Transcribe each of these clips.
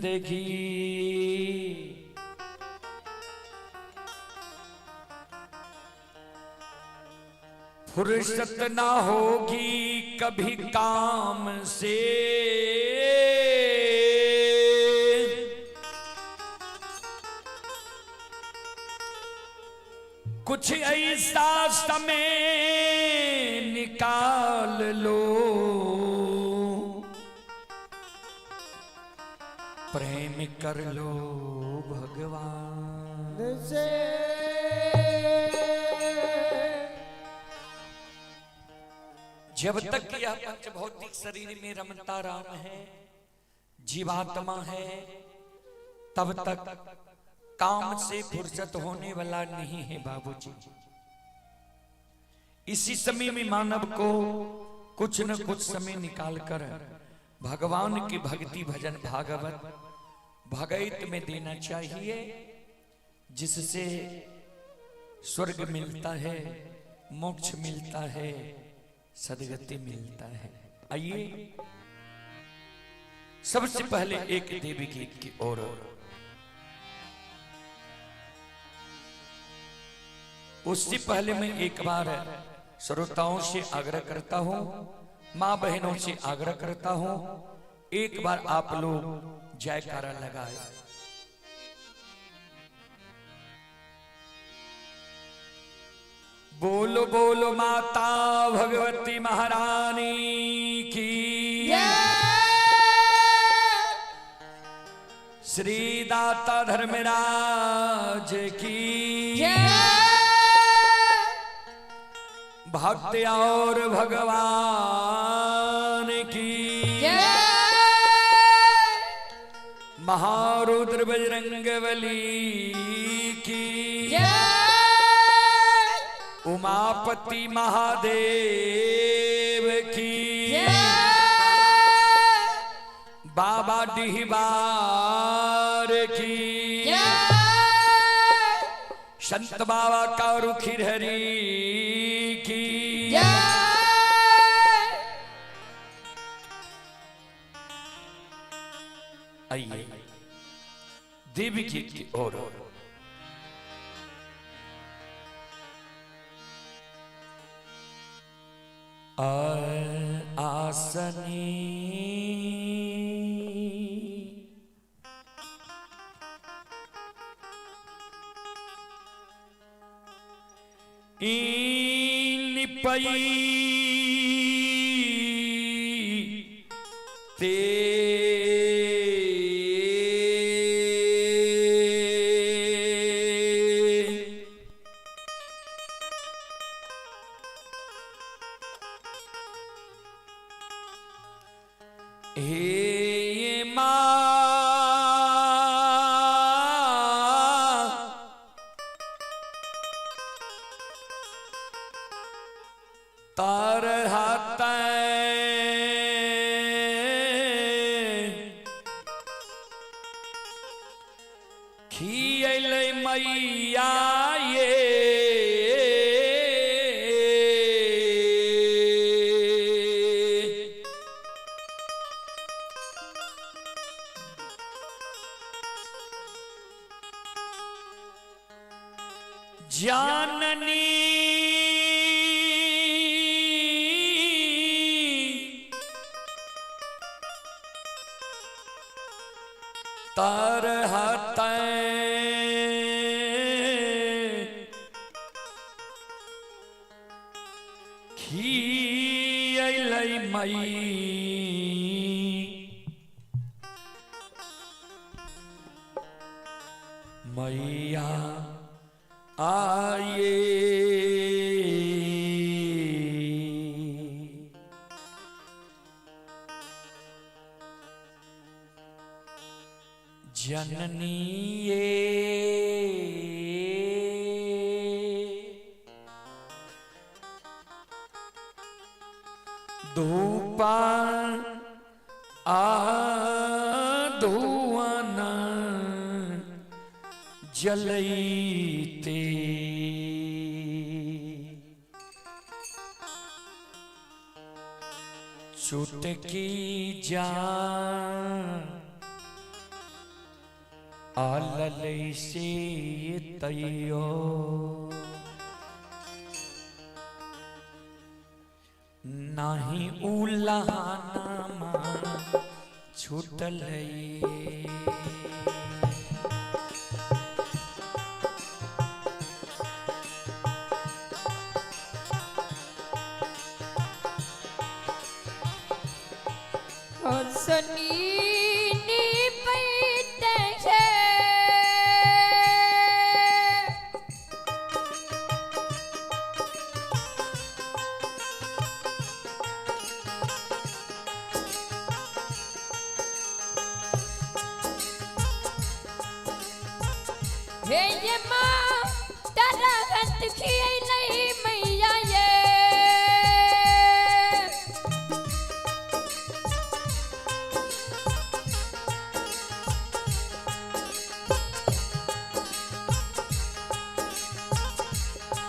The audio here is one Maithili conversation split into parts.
जिंदगी। फुर्सत ना होगी कभी काम से, कुछ ऐसा समय निकाल लो, प्रेम कर लो भगवान से। जब तक यह पंच भौतिक शरीर में रमता राम है, जीवात्मा है, तब तक काम से फुर्सत होने वाला नहीं है बाबूजी। इसी समय में मानव को कुछ न कुछ समय निकालकर भगवान की भक्ति भजन भागवत भगैत में देना चाहिए, जिससे स्वर्ग मिलता है, मोक्ष मिलता है, सदगति मिलता है। आइए सबसे पहले एक देवी गीत की ओर। उससे पहले मैं एक बार श्रोताओं से आग्रह करता हूं, माँ बहनों से आग्रह करता हूं, एक बार आप लोग जयकारा लगाए। बोलो बोलो माता भगवती महारानी की, श्री दाता धर्मराज की, भक्त और भगवान की, महारुद्र बजरंगबली की, उमापति महादेव की, बाबा डिहबार की, संत बाबा कारू खिरहरी की। आइए देवी गीत की ओर। आसनी लिपई ते हे मां तरहत खियलै मैया ये, जाननी तरहत खियलै मई मैया आये। जननी ये धूपा आ धुआना जलईते, चुटकी जा आललै से तैयो नाही उलाना छूटलै। हे माँ तारा हत खियलै मैया ये।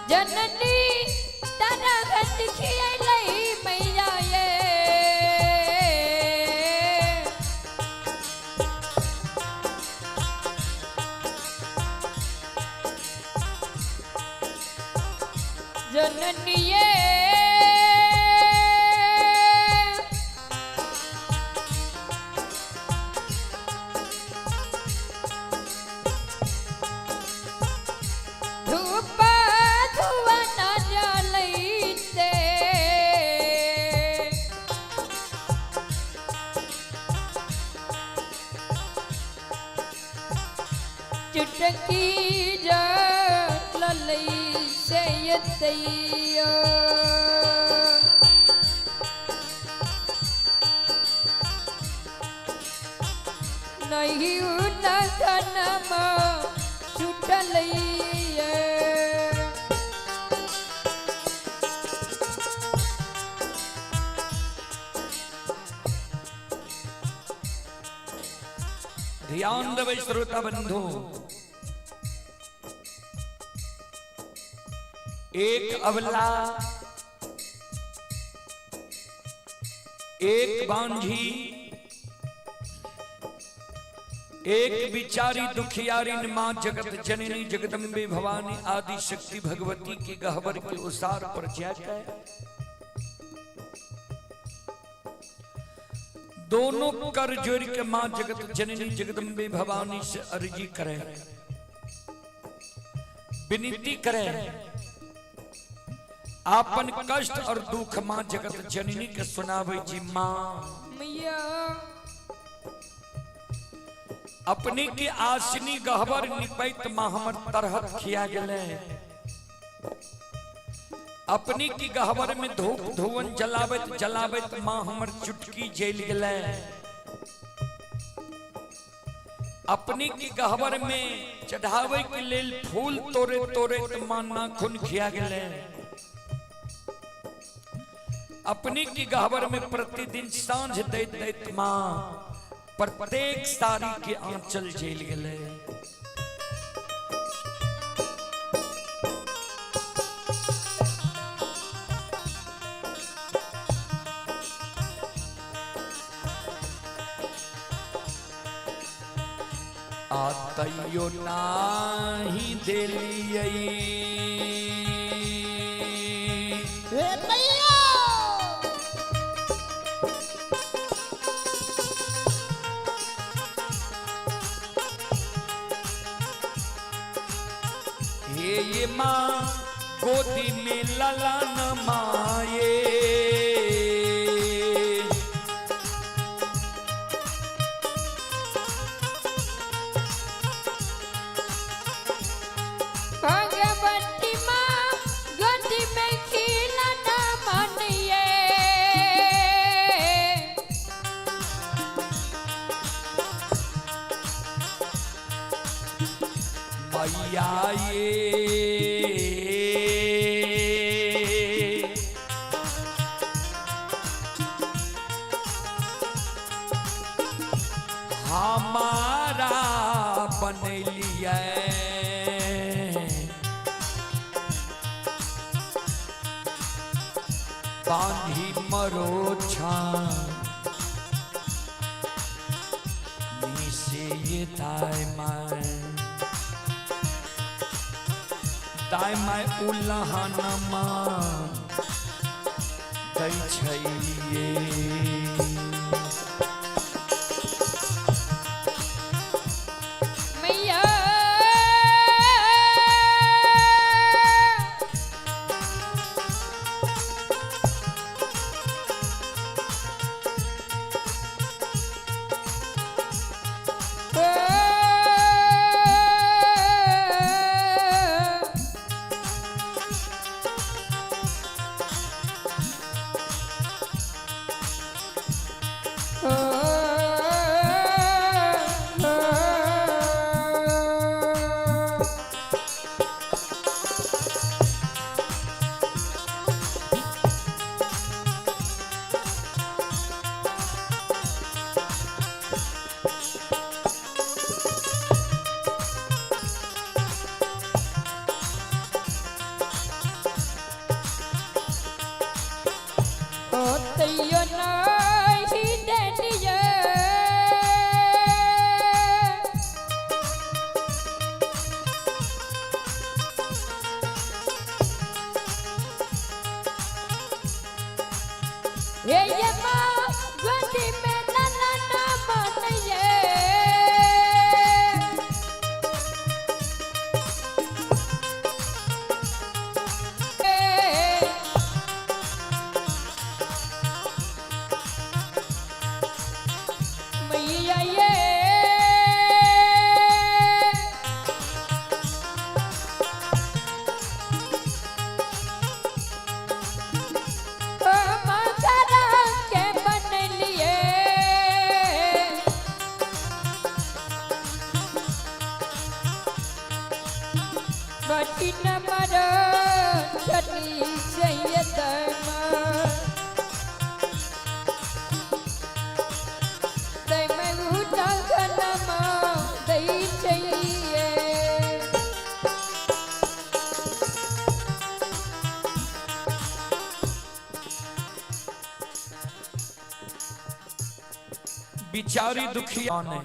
जननी तारा हत खियलै मैया ये। जननिये धूप धुवन जलैते चुटकी जललै से यतैया। नहीं उलगनमा छूटलैया। ध्यान देबै श्रोता बंधु, एक अबला एक बांझी एक बिचारी दुखियारी मां जगत जननी जगदम्बे भवानी आदि शक्ति भगवती के गहबर के उसार पर जाकर दोनों कर जोड़ के मां जगत जननी जगदम्बे भवानी से अर्जी करें, विनती करें, आपन कष्ट और दुख मां जगत जननी के सुनावे जी। मां मैया अपने के आसनी गहबर निपैत मां हमर तरहत खिया गेले, अपनी की गहबर में धूप धुवन जलाबत जलाबत मां हमर चुटकी जल गेले, अपनी की गहबर में चढ़ावे के लेल फूल तोड़े तोड़े मां नाखून खिया गेले, अपनी की गहबर में प्रतिदिन सांझ दैत दैत मां प्रत्येक साड़ी के आंचल जेल गेले। आ तैयो नाही देलियै हे ये माँ गोदी में ललन माये, भगवती माँ गोदी में खिलना मनिए। मैया ये हमारा बनलिए बांधी मरोछा निसे छै ये दाय my. दाय my उलहनमा दै छै ये। मैया ओ तैयो नाही देलियै। हे ये माँ गोदी में लाला ना बनैये। मैया ये के बनलिए। बटी न मर छठी सैयद दै चाहिए। बिचारी दुखिया ने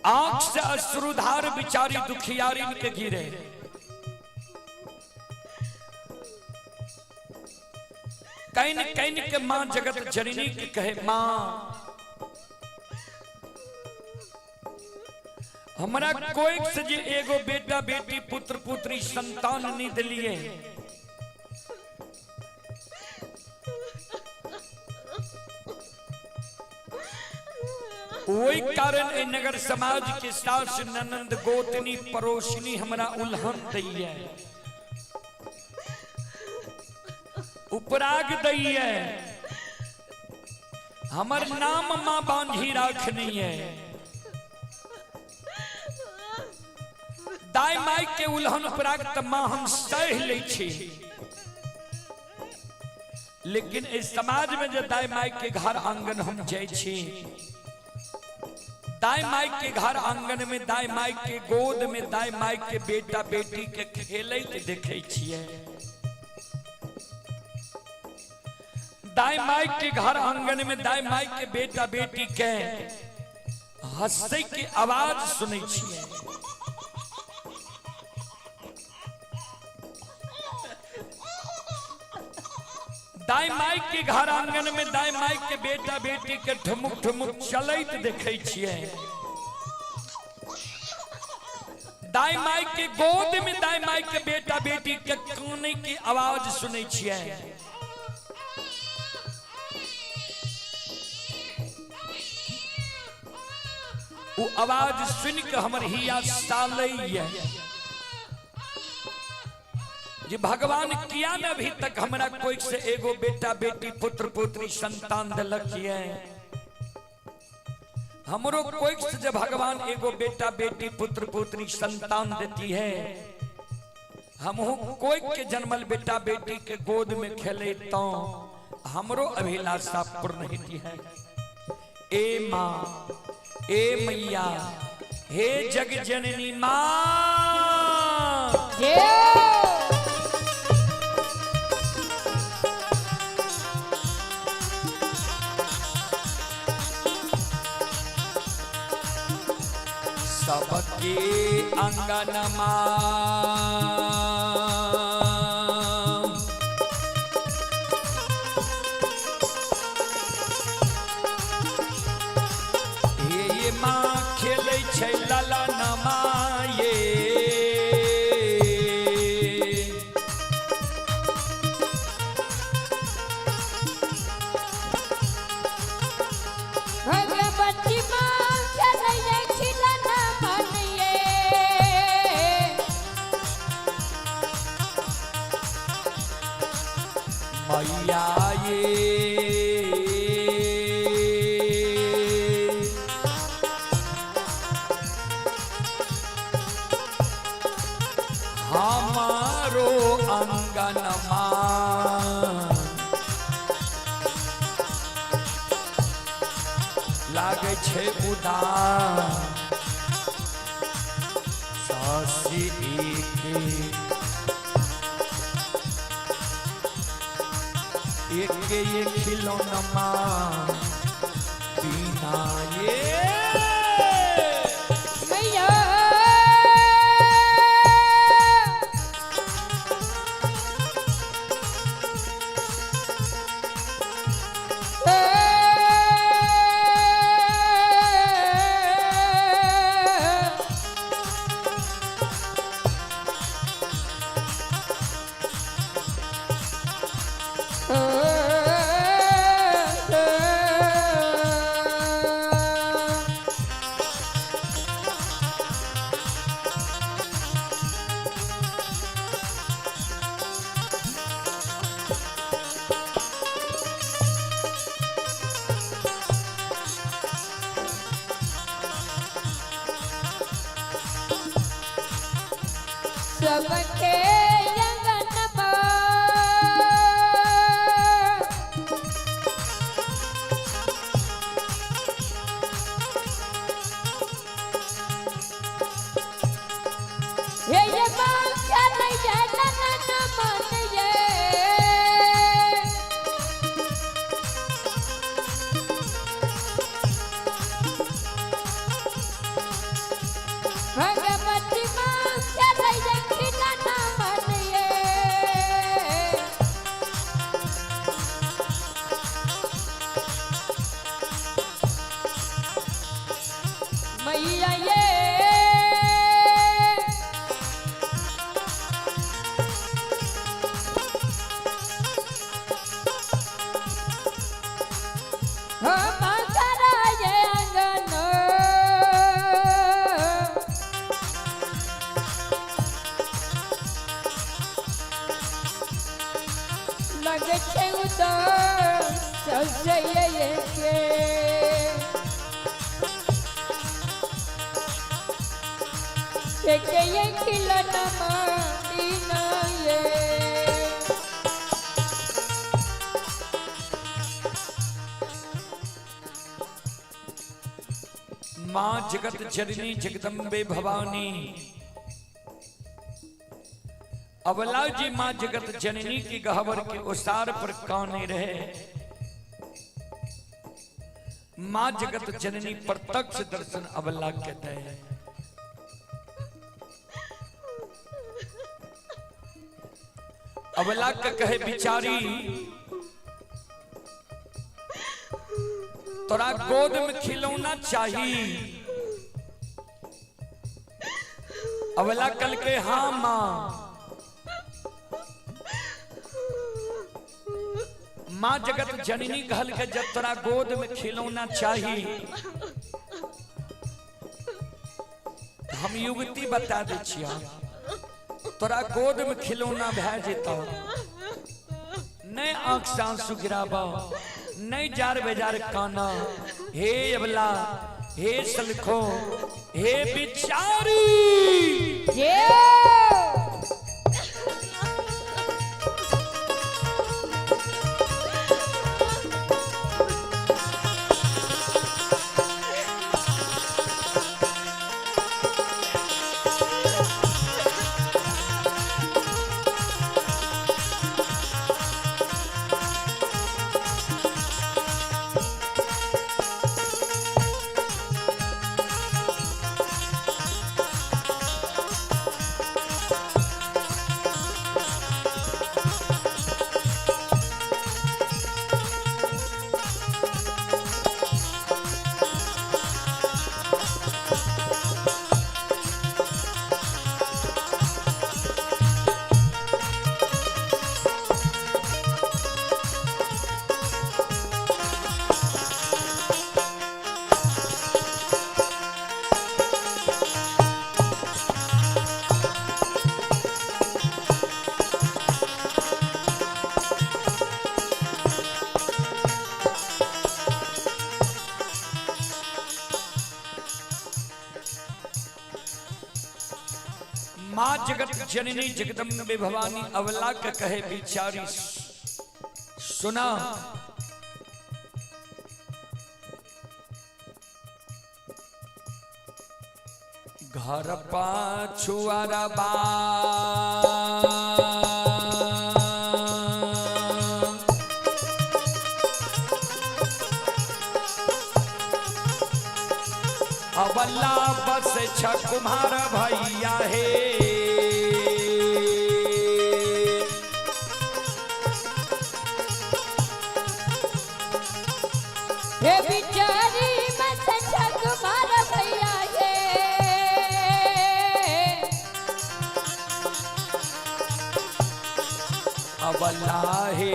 आंख से अश्रुधार बिचारी दुखियारी के गिरे। Can can के मां जगत जननी के कहे, मां हमरा कोई से जे एगो बेटा बेटी पुत्र पुत्री संतान नहीं दिलिए, वही कारण ए नगर समाज के सास ननंद गोतनी पड़ोसनी हमरा उल्हन दैये, उपराग दैये, हमर नाम मां बांधी राखनी है। दाई माई के उल्हन उपराग त मां हम सह लै छी, लेकिन इस समाज में जे दाई माई के घर आंगन हम जाइ छी, दाई माई के घर आंगन में दाई माई के गोद में दाई माई के बेटा बेटी के खेलैत देखै छियै, दाई माई के घर आंगन में दाई माई के बेटा बेटी के हंसै के आवाज सुनै छियै। दाई माई के घर आंगन में दाई माई के बेटा बेटी के ठुमुक ठुमुक चलैत देखै छियै, दाई माई के गोद में दाई माई के बेटा बेटी के कानै के आवाज सुनै छियै। वो आवाज सुन के हमर हिया सालैया जे भगवान किया न अभी तक हमरा कोई से एगो बेटा बेटी पुत्र पुत्री संतान दिलक ये। हमरो कोई से जब भगवान एगो बेटा बेटी पुत्र पुत्री संतान देती है, हमहू कोई के जन्मल बेटा बेटी के गोद में खेले तो हमरो अभिलाषा पूर्ण होती है। ए माँ, ए मैया, हे जग जननी माँ। सबके अंगनमा हे ये माँ खेलै छै ललनमा ये। भगवती माँ खेलैया खिलना मन ये। मैया ये हमारो अंगनमा लागै छै उदास शशि एक एक ये खिलौनमा बिना ये। मैया सबके अंगनमा हे ये माँ खेलैया ललन मन ये। भगवती माँ खेलैया खिलना मन ये। मैया ये हो माता ये अंगन लगे छै उदास सजैये के। के ये खिलना दीना ये। माँ जगत जननी जगदम्बे भवानी अबला जी माँ जगत जननी की गहवर के उसार पर काने रहे। माँ जगत जननी प्रत्यक्ष दर्शन अबला के दे। अबला के कहे बिचारी तोरा गोद में खिलौना चाहिए। अबला कल के हाँ माँ। माँ जगत जननी कहल के जब तोरा गोद में खिलौना चाहिए हम युवती बता दे छिया तोरा गोद में खिलौना भए जेतौ, नहीं आंख से आंसू गिराबा, नहीं जार बेजार काना। हे अबला, हे सलखो, हे बिचारी। ये माँ जगत जननी जगदम्बे भवानी अवला के कहे बिचारी सुना। घर पाछुअरबा अवला बस छ कुम्हार भैया हे। हे बिचारी बस छ कुम्हार भैया हे। अवला हे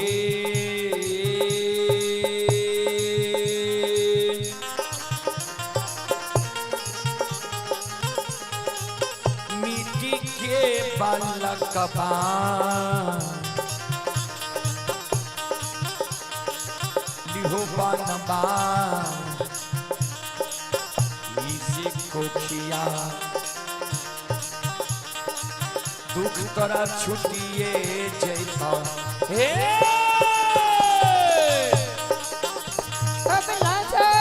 मिट्टी के बालकबा लिहो बनबा इसे कोखिया दुख तोरा छुटिए जैता हे। अबला से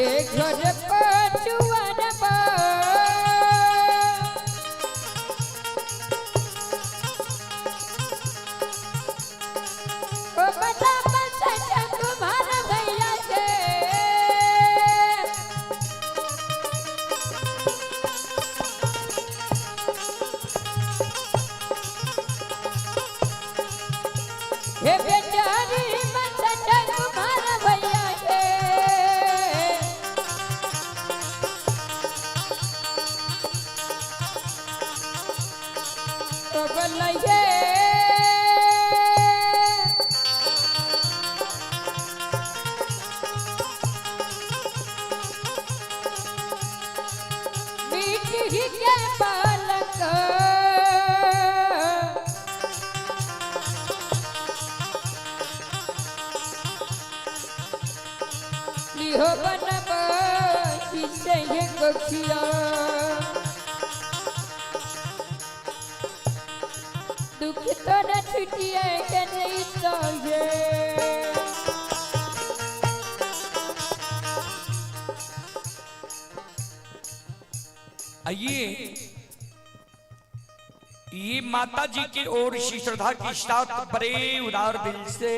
एक घर पछुअरबा ओ बता बस कुम्हार भैया के। हे बेचारी बस कुम्हार भैया के। बबलये मीठी के बालक लिहो बनब से गोखिया दुख तो न छुटिए के नहीं चाहिए। आइए ये माता जी की ओर से श्रद्धा के साथ बड़े उदार दिल से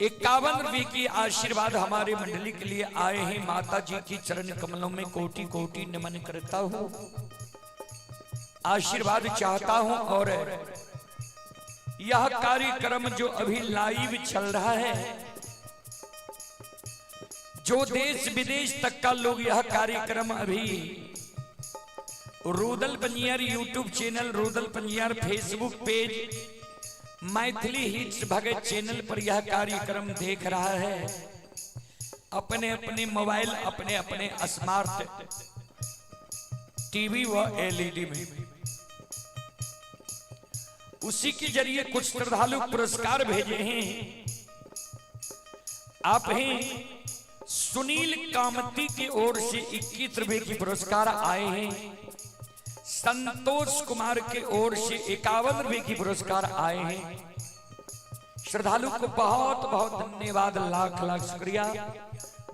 51 रुपये की आशीर्वाद हमारे मंडली के लिए आए हैं। माता जी की चरण कमलों में कोटि कोटि नमन करता हूँ, आशीर्वाद चाहता हूँ। और यह कार्यक्रम जो अभी लाइव चल रहा है, जो देश विदेश तक का लोग यह कार्यक्रम अभी Rudal Panjiyar YouTube channel, Rudal Panjiyar Facebook page, Maithili hits Bhagat channel पर यह कार्यक्रम देख रहा है, अपने अपने मोबाइल, अपने अपने स्मार्ट टीवी व एलईडी में उसी के जरिए कुछ श्रद्धालु पुरस्कार भेजे हैं। आप हैं सुनील कामती की ओर से 21 रुपए की पुरस्कार आए हैं। संतोष कुमार के ओर से 51 रुपए की पुरस्कार आए हैं। श्रद्धालु को बहुत बहुत धन्यवाद, लाख लाख शुक्रिया,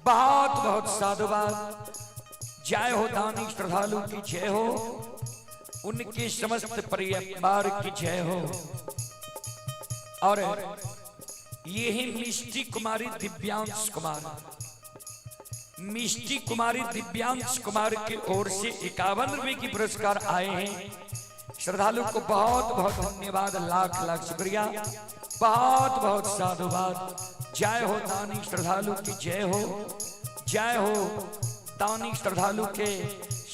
बहुत बहुत साधुवाद। जय हो दानी श्रद्धालु की जय हो, उनके समस्त परिवार की जय हो। और ये ही मिष्टी कुमारी दिव्यांश कुमार, मिष्टी कुमारी दिव्यांश कुमार की ओर से 51 रुपए की पुरस्कार आए हैं। श्रद्धालु को बहुत बहुत धन्यवाद, लाख लाख शुक्रिया। बहुत बहुत साधुवाद। जय हो दानी श्रद्धालु की जय हो, जय हो दानी श्रद्धालु के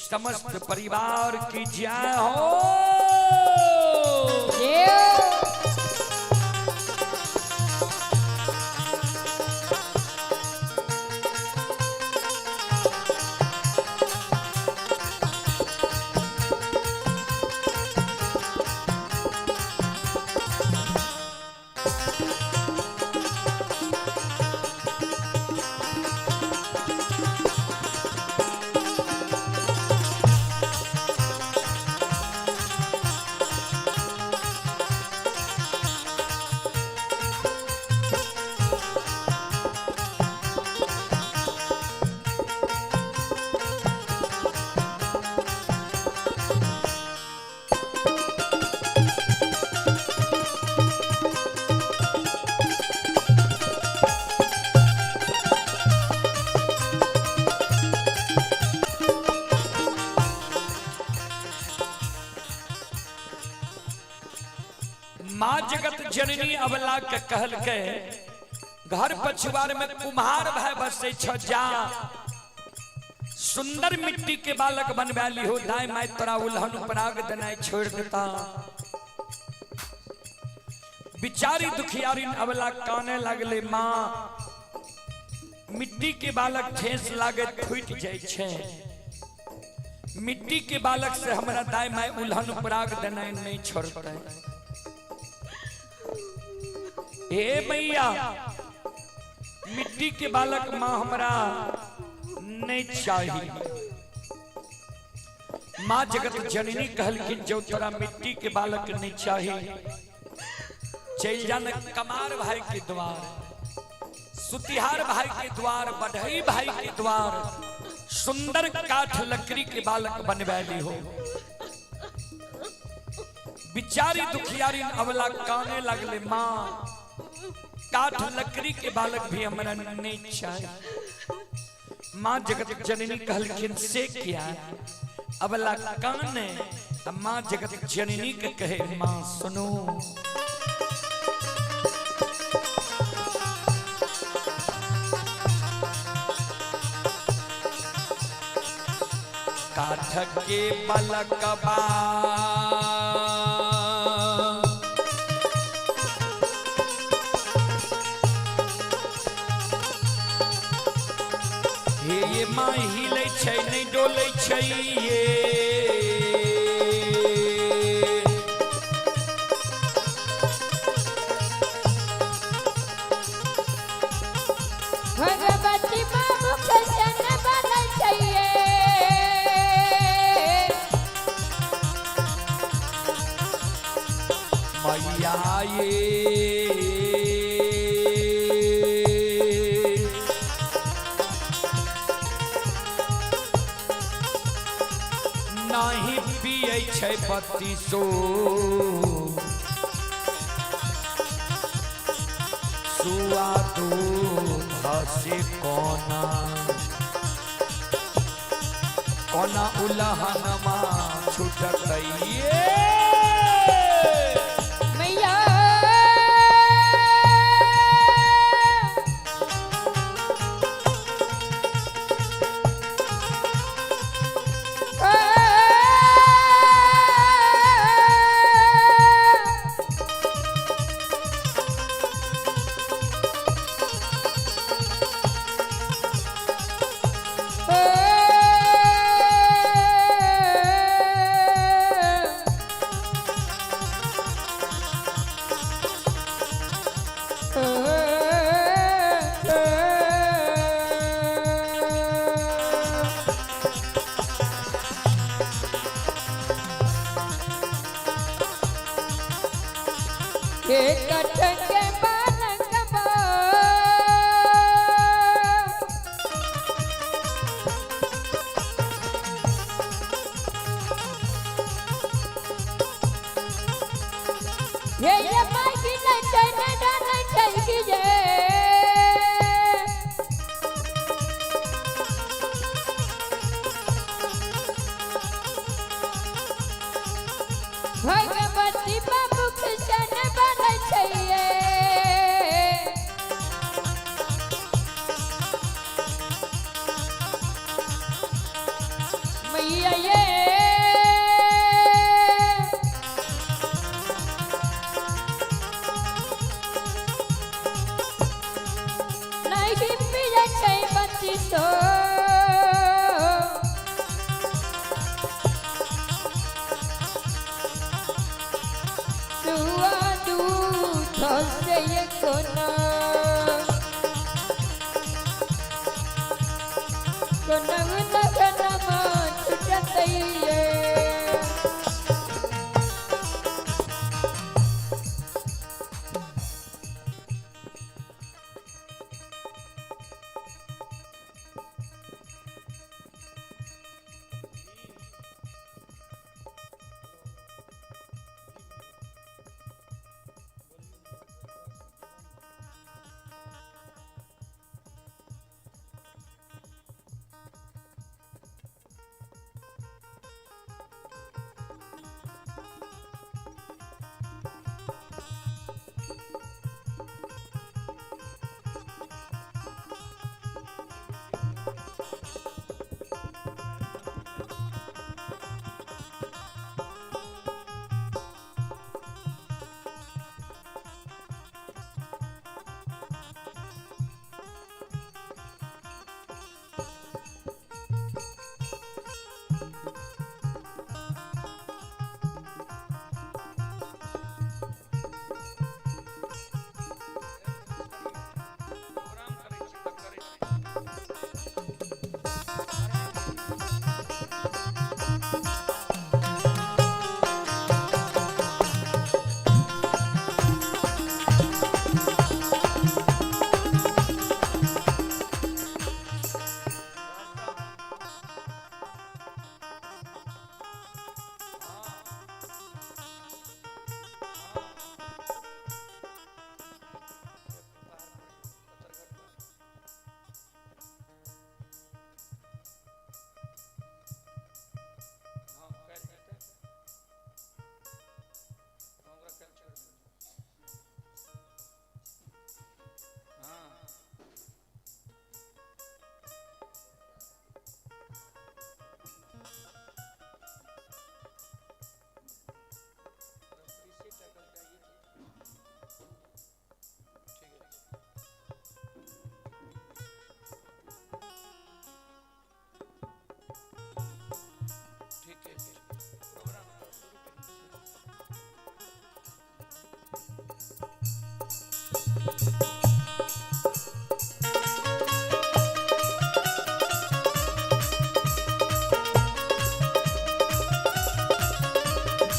समस्त परिवार की जय हो। माँ जगत जननी अबला के कहल के घर पछुआर में कुम्हार भाई बसे छ, जा सुंदर मिट्टी के बालक बनवा ली हो, दाई माई तोरा उल्हन पराग देनाई छोड़ देता। बिचारी दुखियारी अबला काने लगले, माँ मिट्टी के बालक ठेस लागे फूट जाए छे, मिट्टी के बालक से हमरा दाई माई उल्हन पराग देनाई नहीं छोड़ते। हे मैया मिट्टी के बालक माँ हमरा नहीं चाहिए। माँ जगत जननी कहलखिन जो तोरा मिट्टी के बालक नहीं चाहिए चल जान कमार भाई के द्वार, सुतिहार भाई के द्वार, बढ़ई भाई के द्वार, सुंदर काठ लकड़ी के बालक बनवा ली हो। बिचारी दुखियारी अबला काने लगले, माँ काठ लकड़ी के बालक भी हमरा नहीं चाहिए। माँ जगत जननी कहलखिन से क्या? अबला काने माँ जगत जननी के कहे, माँ सुनो काठ के बालकबा हे ये माँ हिले छै नहीं डोलै छै ये, भगवती बाबू कृष्ण बनै छै। मैया ये नाही पियै छै बत्तीसो सुआ दूध से कोना कोना उलहनमा छूटतै ये। मैया के कट के बालकबा ये ये माई न चैन डर चाहिए। भगवती बाबू कृष्ण बनै छै। मलुआ दूध से कोना कोना लगनमा छुटतैये। प्रोग्राम करै छी तऽ करै छी। हँ, कयल जेतै। हँ, ओकरा कयल छोड़ि दियौ। हँ। ठीक है। ठीक है, प्रोग्राम शुरू करिए।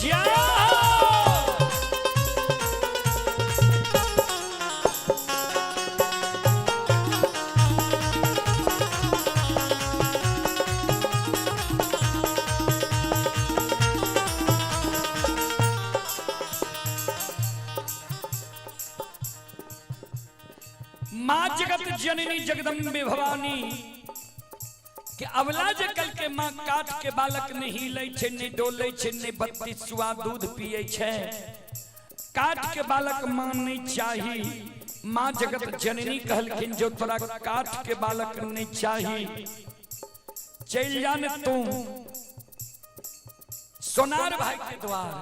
जाओ। माँ जगत जननी जगदम्बे भवानी के अवला जे कल के माँ काठ के बालक नहीं लै छै, नहीं डोलै छै, नहीं 32 सुआ दूध पिए छै। काठ के बालक माँ नहीं चाही। माँ जगत जननी कहलखिन जो तोरा काठ के बालक नहीं चाही, चल जा ने तू सोनार भाई के द्वार,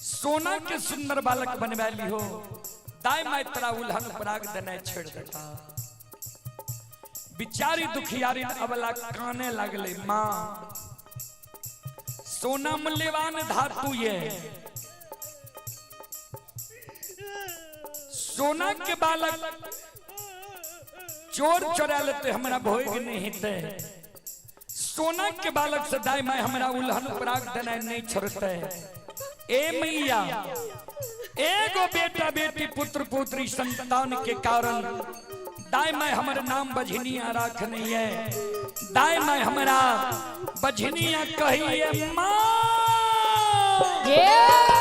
सोना के सुंदर बालक बनवा लिहो, दाई माई तोरा उल्हन पराग देने छोड़ देता। बिचारी दुखियारी अबला काने लगले, माँ सोना मूल्यवान धातु ये, सोना के बालक चोर चोरा लेते हमरा भोग नहीं हेतै, सोना के बालक से दाई माई हमरा उल्हन पराग देने नहीं छोड़ते। ए मैया, एगो बेटा बेटी पुत्र पुत्री संतान के कारण दाई माई हमर नाम बझनिया राख नहीं है, दाई माई हमरा बझनिया कहिए माँ। ये माँ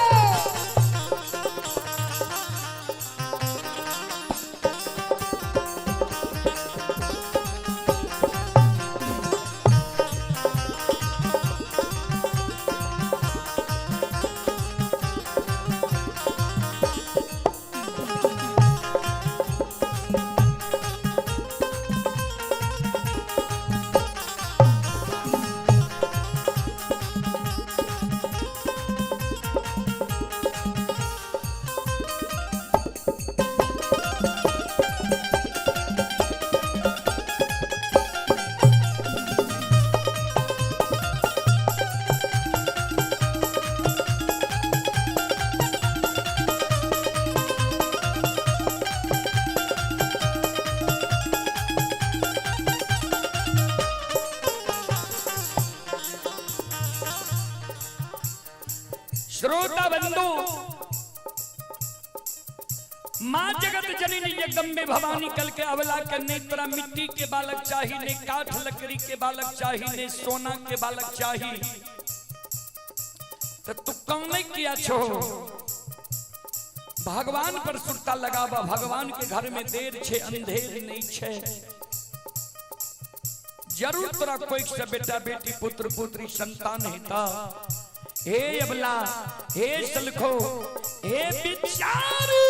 श्रोता बंधु, माँ जगत जननी जगदम्बे भवानी कल के अवला के ने तोरा मिट्टी के बालक चाही, ने काठ लकड़ी के बालक चाही, ने सोना के बालक चाही, तो तू कौन किया छो? भगवान पर सुरता लगावा, भगवान के घर में देर छे अंधेर नहीं छे। जरूर तोरा कोई से बेटा बेटी पुत्र पुत्री संतान हेता। हे अबला, हे सलखो, हे बिचारी,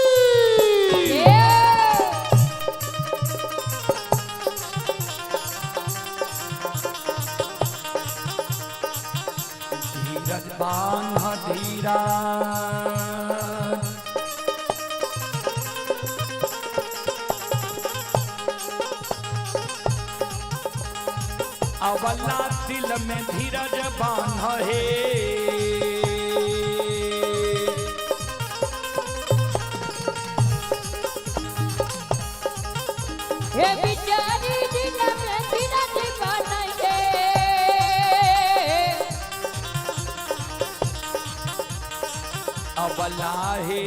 धीरज बांध धीरा अवला दिल में धीरज बांध हे। हे बिचारी दिल में धीरज बांध हे। अवला हे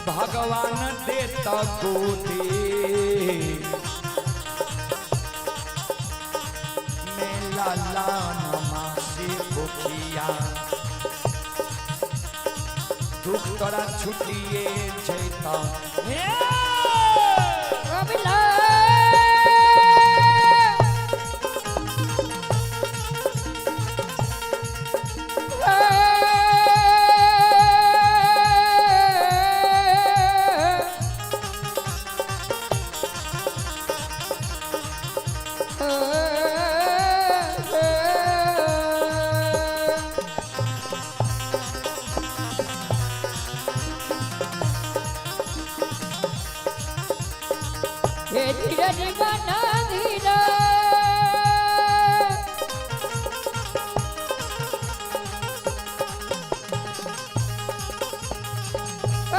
भगवान देता गोदी मेला लानमा से भूखिया दुख तोरा छुटिए जैता। धीरज बना धीरज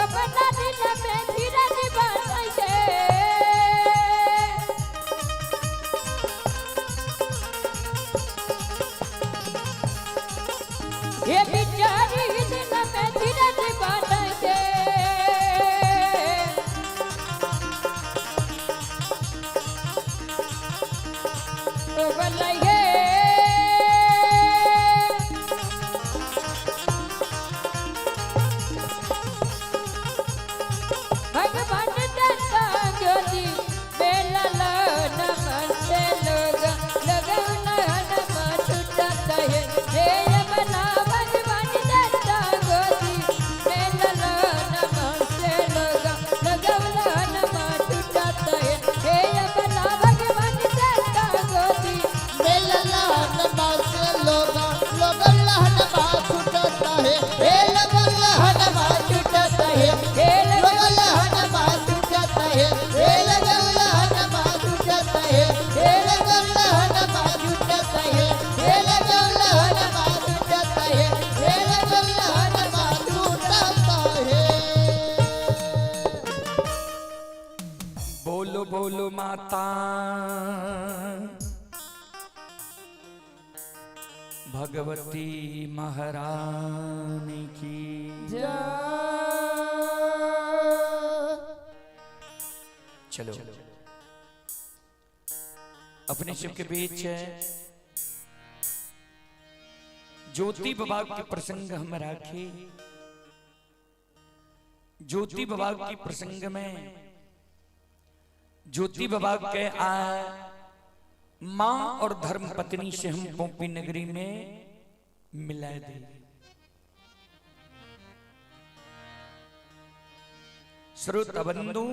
अपना दिल में धीरज बनाइए। ये बिचारी दिल में धीरज बनाइए। भगवान दत्ता ज्योति बेला नमस्ते लोग लगन छुटता है। हे यमना भगवान दत्ता ज्योति बेला नमस्ते लोग लगन छुटता है। हे यमना भगवान दत्ता ज्योति बेला नमस्ते लोग लगन छुटता है। हे लगन छुटता है। हे बोलो बोलो माता भगवती महारानी की जय। चलो अपने शिव के बीच ज्योति बाबा के प्रसंग हम राखे। ज्योति बाबा के प्रसंग में ज्योति बाबा के आए मां और धर्म पत्नी से हम पोपी नगरी में मिला दी। श्रोता बंधु,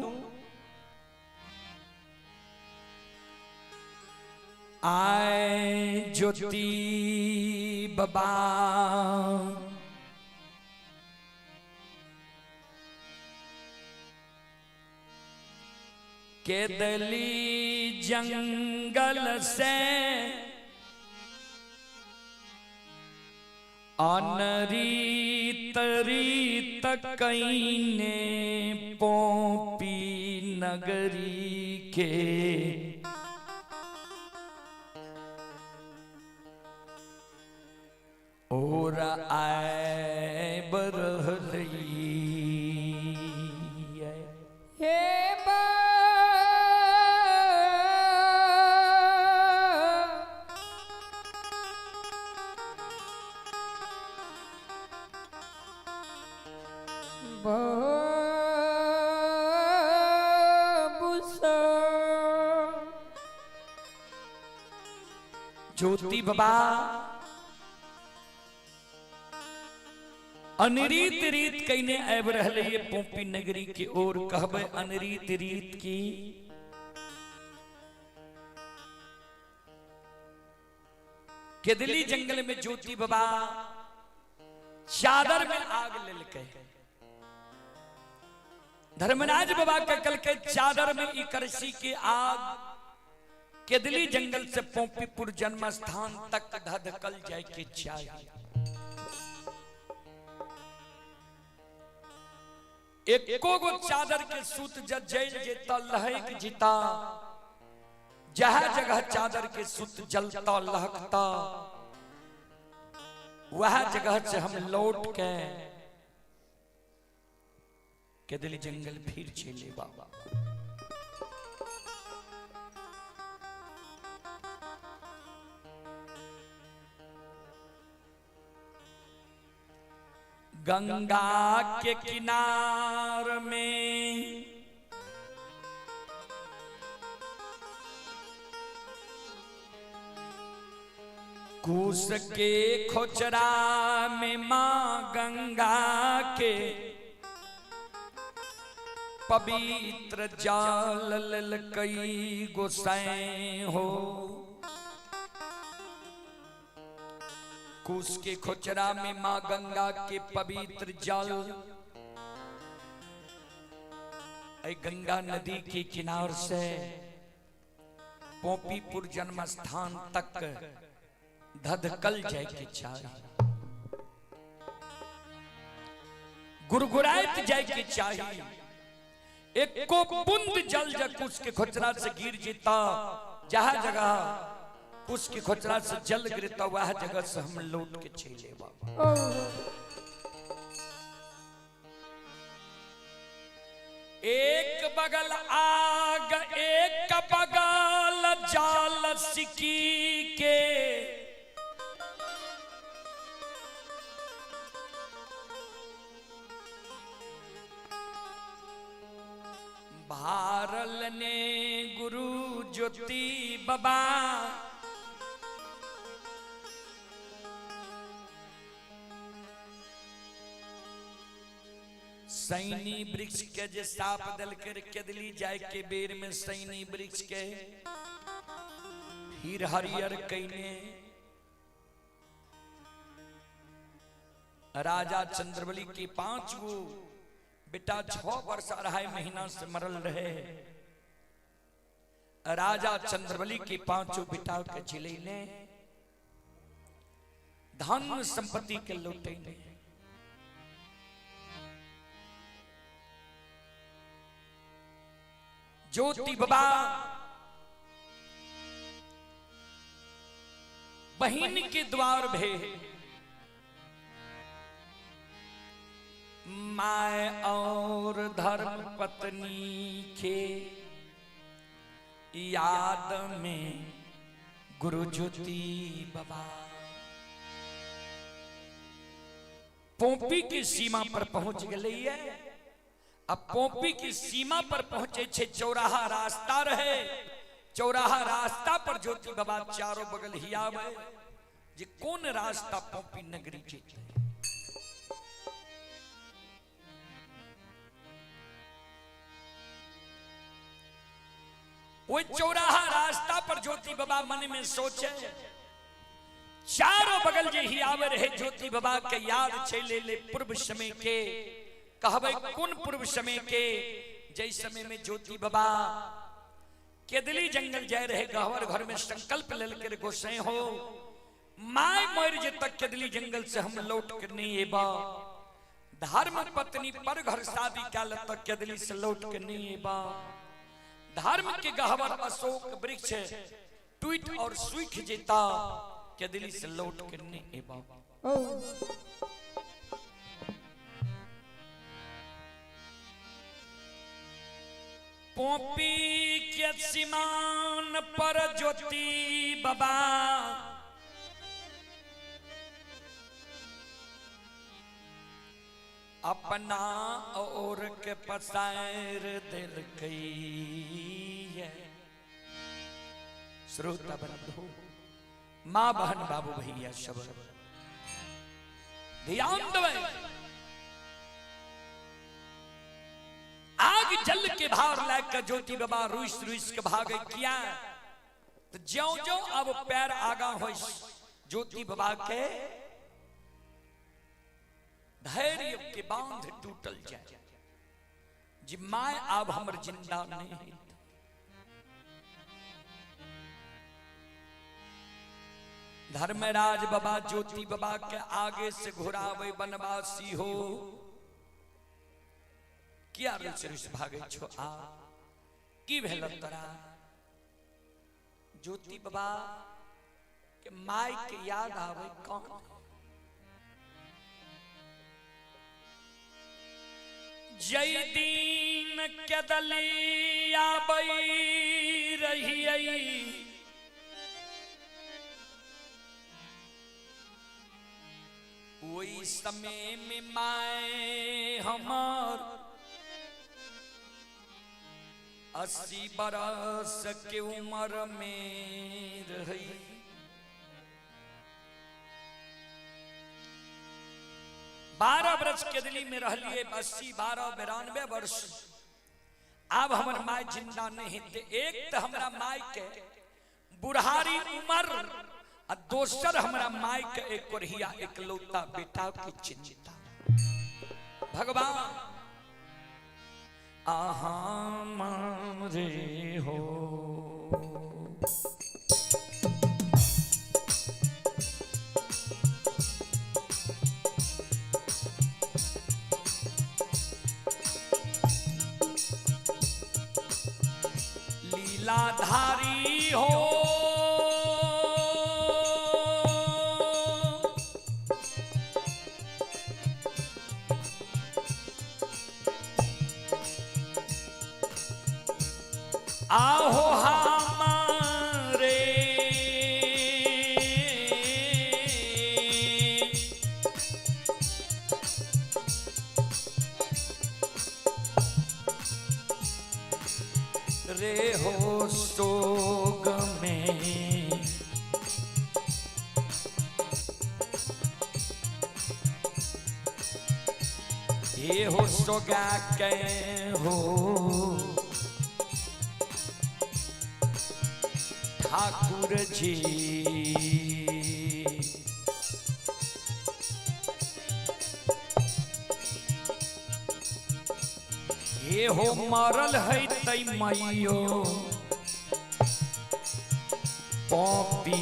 आए ज्योति बाबा केदली जंगल से अनरी तरी तकईने पोपी नगरी के। ज्योति बाबा अनरीत रीत कईने आबि रहले ये पोपी नगरी के ओर। कहबे अनरीत रीत की केदली जंगल में ज्योति बाबा चादर में आग लेलकै। धर्मराज बाबा के कल के चादर में इकरसी के आग केदली जंगल से पोपीपुर जन्म स्थान तक धधकल जाए के चाहिए। एको गो चादर के सूत जब जल जेता लहक जीता, जहां जगह चादर के सूत जलता लहकता वह जगह से हम लौट के केदली जंगल फिर चले बाबा। गंगा के किनार में कुश के खोचरा में माँ गंगा के पवित्र जल ललकई गोसाई हो। कुश के खोचरा में माँ गंगा के पवित्र जल गंगा नदी के किनार से पोपीपुर जन्म स्थान तक धधकल जाए के चाही, गुरगुराइत जाए के चाही। एको बूंद जल जब कुश के खोचरा से गिर जीता, जहां जगह कुश के खोचरा से जल गिरता वह जगह से हम लौट के चले बाबा। एक बगल आग एक बगल जाल सिकी के, भारल ने गुरु ज्योति बाबा सैनी वृक्ष के जे साप दल कर केदली जाए के बेर में सैनी वृक्ष के फिर हरियर कईने राजा चंद्रबली के 5 गो बेटा 6 वर्ष 2.5 महीना से मरल रहे। राजा चंद्रबली के 5 बेटा के जिलेने धन संपत्ति के लौटेने। ज्योति बाबा बहन के द्वार भे my और धर्म पत्नी के याद में गुरु ज्योति बाबा पोपी की सीमा पर पहुंच गई है। अब पोपी की सीमा पर पहुंचे छे चौराहा रास्ता रहे, चौराहा रास्ता पर ज्योति बाबा चारों बगल हियावे जे कौन रास्ता पोपी नगरी जेते। वो चौराहा रास्ता पर ज्योति बाबा मन में सोचे, चारों बगल जे हियावे रहे ज्योति बाबा के याद छे ले ले पूर्व समय के। कहबे कौन पूर्व समय के, जै समय में ज्योति बाबा केदली जंगल जाए रहे गहवर घर में संकल्प लेलके गोसाई हो my मर जे तक केदली जंगल से हम लौट के नहीं एबा, धर्म पत्नी पर घर शादी काल तक केदली से लौट के नहीं एबा, धर्म के गहवर अशोक वृक्ष टूट और सूख जेता केदली से लौट के नहीं एबा। पोपी के सीमान पर ज्योति बाबा अपना और के पसार दिल है। श्रोता बंधु माँ बहन बाबू भैया सब ध्यान देबै। आग जल के भार लाग के ज्योति बाबा रुस रुस के भागे किया तो ज्यो ज्यो अब पैर आगा हो ज्योति बाबा के धैर्य के बांध टूटल जाए जी my अब हमर जिंदा नहीं है। धर्मराज बाबा ज्योति बाबा के आगे से घुरावे बनवासी हो किया रुस रुस भागे छो आ की भेल तोरा। ज्योति बाबा के my के याद आवे कौन जय दीन के दलिया बई रही वही समय में my हमार 80 बरस के उम्र में रही। 12 वर्ष के दिल्ली में रहलिए 80 12 92 वर्ष। अब हमर my जिंदा नहीं थे। एक तो हमरा my के बुढ़ारी उम्र आ दोसर हमरा my के एक कोरहिया एकलौता बेटा की चिंता। भगवान आहा रे हो लीलाधारी हो आहो हमारे रे हो सोग में ये हो सोगा के हो ठाकुर जी। ये हो मरल है तई मैयो पॉपी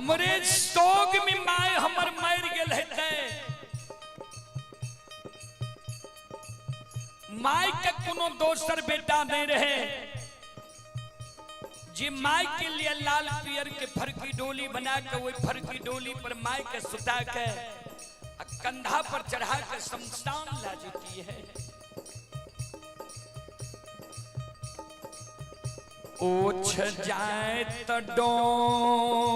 हमरे शोक में my हमर मर गेल हेतै। My के कोनो दोसर बेटा नहीं रहे जे my के लिए लाल पियर के फरकी डोली बना के वही फरकी डोली पर my के सुता के आ कंधा पर चढ़ा के शमशान ला जेती है। ओछ जाए त डोम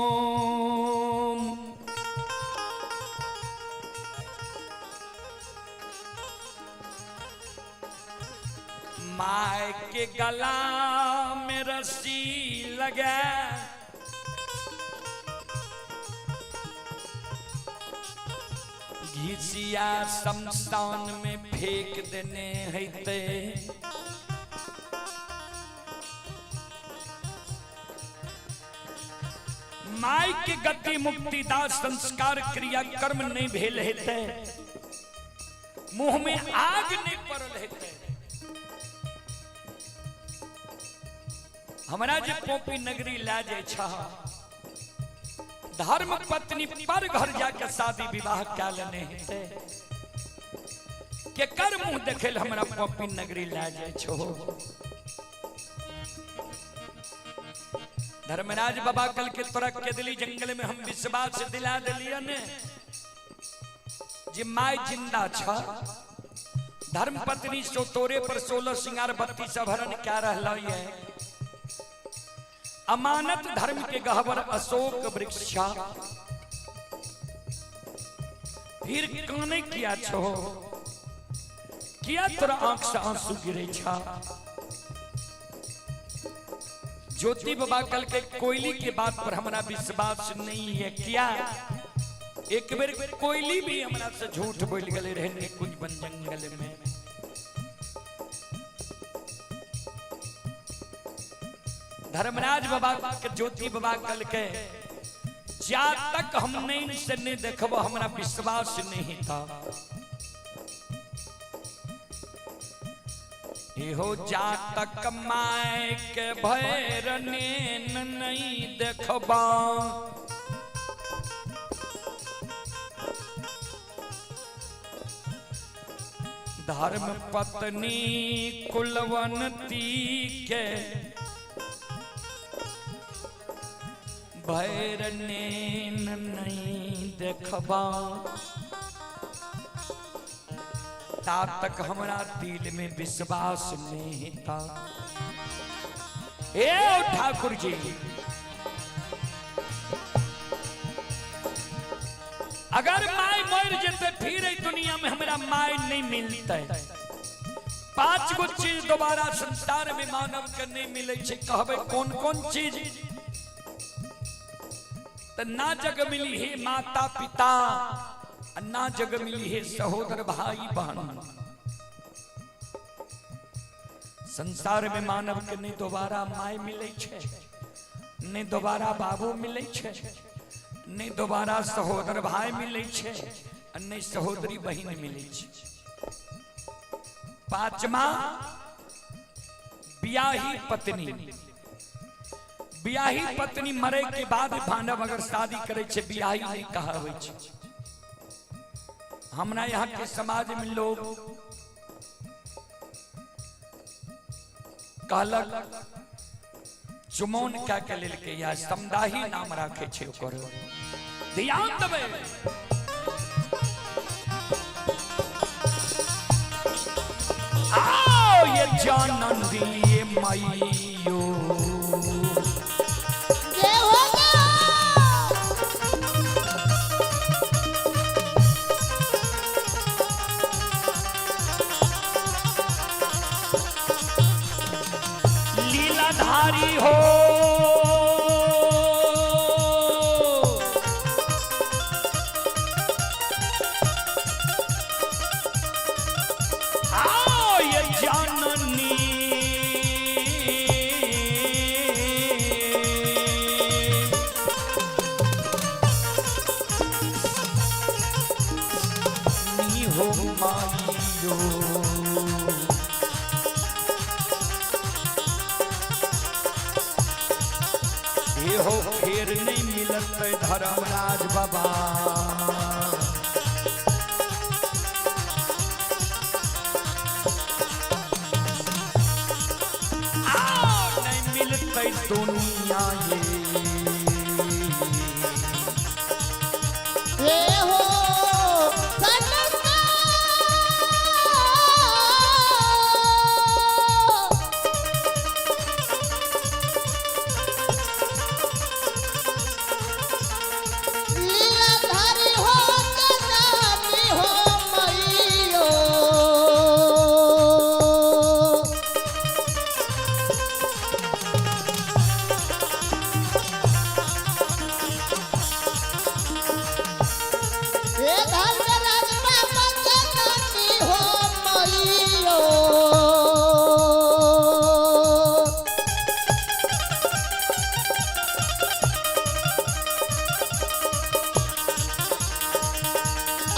my के गला में रस्सी लगा घिसिया शमशान में फेंक देने हेते। My के गति मुक्ति दास संस्कार क्रिया कर्म नहीं भेल हेते, मुंह में आग नहीं पड़ल हेते। हमरा जे पोपी नगरी ला जाय छा, धर्म पत्नी पर घर जाके शादी विवाह कै लेने हेते, के कर मुंह देखेल हमरा पोपी नगरी ला जाय छो। धर्मराज बाबा कल के तोरा के दिली जंगल में हम विश्वास दिला दिलियन ने जे my जिंदा छ। धर्म पत्नी सो तोरे पर 16 सिंगार 32 आभरण क्या रहल ये अमानत धर्म के गहवर अशोक वृक्षा। फिर काने किया छो, किया तोरा आंख से आंसू गिरे छा। ज्योति बाबा कल के कोयली के बात पर हमरा विश्वास नहीं है। क्या एक बेर कोयली भी हमरा से झूठ बोल गए रहे कुछ वन जंगल में। धर्मराज बाबा के ज्योति बाबा कल के जा तक हम नहीं से नहीं देखबो हमरा विश्वास नहीं था। इहो जा तक my के भैर नेन नहीं देखबा, धर्म पत्नी कुलवंती के भैर नेन नहीं देखबा, ता तक हमरा दिल में विश्वास नहीं था। ए ठाकुर जी, अगर my मर जेते फिर ई दुनिया में हमरा my नहीं मिलते। 5 गो चीज दोबारा संसार में मानव के नहीं मिले छे। कहबे कौन कौन चीज? त ना जग मिली हे माता पिता, ना जग मिली है सहोदर भाई बहन। संसार में मानव के नहीं दोबारा my मिले छे, नहीं दोबारा बाबू मिले छे, नहीं दोबारा सहोदर भाई मिले छे, नहीं सहोदरी बहन मिले छे। 5वां ब्याही पत्नी। ब्याही पत्नी मरे के बाद मानव अगर शादी करे छे ब्याही नहीं कहावे छे। हमरा यहाँ के समाज में लोग कहलक चुमौन क्या के लेलके या समदाही नाम राखे छे ओकर। ध्यान देबै, आओ ये जानंदी ये माइयो जय हो। लीलाधारी हो, आओ ये जननी नी हो माइयो। हो फिर नहीं मिल मिलते धर्मराज बाबा। आ, नहीं मिलते दुनिया ये। ये हो संसार। लीलाधारी हो कनानी हो मैयो। हे धर्मराज बाबा जननी हो मैयो।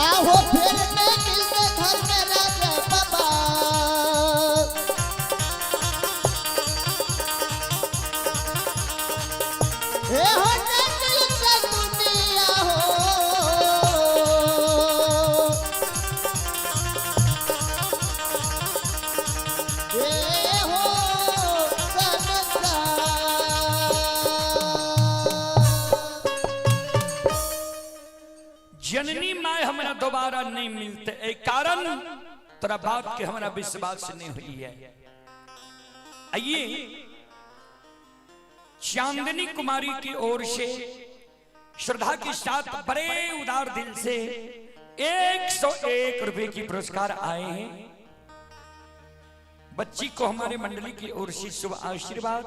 आहो फिर में मिलते धर्मराज बाबा। हे हो न मिलते दुनिया हो। हे हो संसार। जननी माय हमरा दोबारा नहीं मिलते, ए कारण तोरा बात के हमरा विश्वास नहीं हुई है। आइए चांदनी कुमारी की ओर से श्रद्धा के साथ बड़े उदार दिल से 101 रुपए की पुरस्कार आए हैं। बच्ची को हमारे मंडली की ओर से शुभ आशीर्वाद।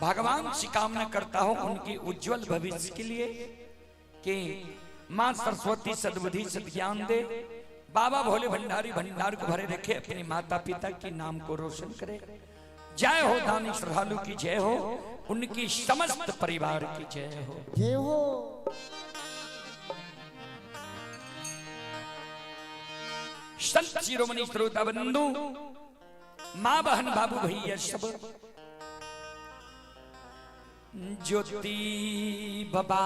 भगवान से कामना करता हूं उनके उज्जवल भविष्य के लिए कि मां सरस्वती सद्बुद्धि सद्ज्ञान दे, बाबा भोले भंडारी भंडार को भरे रखे, अपने माता पिता के नाम को रोशन करे। जय हो दानी श्रद्धालु की जय हो, उनकी समस्त परिवार की जय हो। जय हो। संत शिरोमणि श्रोता बंधु, माँ बहन बाबू भैया सब, ज्योति बाबा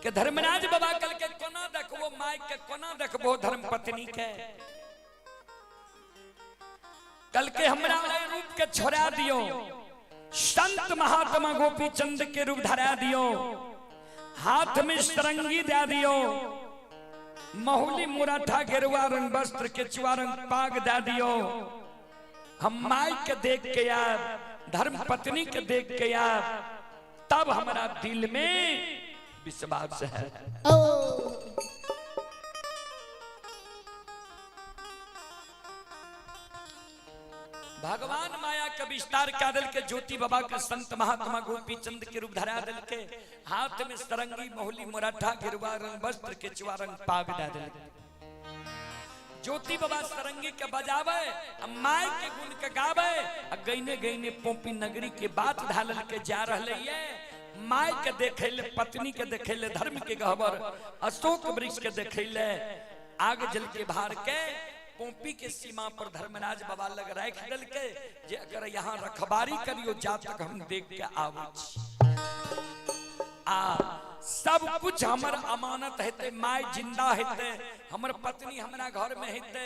के धर्मराज बाबा कल के कोना देखबो, माइक के कोना देखबो, धर्म पत्नी के कल के हमरा रूप के छोड़ा दियो, संत महात्मा गोपी चंद के रूप धरा दियो, हाथ में सरंगी दे दियो, महुली मुराठा गेरुआ रंग वस्त्र केचुआ रंग पाग दे दियो। हम माई के देख के यार, धर्म पत्नी के देख के यार, तब हमारा दिल में विश्वास है। ओ भगवान माया के विस्तार का दल के ज्योति बाबा के संत महात्मा गोपी चंद के रूप धरा दल के हाथ में सरंगी महुली मुराठा गिरुआ रंग वस्त्र केचुआ रंग पाग दे दल के। ज्योति बाबा सरंगी के बजावे, माय के गुण के गावे, आ गईने गईने पोपी नगरी के बात ढालल के जा रहले ये माय के देखे ले, पत्नी के देखे ले, धर्म के गहबर अशोक वृक्ष के देखे ले, आग जल के भार के पोपी के सीमा पर धर्मराज बाबा लग राख दल के जे अगर यहाँ रखबारी करियो जा तक हम देख के आवे छी। आ सब कुछ हमर अमानत हेते, my जिंदा हेते, हमर पत्नी हमरा घर में हेते,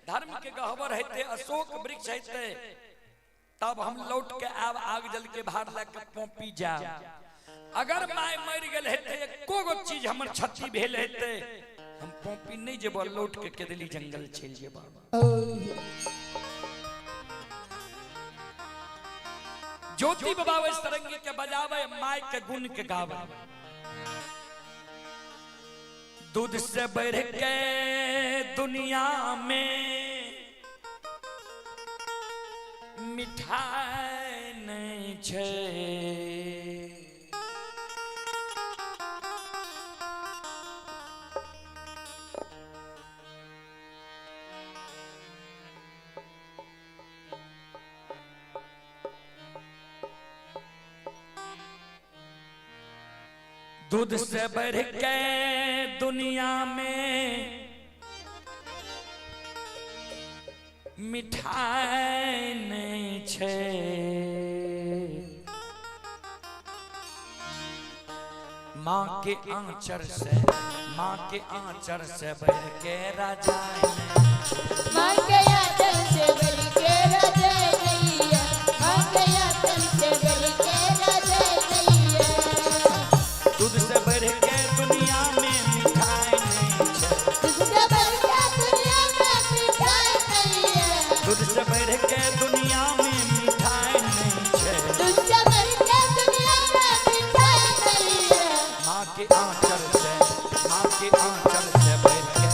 धर्म के गहबर हेते, अशोक वृक्ष हेते, तब हम लौट के आब आग जल के भार लग के पोपी जा। अगर my मर गेल हेते, एको गो चीज हमर क्षति भेल हेते, हम पोपी नहीं जेबो, लौट के केदली जंगल चल जेबो। ज्योति बाबा वे सरंगी के बजावे, my के गुण के गावे। दूध से बढ़ के दुनिया में मिठाई नहीं छे, दूध से बढ़ के दुनिया में मिठाई नहीं छै। माँ के आंचर से, माँ के आंचर से बढ़ के राजा नहीं। माँ के आंचल से बढ़ के राजा नैया, माँ के आंचल से बढ़ के राजा नैया। दूध से बढ़ के दुनिया में मिठाई नहीं छै। दूध से बढ़ के दुनिया में मिठाई नैया। दूध से बढ़ के दुनिया में मिठाई नहीं छै। दूध से बढ़ के दुनिया में मिठाई नैया। माँ के आंचल से, माँ के आंचल से बढ़ के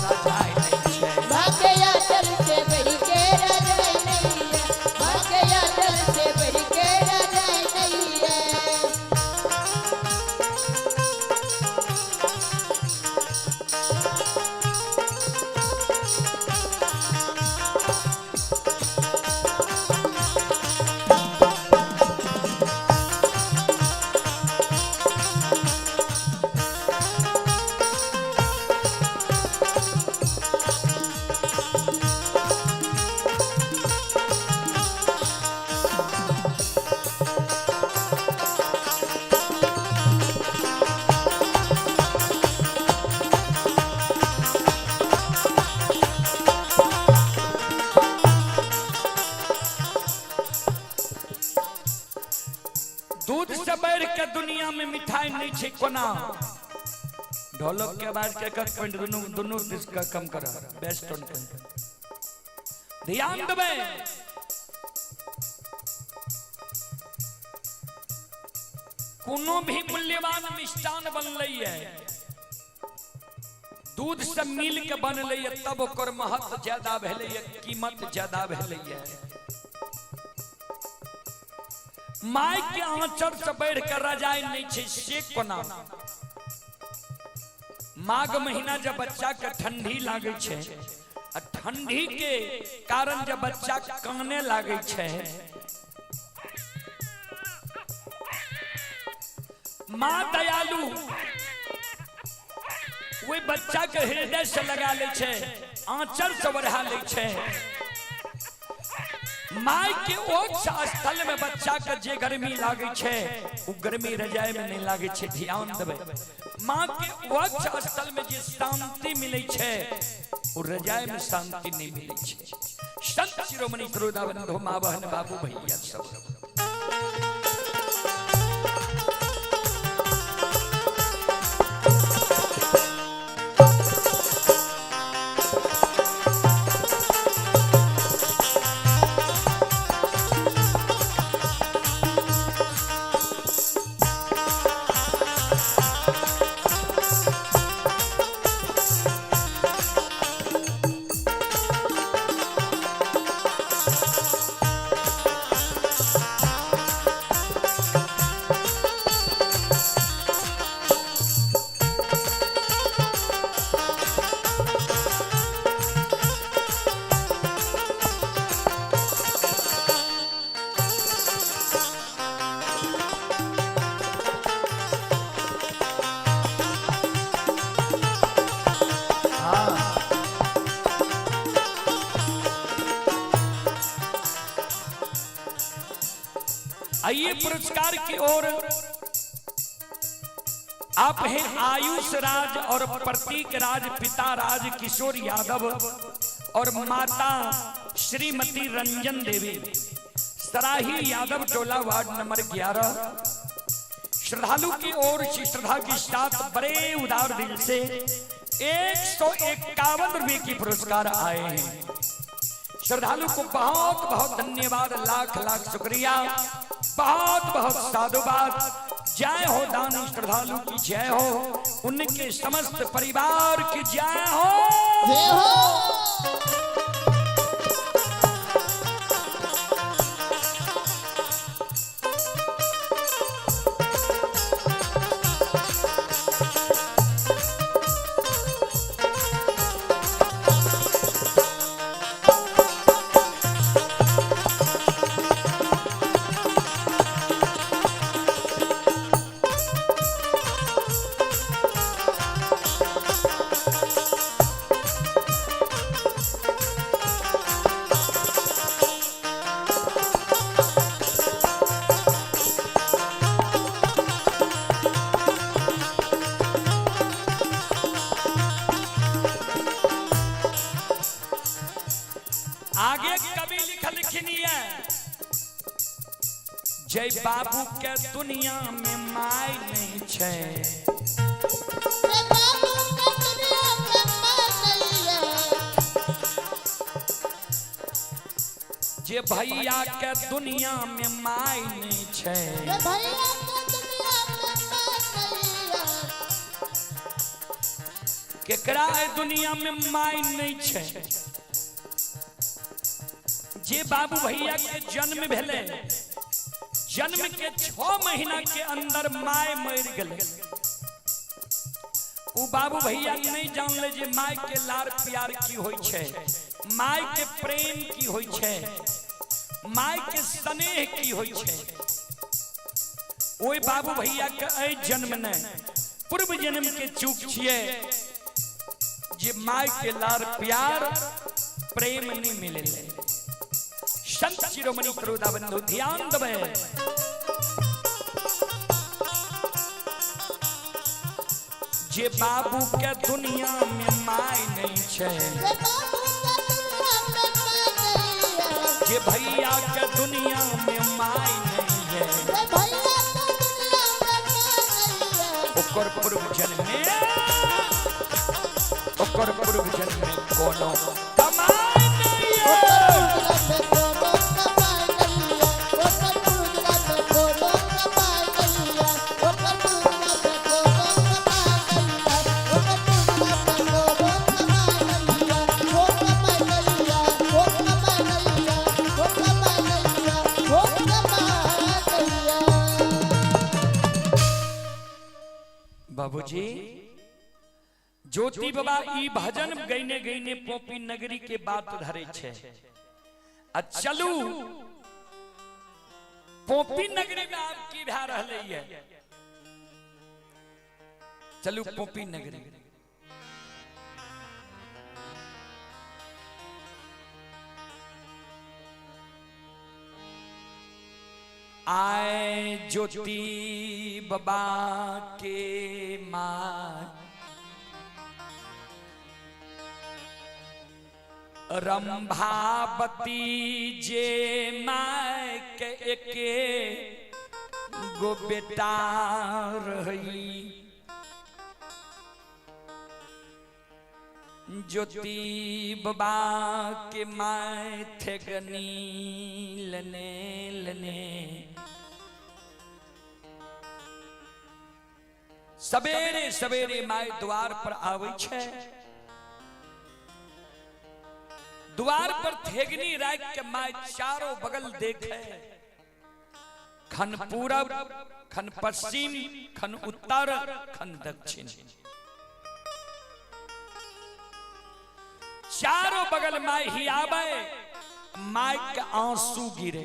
राजा नहीं छै। माँ के आंचल से बढ़ के राजा नैया, माँ के आंचल से बढ़ के राजा नैया। दूध से बढ़ के दुनिया में मिठाई नहीं छै कोना। ढोलक के आवाज के एक पॉइंट दोनों दोनों दिस का कम कर, बेस्ट टोन पे ध्यान देबै। कोनो भी मूल्यवान मिष्टान बनलै है, दूध से मिल के बनलै है, तब ओकर महत्व ज्यादा भेलै है, कीमत ज्यादा भेलै है। My के आंचल से बढ़ के रजाई नहीं छै से कोना। माघ महीना जब बच्चा के ठंडी लागे छै, आ ठंडी के कारण जब बच्चा काने लागे छै, माँ दयालु वही बच्चा के हृदय से लगा ले छै, आंचल से बढ़ा ले छै। My के ओक्ष स्थल में बच्चा के जे गर्मी लागे छै उ गर्मी रजाई में नहीं लागे छै, ध्यान देबै। माँ के ओक्ष स्थल में जे शांति मिले छै उ रजाई में शांति नहीं मिले छै। संत शिरोमणि श्रोता बंधु माँ बहन बाबू भैया सब, आइए पुरस्कार की ओर। आप हैं आयुष राज और प्रतीक राज, पिता राज किशोर यादव और माता श्रीमती रंजन देवी, सराही यादव टोला वार्ड नंबर 11। श्रद्धालु की ओर से श्रद्धा के साथ बड़े उदार दिल से 151 रुपए की पुरस्कार आए हैं। श्रद्धालु को बहुत बहुत धन्यवाद, लाख लाख शुक्रिया, बहुत बहुत साधुवाद। जय हो दानी श्रद्धालु की जय हो, उनके समस्त परिवार की जय हो। जय हो। जय बाबू के दुनिया में my नहीं छै। जे बाबू के दुनिया में my नहीं है। जे भैया के दुनिया में my नहीं छै। जे भैया के दुनिया में my नहीं है। केकरा एहि दुनिया में my नहीं छै? जे बाबू भैया के जन्म भेलै, जन्म के 6 महीना के अंदर my मरि गेलै। उ बाबू भैया नहीं जानले जे my के लार प्यार की होई छै, my के प्रेम की होई छै, my के स्नेह की होई छै। ओहि बाबू भैया के एहि जन्म ने पूर्व जन्म के चूक छियै जे my के लार प्यार प्रेम नहीं मिले। संत शिरोमणि क्रोधा बंधु ध्यान दबे। जे बाबू के दुनिया में my नहीं छै, जे बाबू के दुनिया में my नहीं है। जे भैया के दुनिया में my नहीं है, जे भैया के दुनिया में my नहीं है। ओकर पूर्व जन्म में, ओकर पूर्व जन्म में कोनो कमाई नहीं है। ओकर पूर्व जन्म में कोनो कमाई नहीं है। ओकर पूर्व जन्म में कोनो कमाई नहीं है। ओकर पूर्व जन्म में कोनो कमाई नहीं है। ओकर पूर्व जन्म में कोनो कमाई नहीं है। ओ कमाई नहीं है, ओ कमाई नहीं है, ओ कमाई नहीं है, ओ कमाई नहीं है। बाबूजी ज्योति बाबा ई भजन गईने गईने पोपी नगरी के बात धरे छे। आ चलू पोपी नगरी में आप की भा रहले है, चलू पोपी नगरी। आए ज्योति बाबा के माँ रंभावती जे my के एके गो बेटा रही। ज्योति बाबा के my थेगनी लने लने। सवेरे सवेरे my द्वार पर आवे छे, द्वार पर थेगनी राख के my चारों बगल देखे, खन पूरब खन पश्चिम खन उत्तर खन दक्षिण, चारों बगल my ही आवे, my के आंसू गिरे।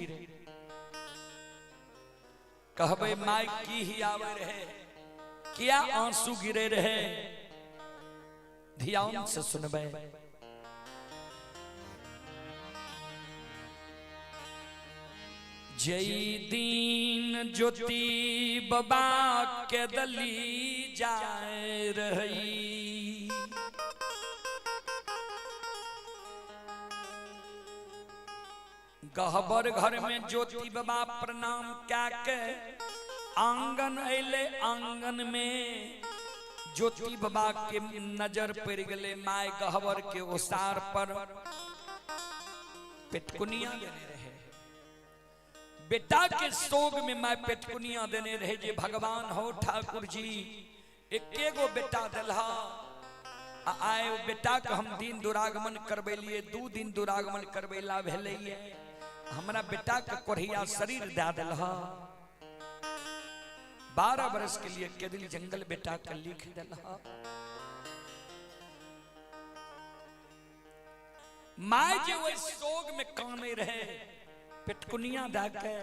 कहबे my की ही आवे रहे, क्या आंसू गिरे रहे? ध्यान से सुनबे। जय दीन ज्योति बाबा के दली जाए रही। गहबर घर में ज्योति बाबा प्रणाम क्या के आंगन अले, आंगन में ज्योति बाबा के नजर पड़ गले my गहबर के ओसार पर पेटकुनिया देने रहे। बेटा के शोक में my पेटकुनिया देने रहे जे भगवान हो ठाकुर जी एके गो बेटा दिलहा, आए बेटा के हम दिन दुरागमन करबेलिए, 2 दिन दुरागमन करबेला भेलैए, हमरा बेटा के कोढ़िया शरीर दे दिलहा। 12 बरस के लिए केदिल जंगल बेटा के लिख दिलहा। My जे वही शोक में काने रहे पेटकुनिया दे के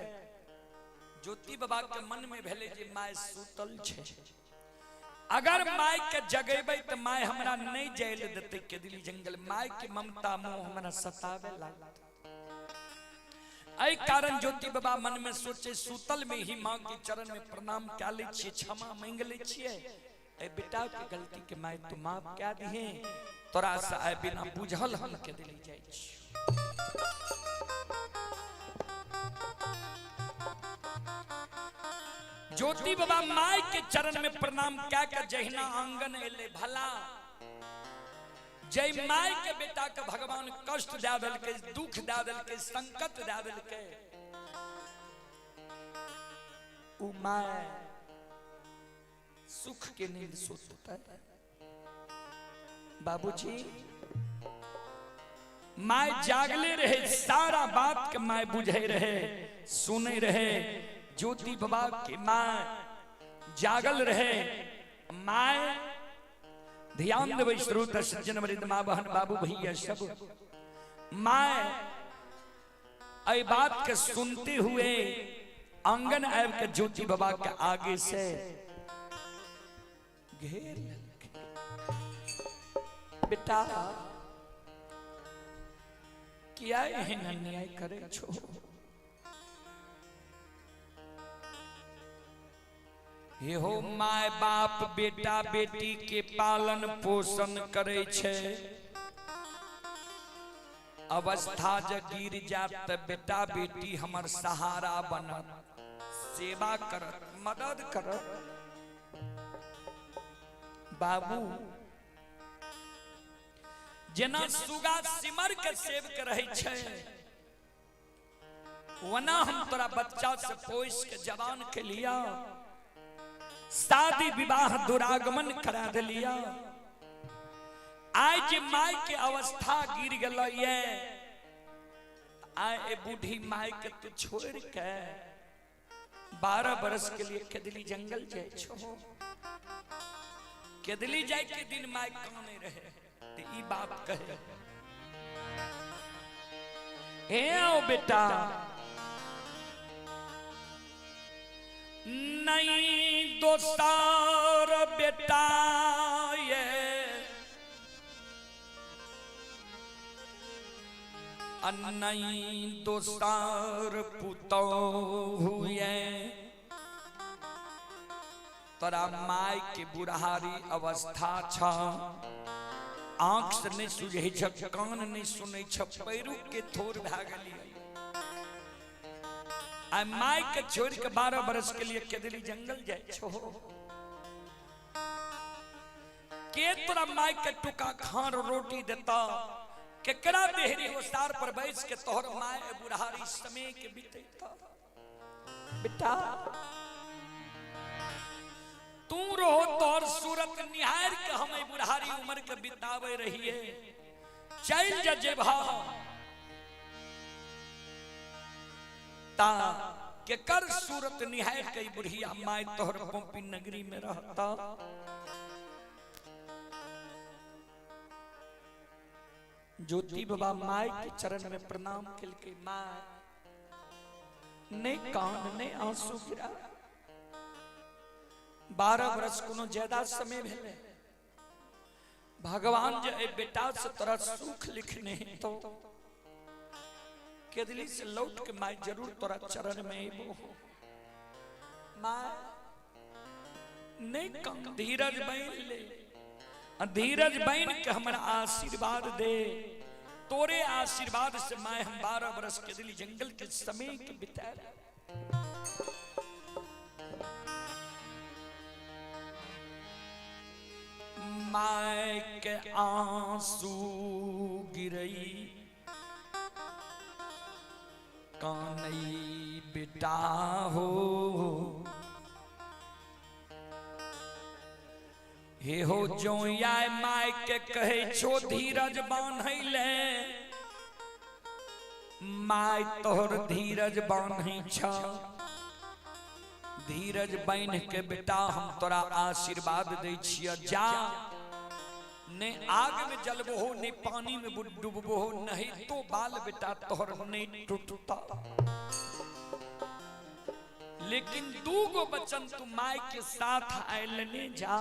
ज्योति बाबा के मन में भेले जे my सुतल छे, अगर my के जगेबै त my हमरा नहीं जाय देतै केदिल जंगल, my के ममता मोह हमरा सतावे लागत। एहि कारण ज्योति बाबा मन में सोचे सुतल में ही माँ के चरण में प्रणाम क्या ले छियै, क्षमा मांग ले छियै, ए बेटा के गलती के my तू माफ क्या दिहे, तोरा से आए बिना बुझल हम के दिली जाइ छी। ज्योति बाबा my के चरण में प्रणाम कए के जहिना आंगन एले, भला जय my के बेटा के भगवान कष्ट दए देलकै, दुख दए देलकै, संकट दए देलकै, उ my सुख के नींद सोतता है। बाबूजी my जागले रहे, सारा बात के my बुझे रहे, सुने रहे। ज्योति बाबा के my जागल रहे। My ध्यान देबै श्रोता सज्जन वृंद, माँ बहन बाबू भैया सब, my एहि बात के सुनते हुए आंगन आबि के ज्योति बाबा के आगे से घेर लेलकै। बेटा किया एहन अन्याय करे छो? हे हो my बाप बेटा बेटी के पालन पोषण करे छे, अवस्था जे गिर जात त बेटा बेटी हमर सहारा बनत, सेवा करत, मदद करत। बाबू जेना सुगा सिमर के सेव के रहे छे, वना हम तोरा बच्चा से पोस के जवान के लिया, शादी विवाह दुरागमन करा दिलिया। आइ जे my के अवस्था गिर गेल ये, आइ ए बूढ़ी my के तू छोड़ के 12 बरस के लिए केदली जंगल जाय छो। केदली जाय के दिन my काने रहे ते ई बात कहे, हे आओ बेटा नहीं दोसार बेटा ये नहीं दोसार पुतोहु ये, तोरा my के बुढ़ारी अवस्था छ, आंख से नहीं सुझै छ, कान नहीं सुनै छ, पैरू के थोर भए गेलियै। आ my के छोड़ के 12 बरस के लिए केदली जंगल जाय छो। के तोरा my के टुका खान रोटी देता, केकरा देहरी ओसार पर बैस के तोहर my बुढ़ारी समय के बीतेता। बेटा तू रहो तोहर सूरत निहार के हम बुढ़ारी उम्र के बितावे रहिए, चल जा जेबा ता के कर सूरत निहार के बुढ़िया my तोहर पोपी नगरी में रहता। ज्योति बाबा my के चरण में प्रणाम केलकै, my ने कान ने आंसू गिरा। 12 बरस कोनो ज्यादा समय भेलै, भगवान जे ए बेटा से तोरा सुख लिखने तो केदली से लौट के my जरूर तोरा चरण में अबो। My ने कम धीरज बन ले, धीरज बन के हमरा आशीर्वाद दे, तोरे आशीर्वाद से my हम 12 बरस केदली जंगल के समय के बिता। My के आंसू गिरई कानई बेटा हो, हे हो जो आय my के कहे छो धीरज बान्है ले, my तोहर धीरज बान्है छ, धीरज बान्ह के बेटा हम तोरा आशीर्वाद दै छिय, जा ने आग में जलबो हो ने पानी में डूबबो हो, नहीं तो बाल बेटा तोहर नहीं टूटता। लेकिन दू गो बचन तू my के साथ आयल ने जा,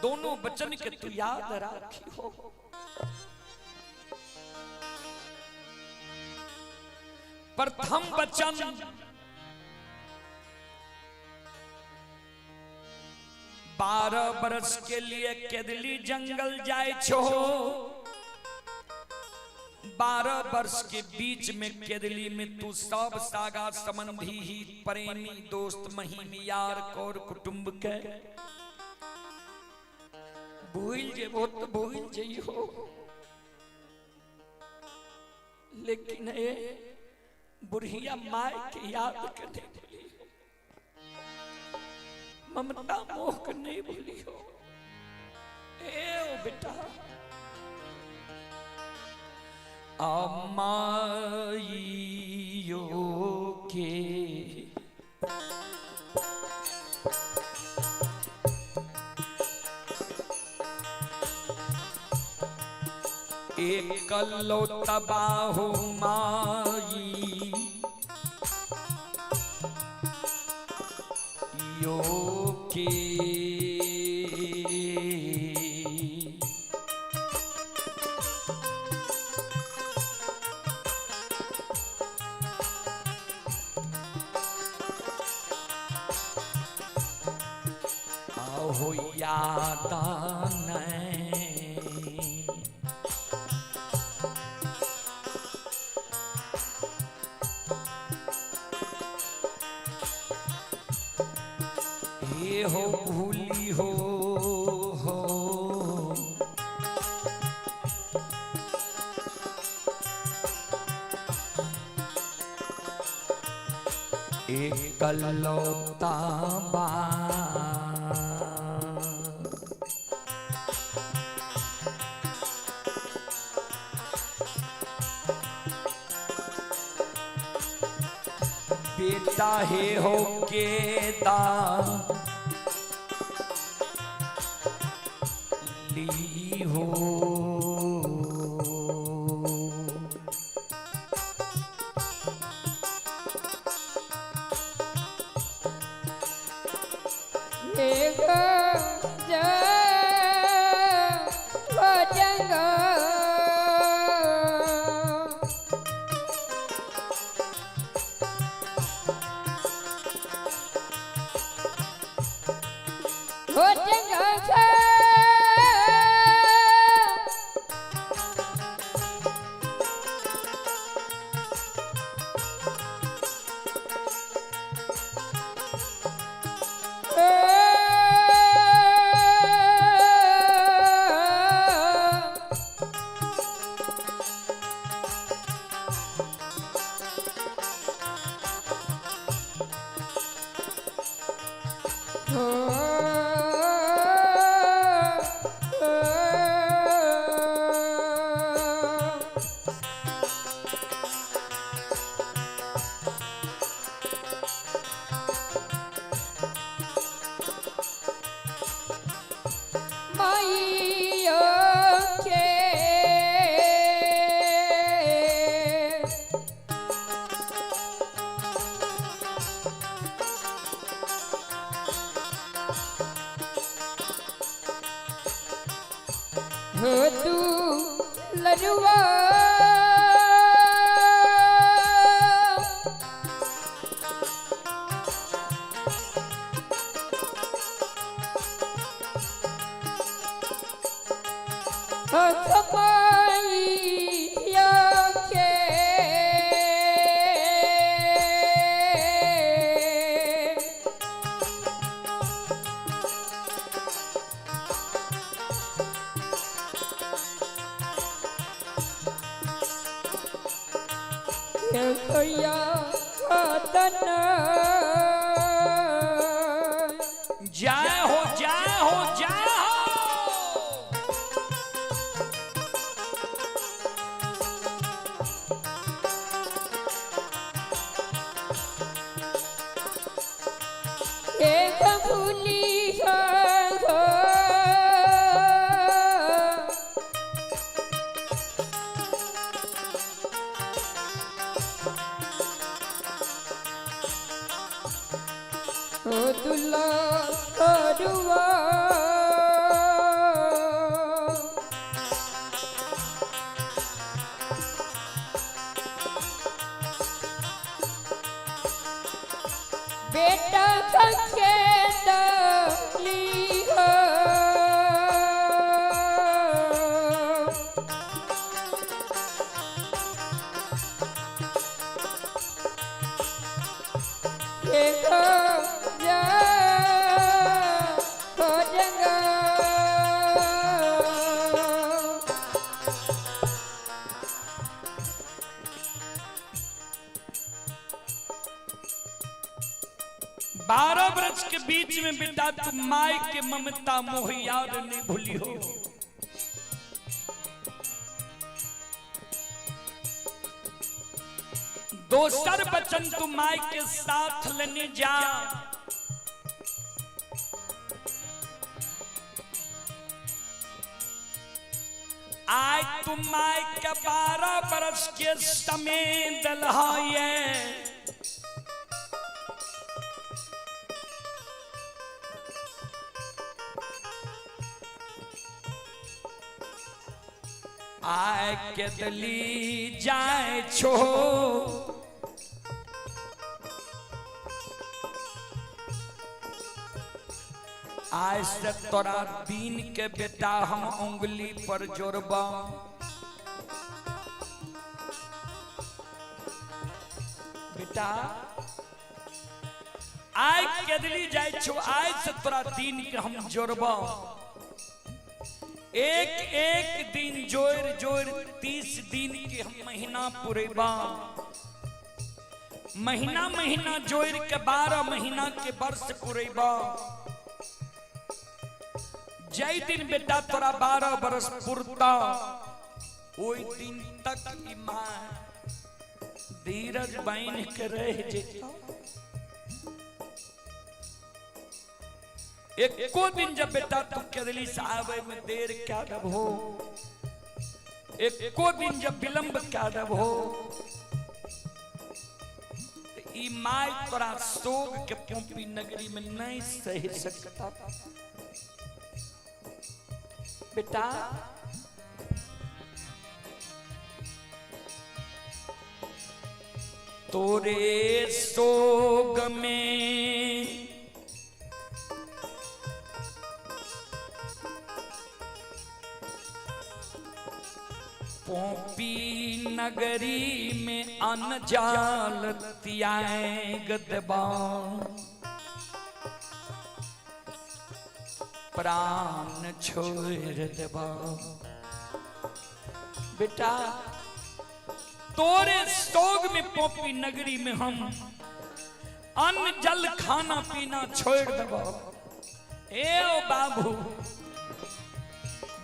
दोनों बचन के तू याद राखी हो। प्रथम बचन 12 बरस के लिए केदली जंगल जाय छो, 12 वर्ष के बीच में केदली में तू सब सागा संबंधी ही प्रेमी दोस्त महीम यार कौर कुटुंब के भूल जेबो तो भूल जइहो, लेकिन ये बुढ़िया माय के याद के नहीं भूली हो, ममता मोह के नहीं भूली हो। ए ओ बेटा अमाइयो के एकलो तबाहु माई यो के आहो याद नहीं हे हो भूली हो एकलौता बा बेटा हे हो केदा ली हो जय हो जय हो जय हो। एक भूली हो दुल्ला करुआ। बीच में बेटा तू my के ममता मोह याद नहीं भूली हो। दोसर वचन तू my के साथ लेने जा। आय तू my के 12 बरस के समय दलहाये आय के दली जाए छो आज से तोरा दिन के बेटा हम उंगली पर जोड़बा। बेटा आय के दली जाए छो, आज से तोरा दिन के हम जोड़बा। एक एक दिन जोड़ जोड़ 30 दिन के हम महीना पुरेबा। महीना महीना जोड़ के 12 महीना के वर्ष पुरेबा। जय दिन बेटा तोरा 12 बरस पुरता ओई दिन तक ई मां धीरज बांध के रह जेता। एको दिन जब बेटा तू केदली से आवे में देर क्या दब हो, एको दिन जब विलंब क्या दब हो, ई my तोरा शोक के पोंपी नगरी में नहीं सह सकता। बेटा तोरे शोक में पोंपी नगरी में अनजाल त्याग दबा प्राण छोड़ देबा। बेटा तोरे शोक में पोपी नगरी में हम अन्न जल खाना पीना छोड़ देबा। ए ओ बाबू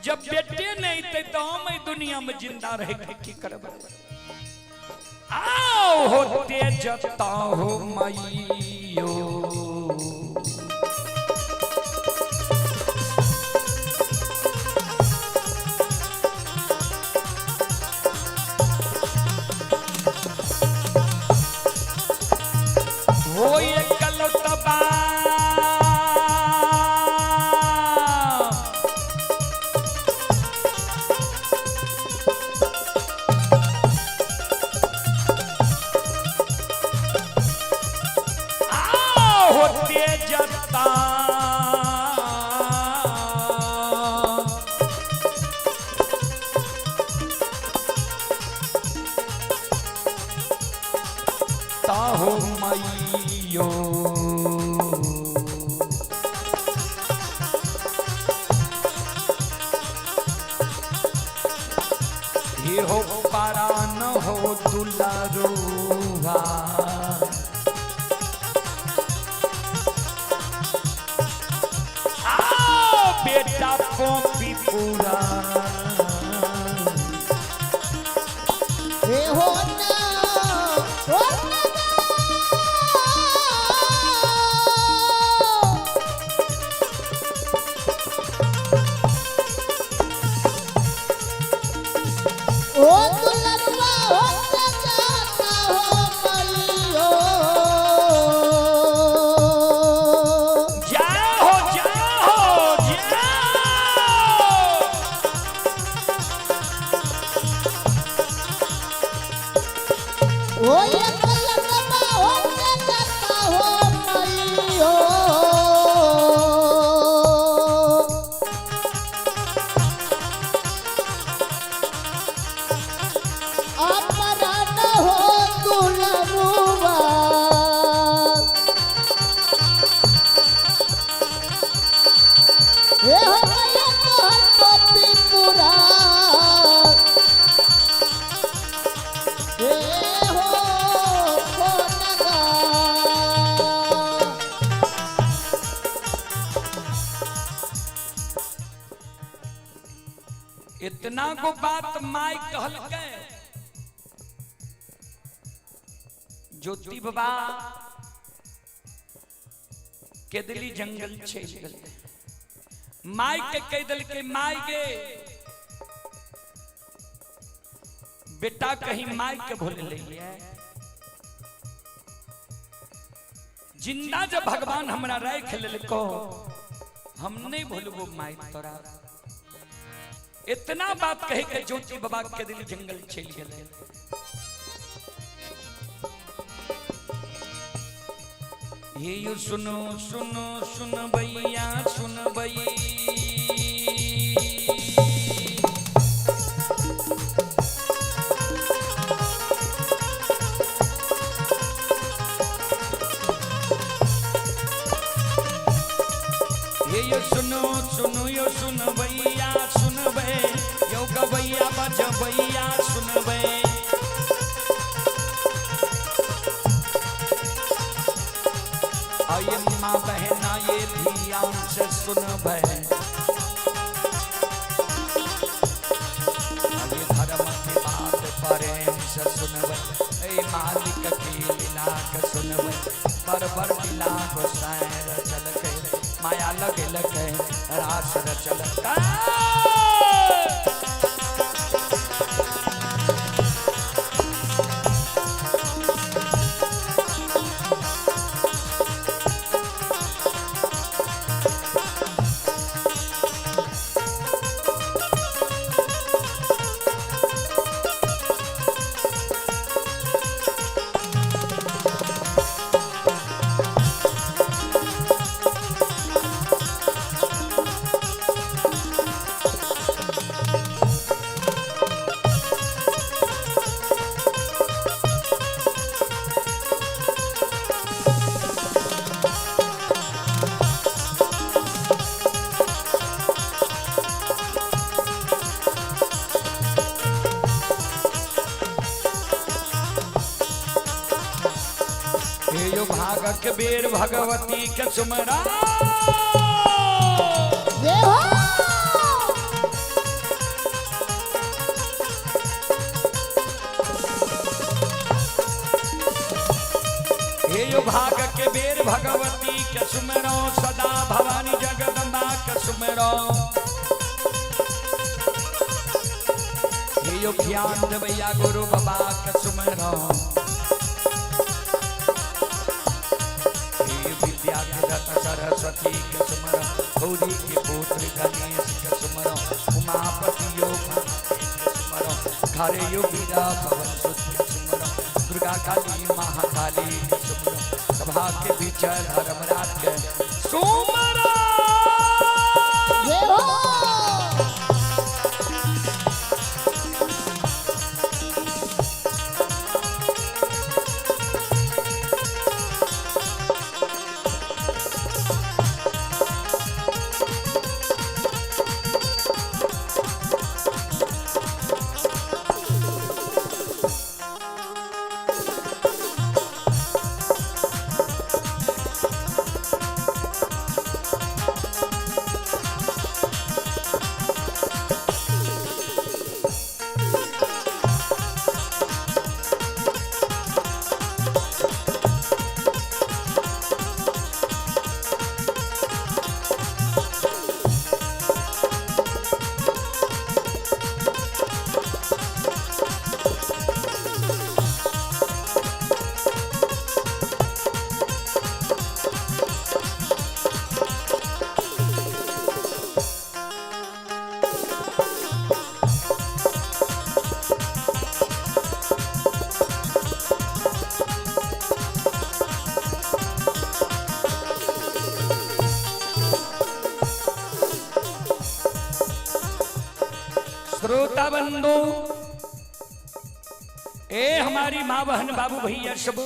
जब बेटे नहीं थे तो हम दुनिया में जिंदा रह के की करब। आओ होते जता हो मैयो हो ये कलतबा होते जता ताहो मैयो हे हो पारा न हो दुलारुआ बेटा पोपी पूरा हे हो ना हो ना ओ दुलरवा हो जाता हो मलियो। जाओ जाओ जाओ ओ ये दुलरवा हो जाता हो मलियो। अपरा न हो दुलरुआ हे हो मैया तोहर पपी पूरा हे हो हो नगा। इतना गो बात माय कहलकै। ज्योति बाबा केदली जंगल चलि गेलै। माय के कहि देलकै, माय गे बेटा कहीं माय के भूल लैये, जिंदा जब भगवान हमरा राखि लेलको हम नहीं भूलबो माय तोरा। इतना बात कहे के ज्योति बाबा के दिल जंगल चलि गेलै। हे यो सुनो सुनो सुन भैया सुन भई, हे यो सुनो सुनो यो सुन भैया सुनबे, यो गवैया बजबैया सुनबे। आये माँ बहना ये ध्यान से सुनबे, आये धर्म के बात प्रेम से सुनबे, ए मालिक के लीला के सुनबे। पर पर दिला गोसाई रचल के माया लगे लगे रास रचल के। हे यो भागक बेर भगवती के सुमरा। जय हो। हे यो भागक बेर भगवती के सुमरो, सदा भवानी जगदम्बा के सुमरो। हे यो ज्ञान देवैया गुरु बाबा के सुमरो। हे विद्या के दाता सरस्वती के सुमरो, गौरी के पुत्र गणेश के सुमरो, उमापति यो के सुमरो, घरे यो वीरा पवन सुत के सुमरो, दुर्गा काली महाकाली के सुमरो, सभा के बीच धर्मराज के सुमरो। जय हो। श्रोता बंधु, ए हमारी माँ बहन बाबू भैया सब,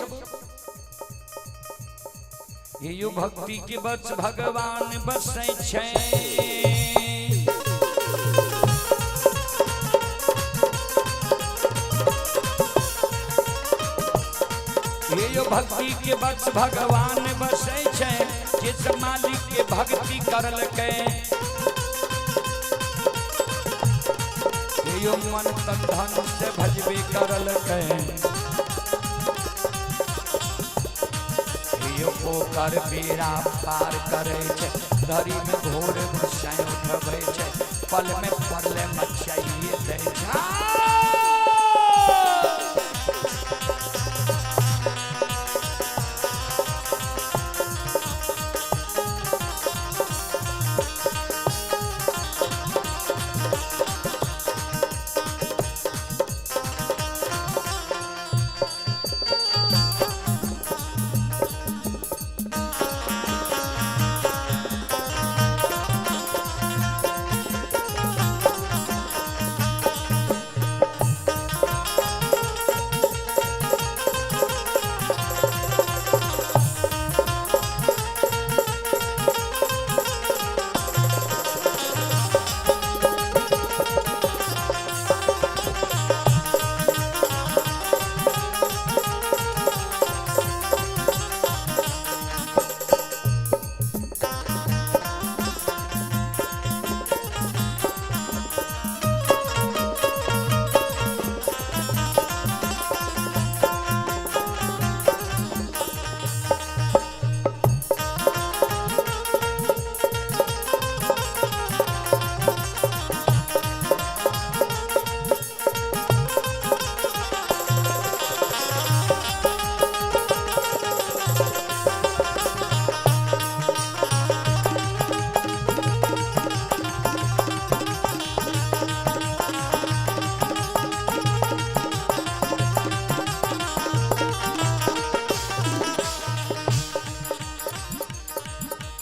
ये यो भक्ति के बस भगवान बसै छै। ये यो भक्ति के बस भगवान बसै छै, जिस मालिक के भक्ति करलकै। यो मन तन धन से भजबे करल यो ओकर बेड़ा पार करे छै, धरी में घोर गुस्साई उठबै छै, पल में पड़ले मचाइए दै छै।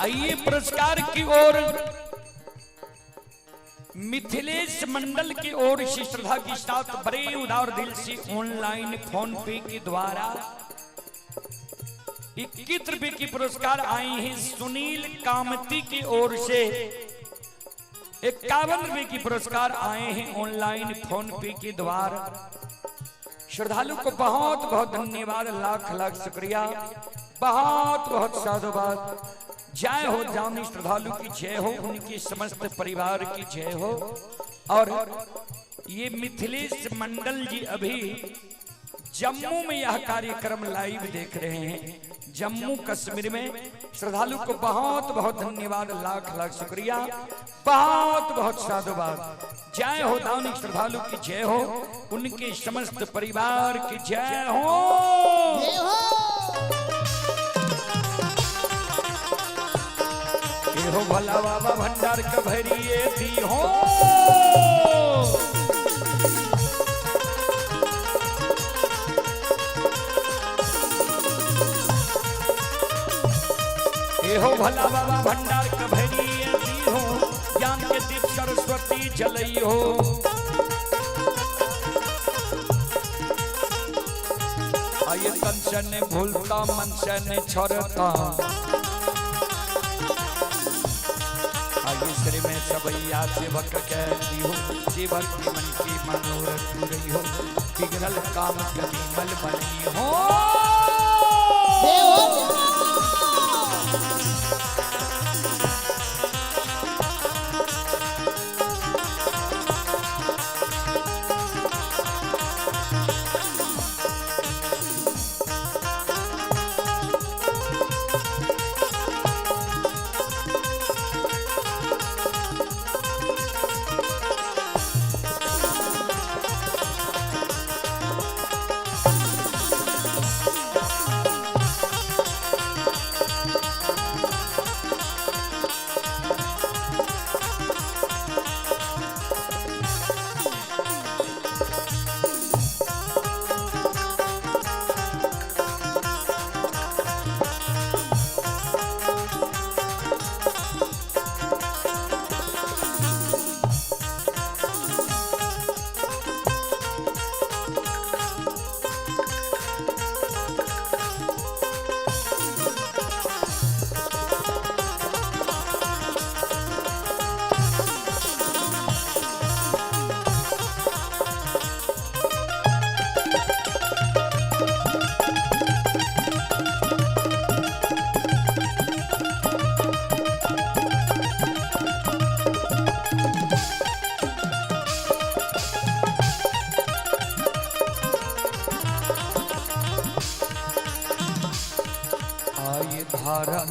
आइए पुरस्कार की ओर मिथिलेश मंडल की ओर से श्रद्धा के साथ बड़े उदार दिल से ऑनलाइन फोन पे के द्वारा 21 रुपए की पुरस्कार आई है। सुनील कामती की ओर से 51 रुपए की पुरस्कार आए हैं ऑनलाइन फोन पे के द्वारा। श्रद्धालु को बहुत बहुत धन्यवाद, लाख लाख शुक्रिया, बहुत बहुत साधुवाद। जय हो जानी श्रद्धालु की जय हो, उनके समस्त परिवार की जय हो। और ये मिथिलेश मंडल जी अभी जम्मू में यह कार्यक्रम लाइव देख रहे हैं, जम्मू कश्मीर में। श्रद्धालु को बहुत बहुत धन्यवाद, लाख लाख शुक्रिया, बहुत बहुत साधुवाद। जय हो दानी श्रद्धालु की जय हो, उनके समस्त परिवार की जय हो। जय हो। हो भला बाबा भंडार कभरिए दी हो। ए हो भला बाबा भंडार कभरिए दी हो, ज्ञान के दीप सरस्वती जलई हो। आये तन से ने भूलता मन से ने छोड़ता, श्री में सबैया सेवक कहती हो, सेवक की मन की मनोरथ पूरी हो, बिगड़ल काम कभी मल बनी हो।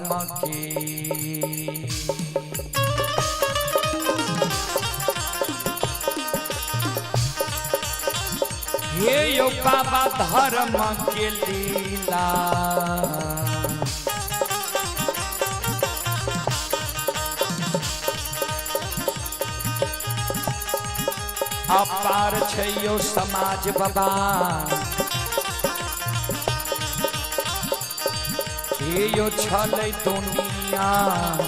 धर्म के। हे यो बाबा धर्म के लीला। अपार छै यो समाज बाबा, हे यो छलै दुनिया।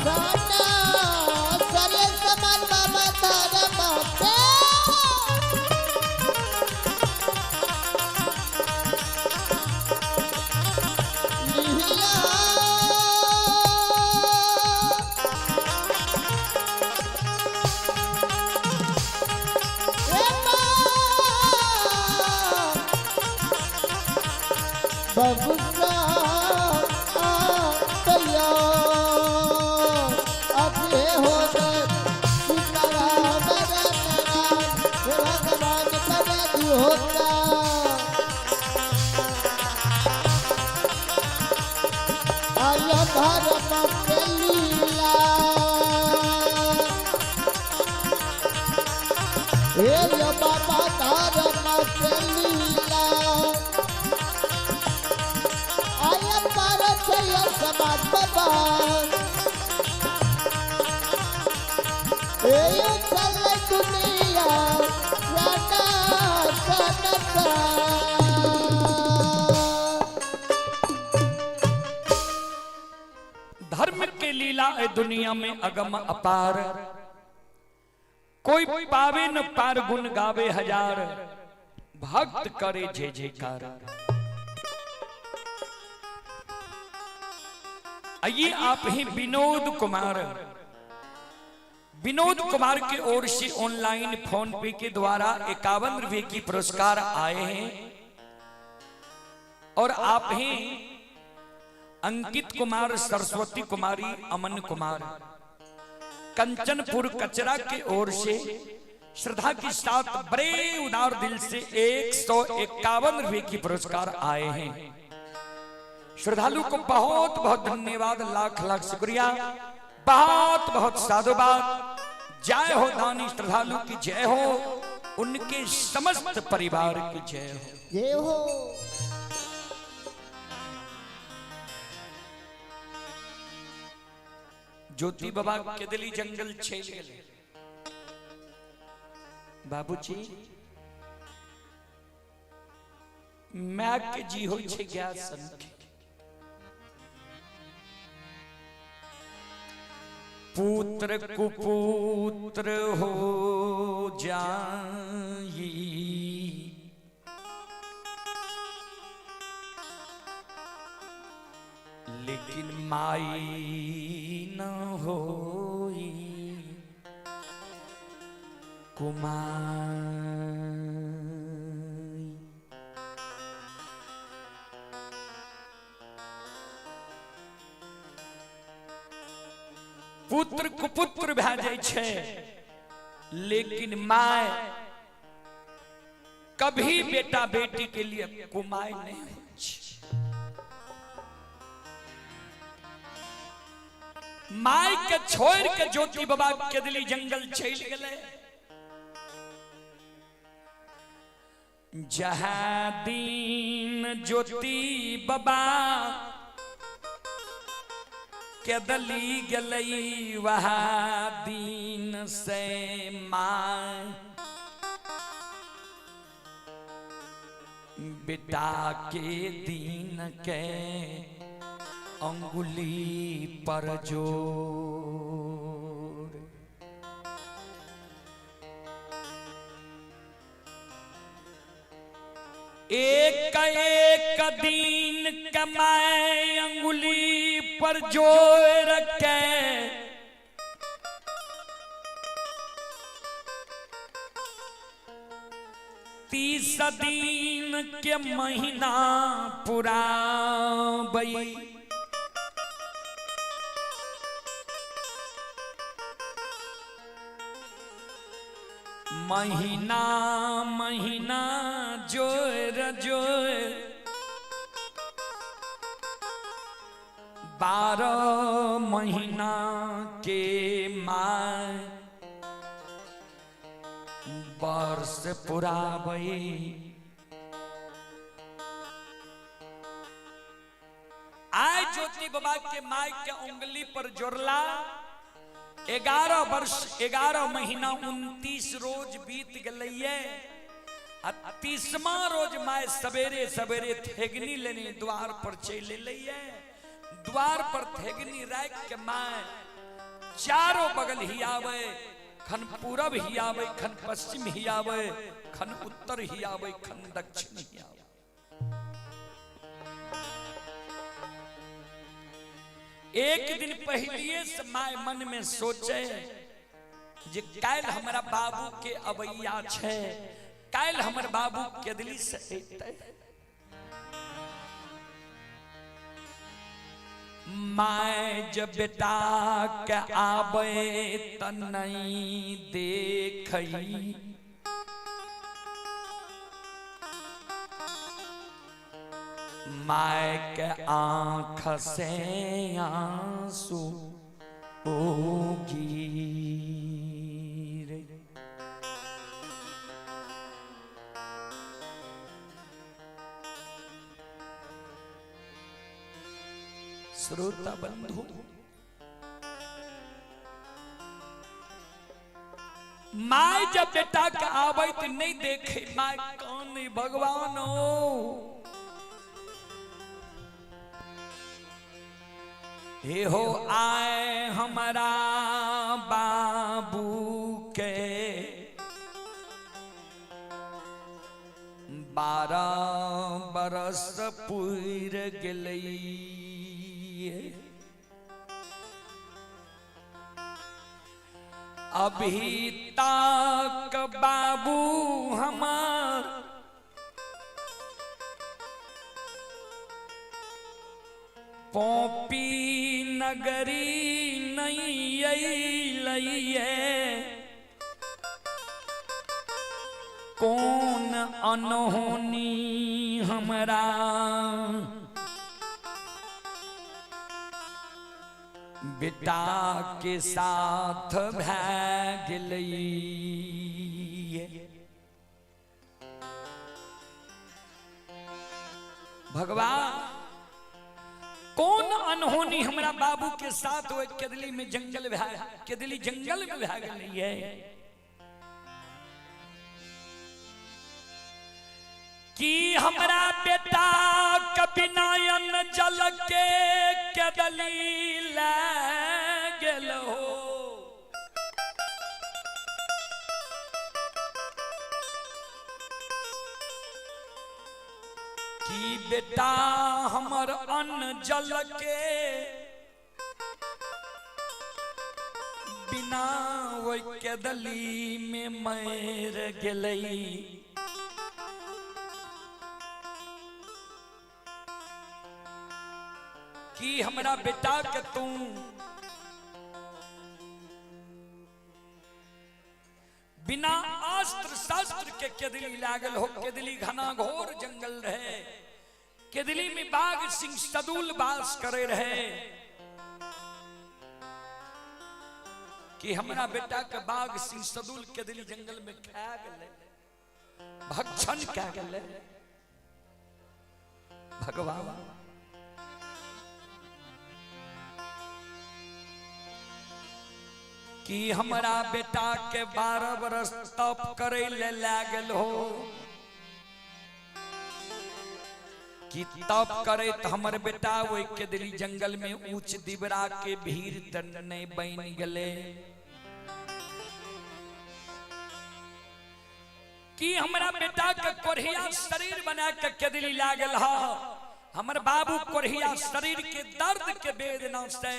साना सरे समान बाबा धर्म के। लीला ए बबुआ तैया अब ये हो गए सीताराम राम राम हे भगवान पर होता। आया धर्म के लीला हे यो बाबा धर्म के लीला। आया पार छै समाज बाबा, ए यो चले दुनिया सदा सदा। धर्म के लीला है दुनिया में अगम अपार, कोई पावे न पार गुण गावे हजार, भक्त करे जय जयकार। आइए आप ही विनोद कुमार, विनोद कुमार की ओर से ऑनलाइन फोन पे के द्वारा 51 रुपए की पुरस्कार आए हैं। और आप ही अंकित कुमार, सरस्वती कुमारी, अमन कुमार कंचनपुर कचरा के ओर से श्रद्धा के साथ बड़े उदार दिल से 151 रुपए की पुरस्कार आए हैं। श्रद्धालु को बहुत बहुत धन्यवाद, लाख लाख शुक्रिया, बहुत बहुत साधुवाद। जय हो दानी श्रद्धालु की जय हो, उनके समस्त परिवार की जय हो। जय हो। ज्योति बाबा केदली जंगल चल गए। बाबूजी my के जी होई छै गैस संखे। पुत्र कुपुत्र हो जाई, लेकिन माई न होई कुमार। पुत्र कुपुत्र भए जाइ छै, लेकिन my कभी बेटा बेटी के लिए कुमाय नहीं होइ छै। My के छोड़ के ज्योति बाबा केदली जंगल चलि गेलै। जहाँ दिन ज्योति बाबा केदली गेलै वहाँ दिन से my बेटा के दिन के अंगुली पर जोर। एक एक दिन कमाए अंगुली पर जोर के, तीस दिन के महीना पुराबई। महीना महीना जोर जोर 12 महीना के my वर्ष पुराबै। आय ज्योति बाबा के my के उंगली पर जोड़ला 11 वर्ष 11 महीना 29 रोज बीत गलैये। आ 30वां रोज my सवेरे सवेरे थेगनी लेने द्वार पर चल लैये। द्वार पर थेगनी राख के my चारों बगल ही आवे, खन पूरब ही आवे, खन पश्चिम ही आवे, खन उत्तर ही आवे, खन दक्षिण ही आवे। एक दिन पहलिए से my मन में सोचे जे काल्हि हमरा बाबू के अबैया छै, काल्हि हमर बाबू केदली से अयतै। My जब बेटा के आबै त नहीं देखई, my के आंख से आंसू गिरे। श्रोता बंधु, my जब बेटा के आबै त नहीं देखे, my कौन भगवान हो हे हो आए हमारा बाबू के 12 बरस पुर गेलै। अभी तक बाबू हमार पोपी नगरी नहीं अइलैये, कौन अनहोनी हमरा बेटा के साथ भै गेलै। भगवान कौन अनहोनी हमरा बाबू के साथ वो केदली में जंगल भै केदली जंगल में भै गेलै। कि हमरा बेटा कभी नयन जल के केदली ले गेल हो। कि बेटा हमर अन्न जल के बिना ओहि केदली में मर गेलै। कि हमरा बेटा के तू बिना अस्त्र शस्त्र के केदली लागल हो। केदली घना घोर जंगल रहे, केदली में बाघ सिंह सदुल बास करे रहे। कि हमरा बेटा के बाघ सिंह सदुल केदली जंगल में खा गेलै, भक्षण कए गेलै। भगवान कि हमरा बेटा के 12 बरस तप करे ले लागल हो। कि तप करे त हमर बेटा ओहि केदली जंगल में ऊंच दिबरा के भीड़ त नहीं बन गेलै। कि हमरा बेटा के कोढ़िया शरीर बना के केदली लागल ह, हमर बाबू कोढ़िया शरीर के दर्द के वेदना से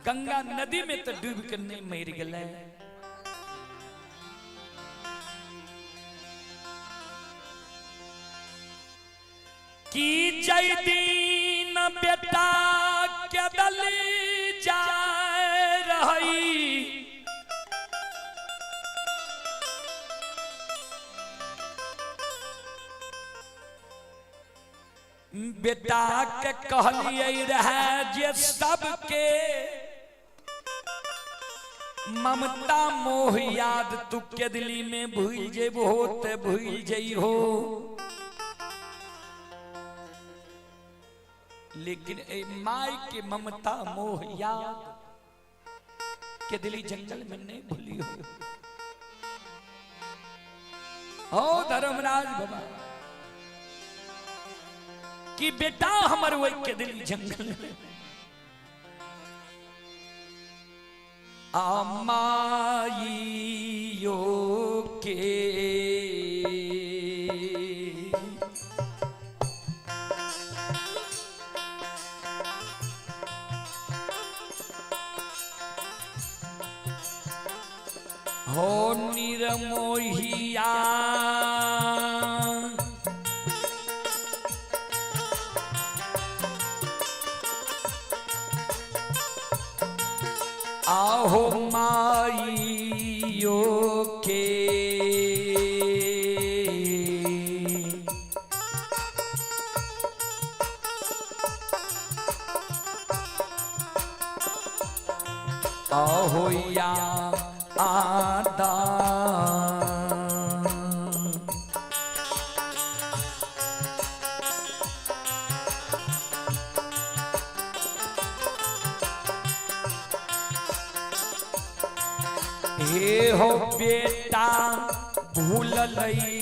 गंगा नदी में तो डूब के नहीं मर गए। कि जय दिन बेटा केदली जाय रही, बेटा के कहलिए रहे जे सबके ममता मोह याद तू केदली में भूल जेबो ते भूल जइहो, लेकिन ए माई के ममता मोह याद केदली जंगल में नहीं भूली हो। हो धर्मराज बाबा कि बेटा हमर वही केदली जंगल में अमाइयो के हो निरमोहिया आहो माइयो के आहो या आदा हे हो बेटा भूल लई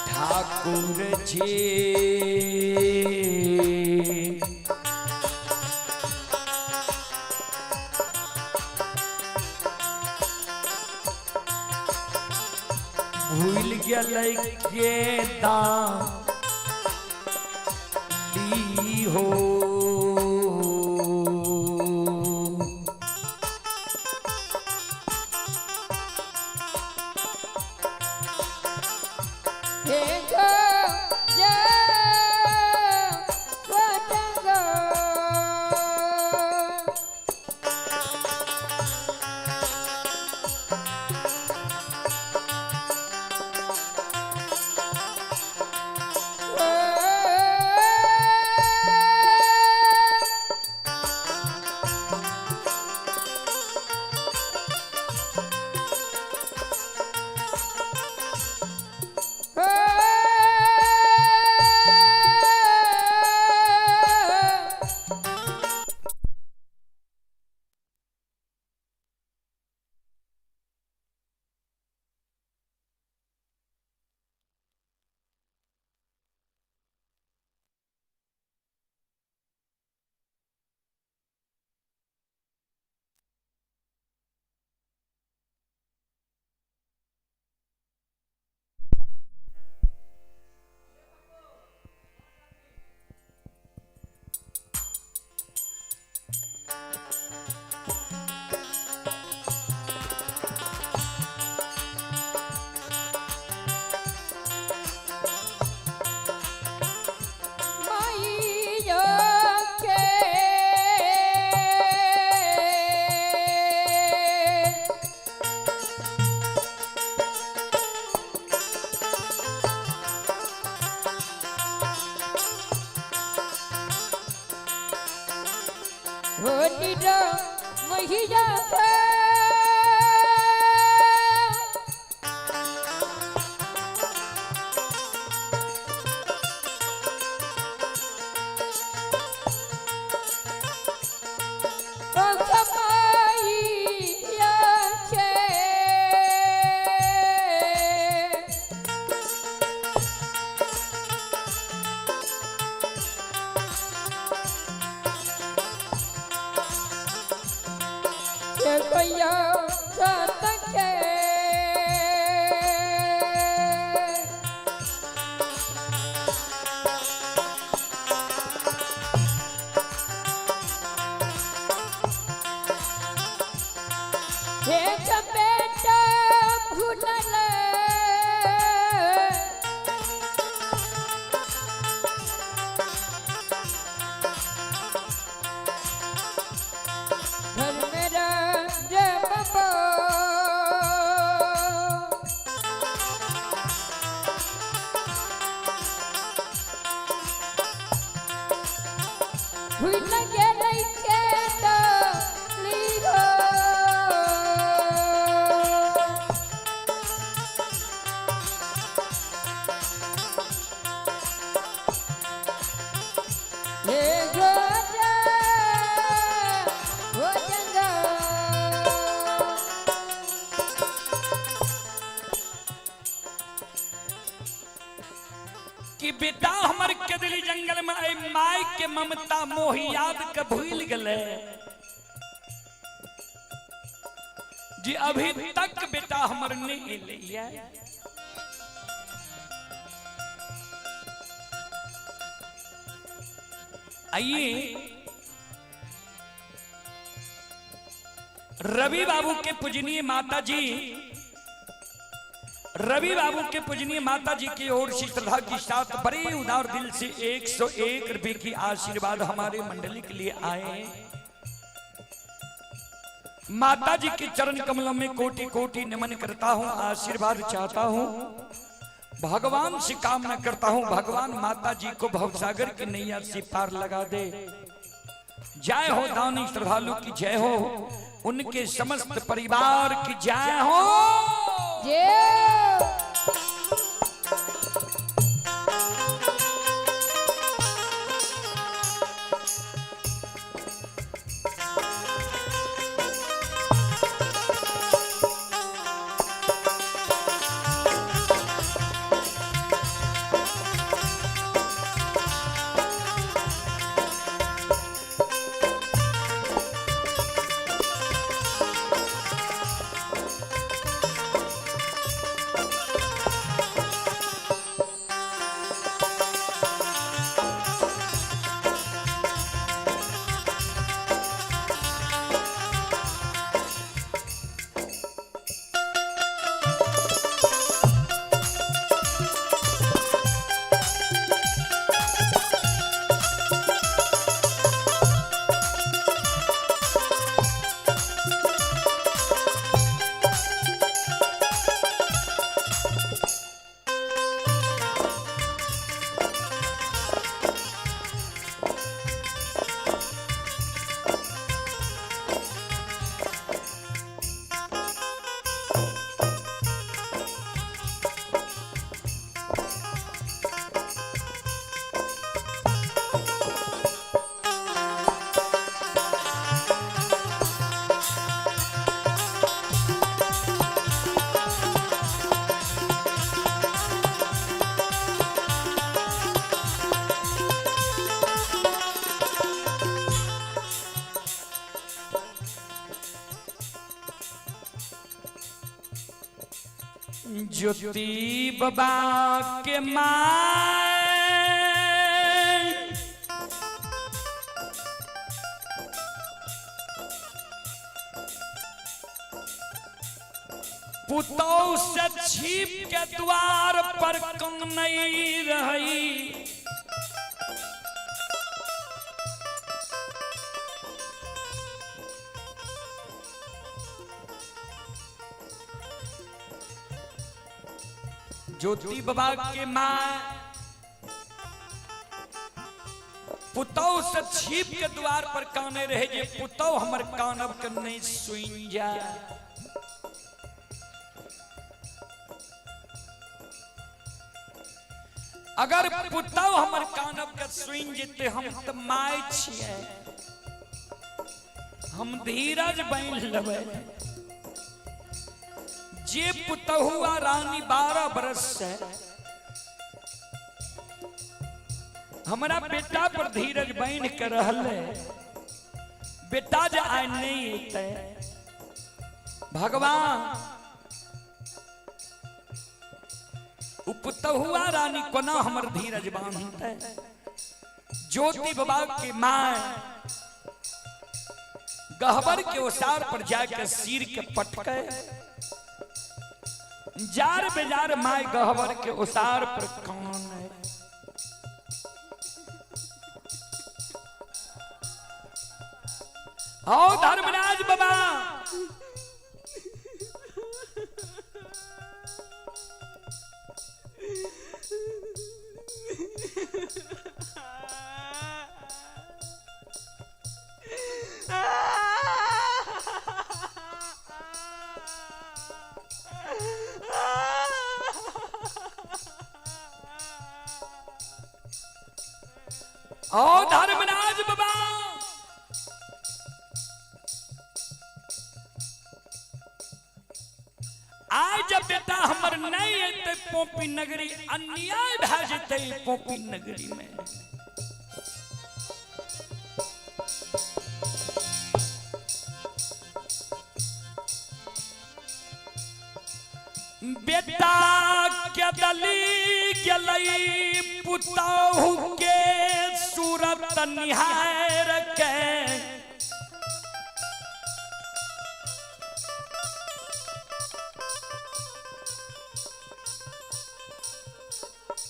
ठाकुर जी भूल गेलै के दाली हो। हे गो जा पतंगो माइयो के हो निरा महिया के माइया के भैया सत के एक बेटा भूलल घर मेरा भूल गेलै खेत लीहो। हे जोजा हो जंगा। कि बेटा हमर कदली जंगल में आई माय के ममता मोह याद के भूल गले जी, अभी तक बेटा हमर नहीं एलै। आइए रवि बाबू के पूजनीय माता जी, रवि बाबू के पूजनीय माता जी की ओर से श्रद्धा के साथ बड़े उदार दिल से 101 रुपए की आशीर्वाद हमारे मंडली के लिए आए। माता जी के चरण कमलों में कोटि कोटि नमन करता हूँ, आशीर्वाद चाहता हूँ, भगवान से कामना करता हूँ, भगवान माता जी को भवसागर की नैया से पार लगा दे। जय हो दानी श्रद्धालु की जय हो, उनके समस्त परिवार की जय हो। जय। ज्योति बाबा के my पुतौ से छिप के द्वार पर कम नहीं रही, ज्योति बाबा के माँ पुतौ से छिप के द्वार पर काने रहे जे पुतौ हमर कानब के नहीं सुन जाए। अगर पुतौ हमर कानब के सुन जेते हम त my छियै, हम धीरज बन लेबै। जे पुतहुआ रानी 12 बरस से हमरा बेटा पर धीरज बन के रहले, बेटा जे आइ नहीं एतै भगवान, उ पुतहुआ रानी कोना हमर धीरज बांधतै। ज्योति बाबा के my गहबर के ओसार पर जाके सिर के पटके, जार बेजार my गहबर के ओसार पर कान है। आओ धर्मराज बाबा, ओ धर्मराज बाबा, आइ जब बेटा हमर नहीं एतै पोपी नगरी, अन्याय भए जेतै पोपी नगरी में। बेटा के दली गेलै पुतहु के सूरत निहार के,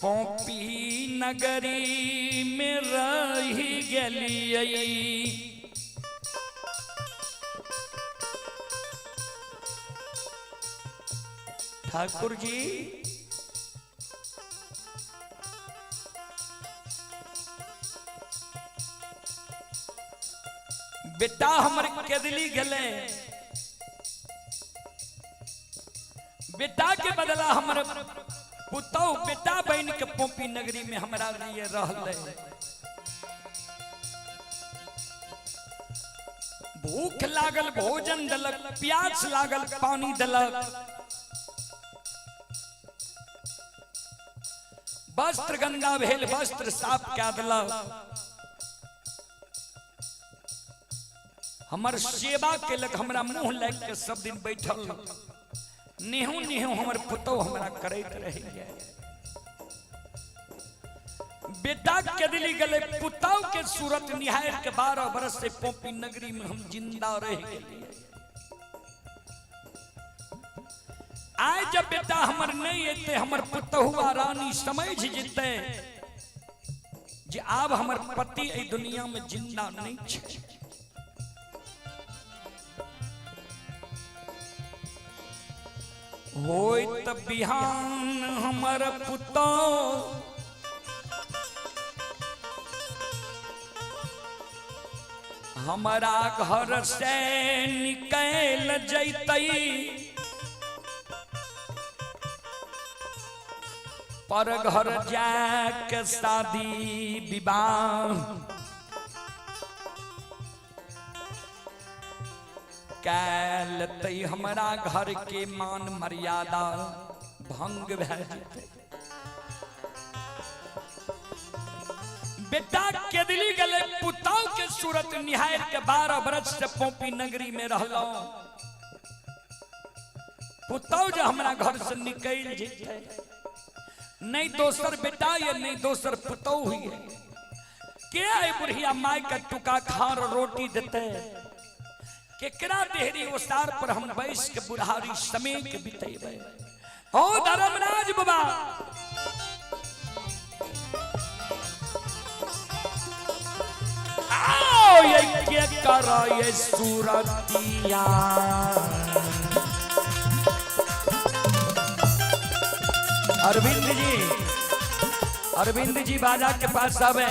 पोपी नगरी में रही गेलियै। ठाकुर जी बेटा हमर केदली गेले, बेटा के बदला हमर पुतहु बेटा बन के पोपी नगरी में हमरा लिए रहले। भूख लागल भोजन दलक, प्यास लागल पानी दलक, वस्त्र गंदा भेल वस्त्र साफ कए देलक, हमर सेवा केलक, हमरा मुंह लागि के सब दिन बैठल नेहू नेहू हमर पुतहु हमरा करैत रहैया। बेटा के दिली गेलै पुतहु के सूरत निहार के 12 बरस से पोपी नगरी में हम जिंदा रह गेलियै। आइ जब बेटा हमर नहीं एतै, हमर पुतहुआ रानी समझ जेतै जे आब हमर पति एहि दुनिया में जिंदा नहीं छै। होइत बिहान हमर पुतहु हमरा घर से निकल जैतै, पर घर जाके शादी विवाह कैल तै हमरा घर के मान मर्यादा भंग भए जेतै। बेटा केदली गेलै पुतहु के सूरत निहार के 12 बरस से पोपी नगरी में रहलहुं, पुतहु जे हमरा घर से निकल जेतै, नहीं दोसर बेटा या नहीं दोसर पुतहु हुई है, के आई बुढ़िया माय के टुका खार रोटी देते, केकरा देहरी ओसार पर हम बैस के बुढ़ारी समय के बितेबै। ओ धर्मराज बाबा, आओ ये के करो ये सूरतिया, अरविंद जी, अरविंद जी बाजा के पास आवे।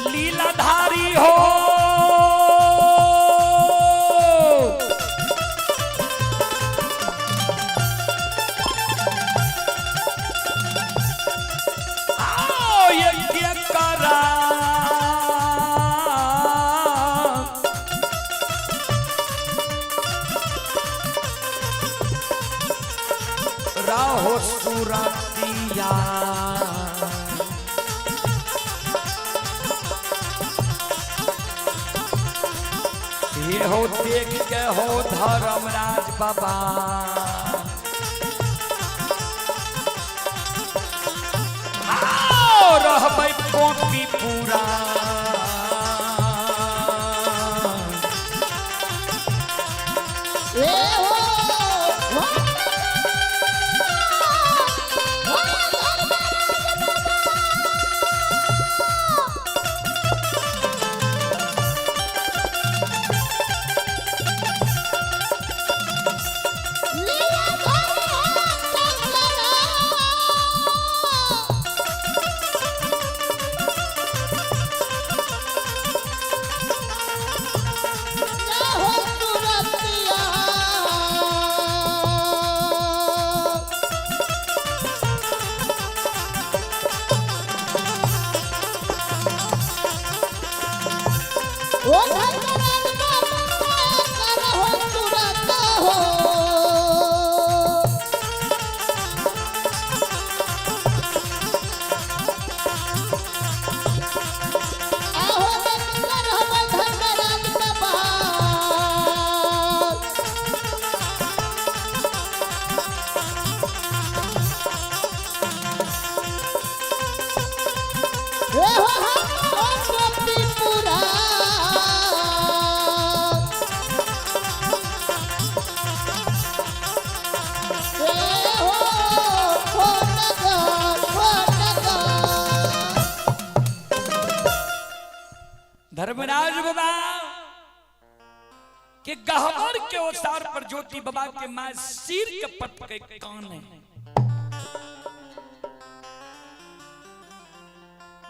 लीलाधारी हो आओ यज्ञ करा, राहो सुरतिया, ये हो देख के हो धर्मराज बाबा, आओ रहबै पोपी पूरा। ए हो हो धर्मराज बाबा के गहबर के ओसार पर ज्योति बाबा के मां सिर के पटके कान है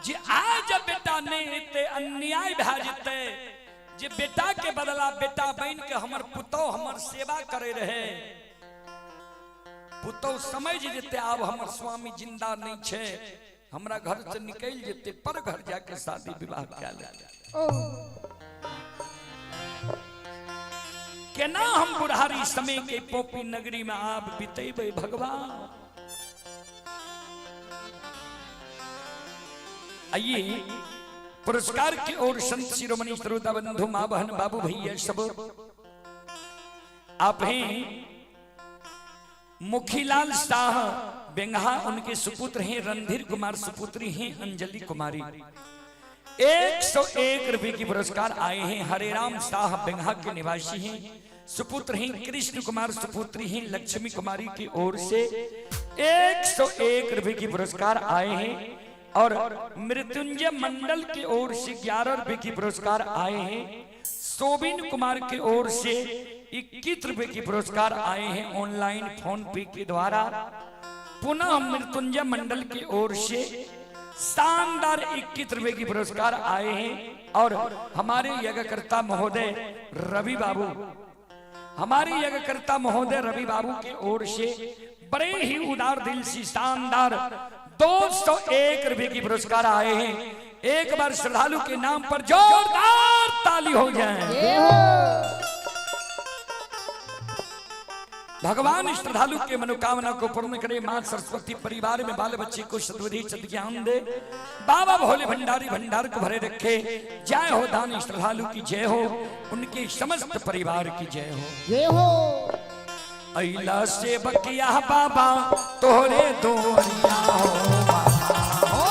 जे आज बेटा नहीं हेतै अन्याय भए जेतै। जे बेटा के बदला बेटा बन के हमर पुतोह हमर सेवा करे रहे, पुतोह समझ जेतै आब हमर स्वामी जिंदा नहीं छे, हमरा घर से निकल जेतै पर घर जाके शादी विवाह कए लेतै। केना हम बुढ़ारी समय के पोपी नगरी में आब बितेबै भगवान। आइए पुरस्कार की ओर संत शिरोमणि श्रोता बंधु माँ बहन बाबू भैया सब आप हैं मुखीलाल शाह बेंगहा, उनके सुपुत्र हैं रणधीर कुमार, सुपुत्री हैं अंजलि कुमारी। 101 रुपए की पुरस्कार आए हैं। हरे राम शाह बेंगहा के निवासी हैं, सुपुत्र हैं कृष्ण कुमार, सुपुत्री हैं लक्ष्मी कुमारी की ओर से 101 रुपए की पुरस्कार आए हैं। और मृत्युंजय मंडल की ओर से 11 रुपए की पुरस्कार आए हैं। सोबिन कुमार की ओर से 21 रुपए की पुरस्कार आए हैं ऑनलाइन फोन पे के द्वारा। पुनः मृत्युंजय मंडल की ओर से शानदार 21 रुपए की पुरस्कार आए हैं। और हमारे यज्ञकर्ता महोदय रवि बाबू, हमारे यज्ञकर्ता महोदय रवि बाबू की ओर से बड़े ही उदार दिल से शानदार 201 रुपए की पुरस्कार आए हैं। एक बार श्रद्धालु के नाम पर जोरदार ताली हो जाए। भगवान श्रद्धालु के मनोकामना को पूर्ण करे। मां सरस्वती परिवार में बाल बच्चे को सद्बुद्धि सद्ज्ञान दे। बाबा भोले भंडारी भंडार को भरे रखे। जय हो दानी श्रद्धालु की जय हो, उनके समस्त परिवार की जय हो। जय हो। अइला से बकिया बाबा तोहरे दुआरिया हो बाबा हो।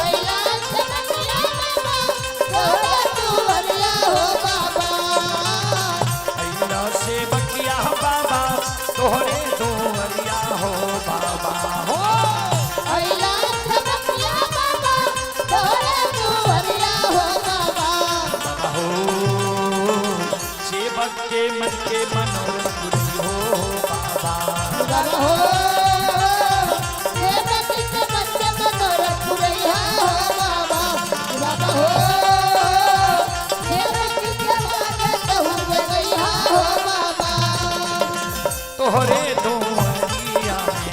अइला से बकिया बाबा तोहरे दुआरिया हो बाबा। अइला से बकिया बाबा तोहरे दुआरिया हो बाबा हो। अइला से बकिया बाबा तोहरे दुआरिया हो बाबा। बाबा हो सेवक के मन के मनोरथ पूरी हो बाबा। बाबा हो सेवक के मन के मनोरथ पूरी हो बाबा। बाबा हो सेवक के मन कहू गैया हो बाबा। तोहरे दुआरिया में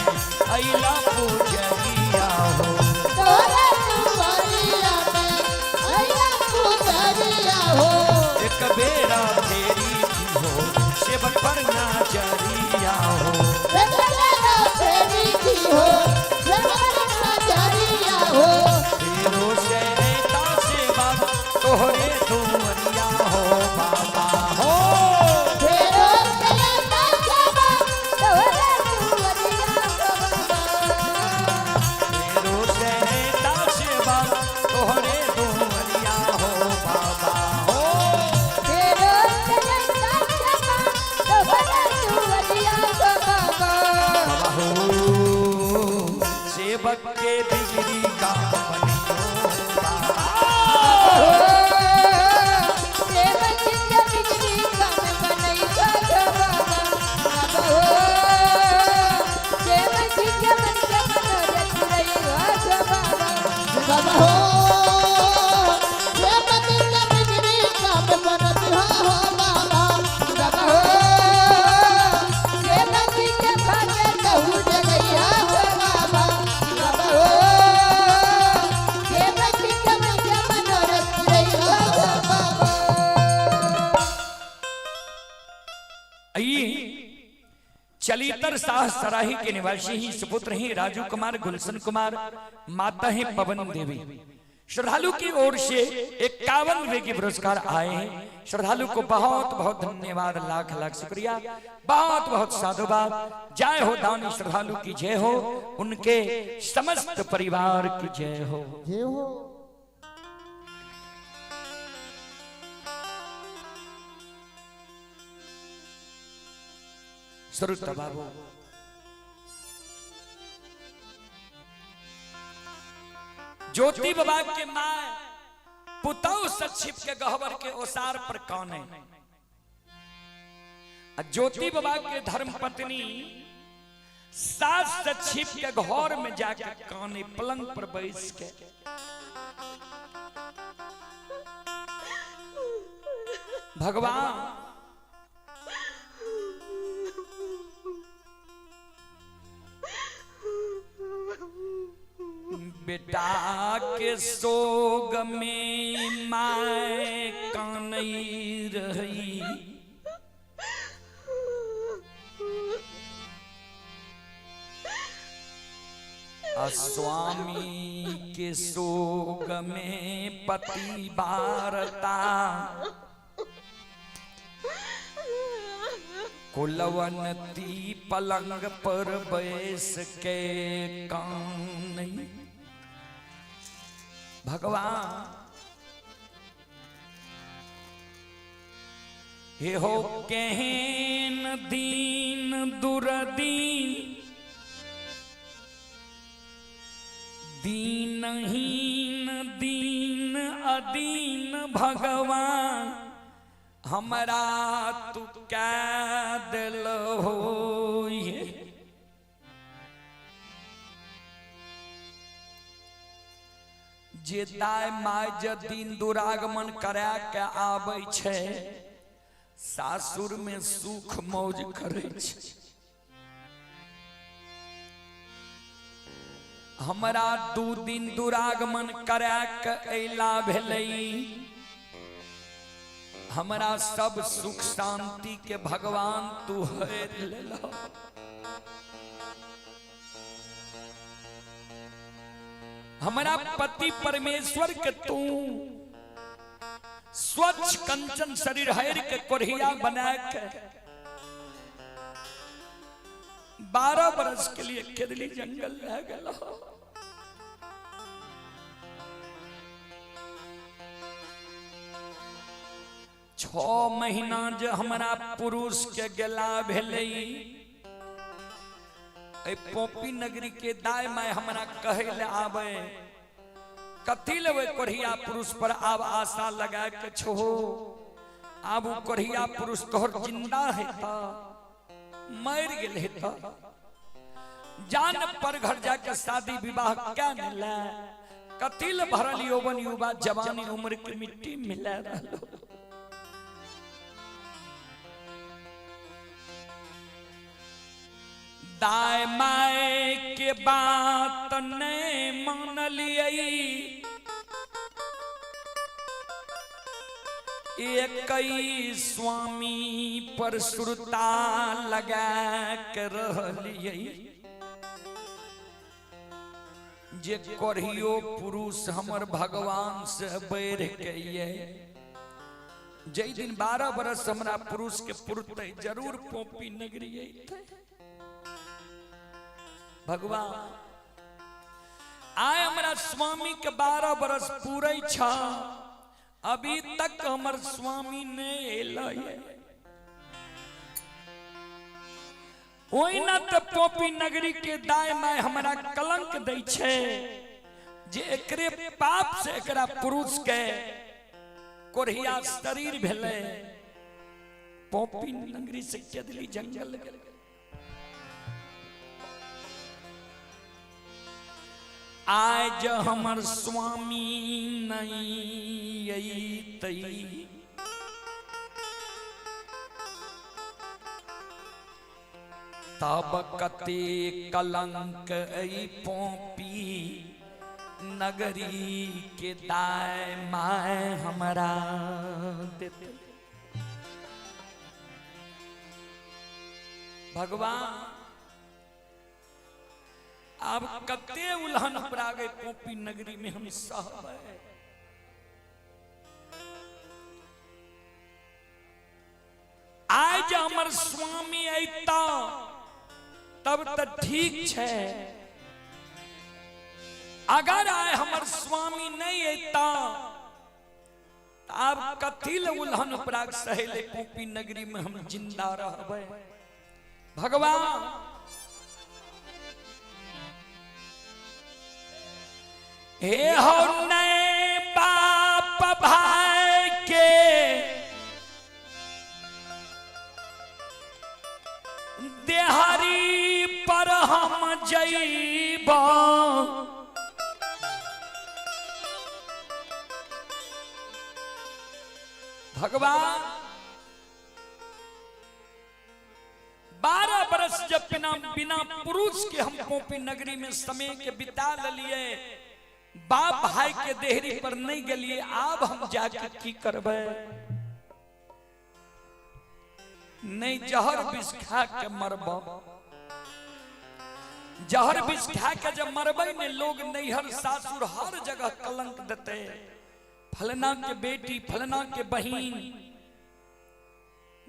अइला पूजरिया हो। तोहरे दुआरिया में अइला पूजरिया हो। एक बेरा फेरी की हो सेवक पर नजरिया हो। एक बेरा फेरी की हो सेवक पर नजरिया हो। फेरो से ऐता सेवा तोहरे दुआरिया हो बाबा हो। फेरो से ऐता सेवा तोहरे दुआरिया हो बाबा। फेरो से ऐता सेवा तोहरे दुआरिया हो बाबा हो। फेरो से ऐता सेवा तोहरे दुआरिया हो बाबा। बाबा हो सेवक के बिगड़ी काम बनियो बाबा। सेवक के बिगड़ी काम बनैया बाबा। बाबा हो सेवक के मन के मनोरथ पुरैया बाबा। बाबा हो सेवक के बिगड़ी काम बनत हो बाबा। बाबा हो सेवक के भाग्य कहू जगैया हो बाबा। बाबा हो सेवक के मन के मनोरथ पुरैया बाबा। आइए चलितर शाह सराही के निवासी ही सुपुत्र हैं राजू कुमार, गुलशन कुमार, माता है पवन देवी। श्रद्धालु की ओर से 51 रुपए के पुरस्कार आए हैं। श्रद्धालु को बहुत बहुत धन्यवाद, लाख लाख शुक्रिया, बहुत बहुत साधुवाद। जय हो दानी श्रद्धालु की जय हो, उनके समस्त परिवार की जय हो। जय हो। श्रोता बाबू ज्योति बाबा के मां पुतहु से छिप के गहबर के ओसार पर काने। आ ज्योति बाबा के धर्म पत्नी सास से छिप के घर में जाके काने, पलंग पर बैस के। भगवान बेटा के सोग में my कानई रही, आ स्वामी के सोग में पति बारता, कुलवंती पलंग पर बैस के कानई। भगवान हे हो केहन दीन दुर्दीन, दीनहीन दीन अदीन भगवान हमरा तू कै दिल हो। जे दाय my जे दिन दुरागमन करा के आबै छै, सासुर में सुख मौज करै छै। हमरा 2 दिन दुरागमन करा के अयला भेलै, हमरा सब सुख शांति के भगवान तू हर लेलह। हमरा पति परमेश्वर के तू स्वच्छ कंचन शरीर हर के कोढ़िया बना के 12 बरस के लिए केदली जंगल रह गया। 6 महीना जे हमरा पुरुष के गेला भेलै, पोपी नगरी के दाय my हमरा कहे ले आवे, कथी लेबै कोढ़िया पुरुष पर आब आशा लगा के छो, आब उ कोढ़िया पुरुष तोहर जिंदा है त मर गेल है त जान पर घर जाके शादी विवाह क्या मिला, कथी ले भरल यौवन युवा जवानी उम्र के मिट्टी मिला रहलो। दाय my के बात नहीं मानलियै, एकई स्वामी पर सुरता लगा के रहलियै। जे कोढ़ियो पुरुष हमर भगवान से बढ़ के ये, जै दिन 12 बरस हमरा पुरुष के पुरतै जरूर पोपी नगरी अयतै। भगवान आय हमरा स्वामी के 12 बरस पूरे छ, अभी तक हमर स्वामी नहीं एलै। ओहिना त पोपी नगरी के दाय my हमरा कलंक दै छै, जे एकरे पाप से एकरा पुरुष के कोढ़िया शरीर भेलै, पोपी नगरी से केदली जंगल गेल। आज हमर स्वामी नहीं अयतै, तब कते कलंक ऐ पोपी नगरी के दाय my हमरा देतै। भगवान अब कते उल्हन परागे पोपी नगरी में हम सहबै। आज हमर स्वामी अयता तब त ठीक छै, अगर आय हमर स्वामी नहीं अयता आब कथी ले उल्हन पराग सहेले पोपी नगरी में हम जिंदा रहबै। भगवान हे हो नए बाप देहारी पर हम जइब। भगवान 12 बरस जब बिना बिना पुरुष के हम पोपी नगरी में समय के बिता लिए, बाप भाई के देहरी पर नहीं गलिए, अब हम जाके की करबै? नहीं जहर विष खा के मरब। जहर विष खा के जब मरबै ने लोग नैहर सासुर हर जगह कलंक देते, फलना के बेटी फलना के बहिन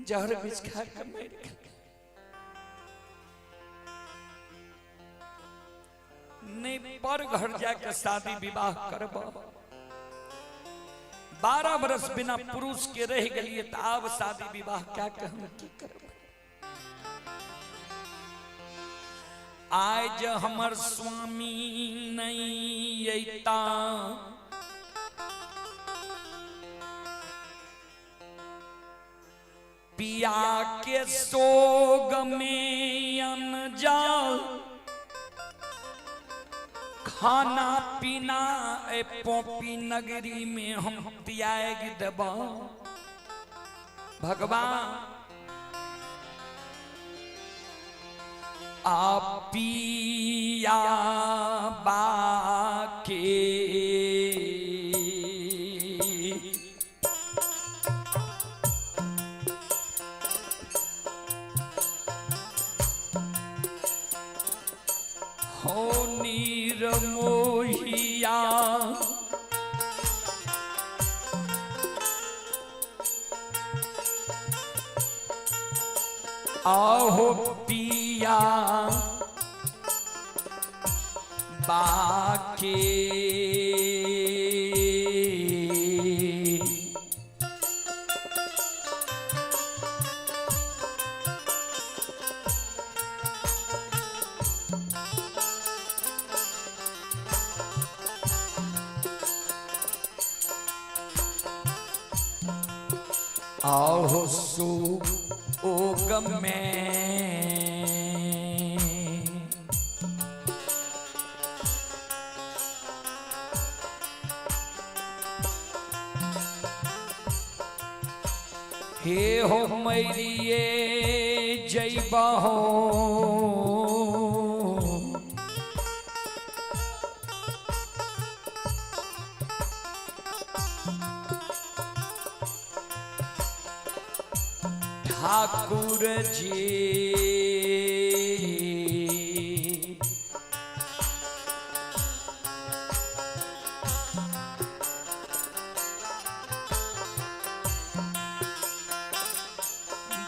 जहर विष खा के मर गेल। नहीं पर घर जाके शादी विवाह करब। 12 बरस बिना पुरुष के रह गलिए तो आब शादी विवाह क्या के हम की करब? आज हमर स्वामी नहीं अयता, पिया के सोग में अनजाल, खाना पीना ए पोपी नगरी में हम त्याग देब। भगवान आ पिया बाके हो नीर मोहिया, आहो पिया बाके आहो सो ओगम में हे हो मैरिये जैबा हो। ठाकुर जी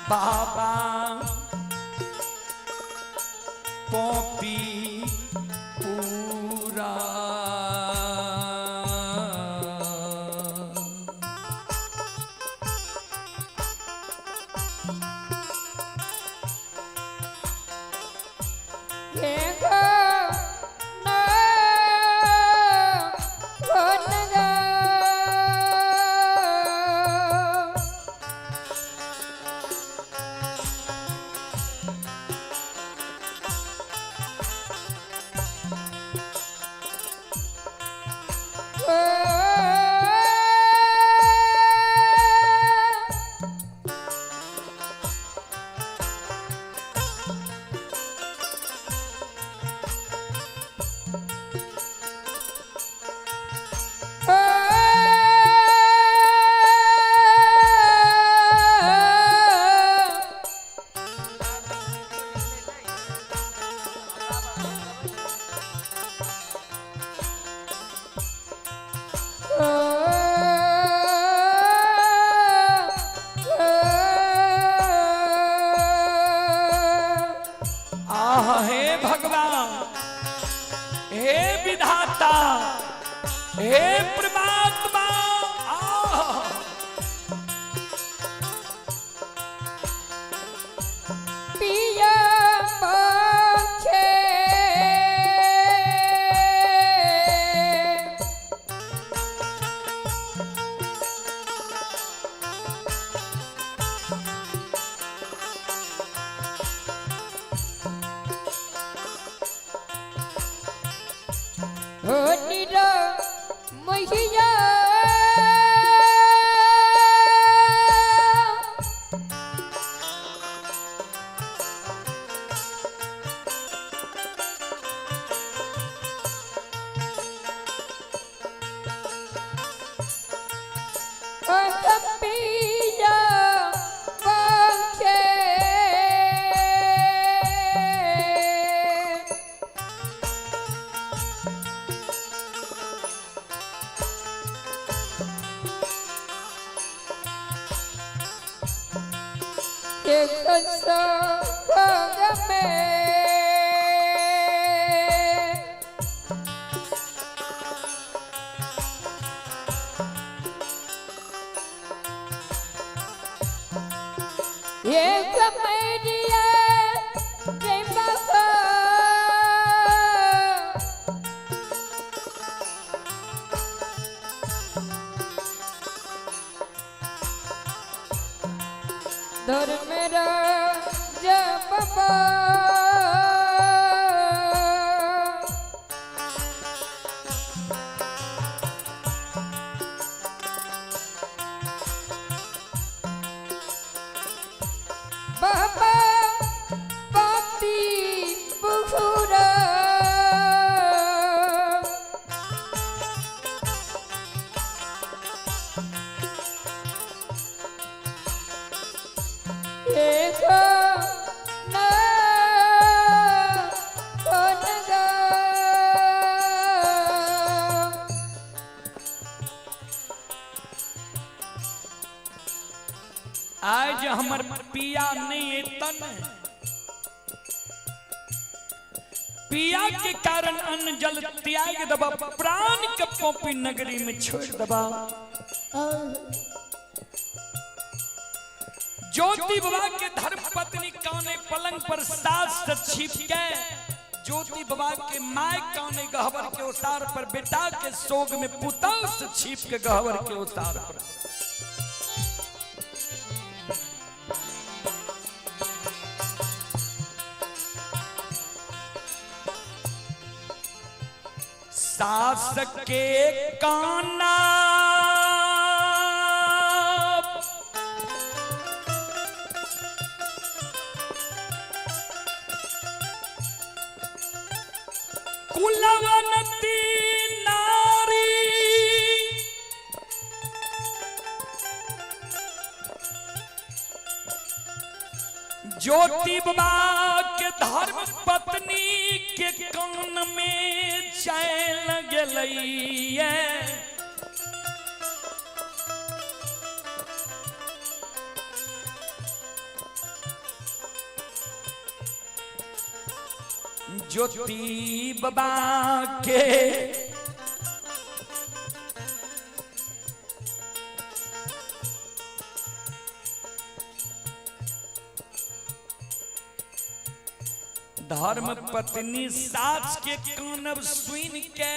बाबा पोपी पूरा आह हे भगवान, हे विधाता, हे परमात्मा, आह पिया मोखे पिया पिया बख्शे। एक संग में एक मैरिया रे बाबा धर मेरा जब बाबा। बाबा पापी पुखुरा एक ना कोनगा। आज हमर पिया नहीं एतन, पिया के कारण अन्न जल त्याग दबा, प्राण के पोपी नगरी में छोड़ दबा। ज्योति बाबा के धर्म पत्नी काने पलंग पर सास से छिप के, ज्योति बाबा के my काने गहवर के उतार पर, बेटा के सोग में पुतल से छिप के गहवर के उतार पर। सास के काना कुलवंती नारी, ज्योति बाबा के धर्म पत्नी के कान में चैल गेलैये। ज्योति बाबा के धर्म पत्नी सास के कानब सुन के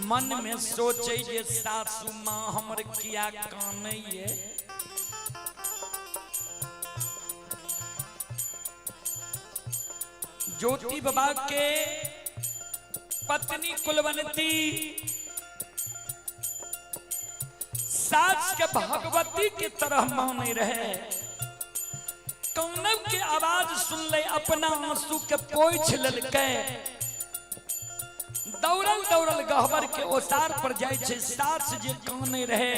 मन में सोचे जे सासू माँ हमर किया कानैये। ज्योति बाबा के पत्नी कुलवंती सास के भगवती के तरह माने रहे। कौनव के आवाज सुन ले अपना आंसू के पोछ ललके, दौड़ल दौड़ल गहबर के ओसार पर जाय छै। सास जे काने रहे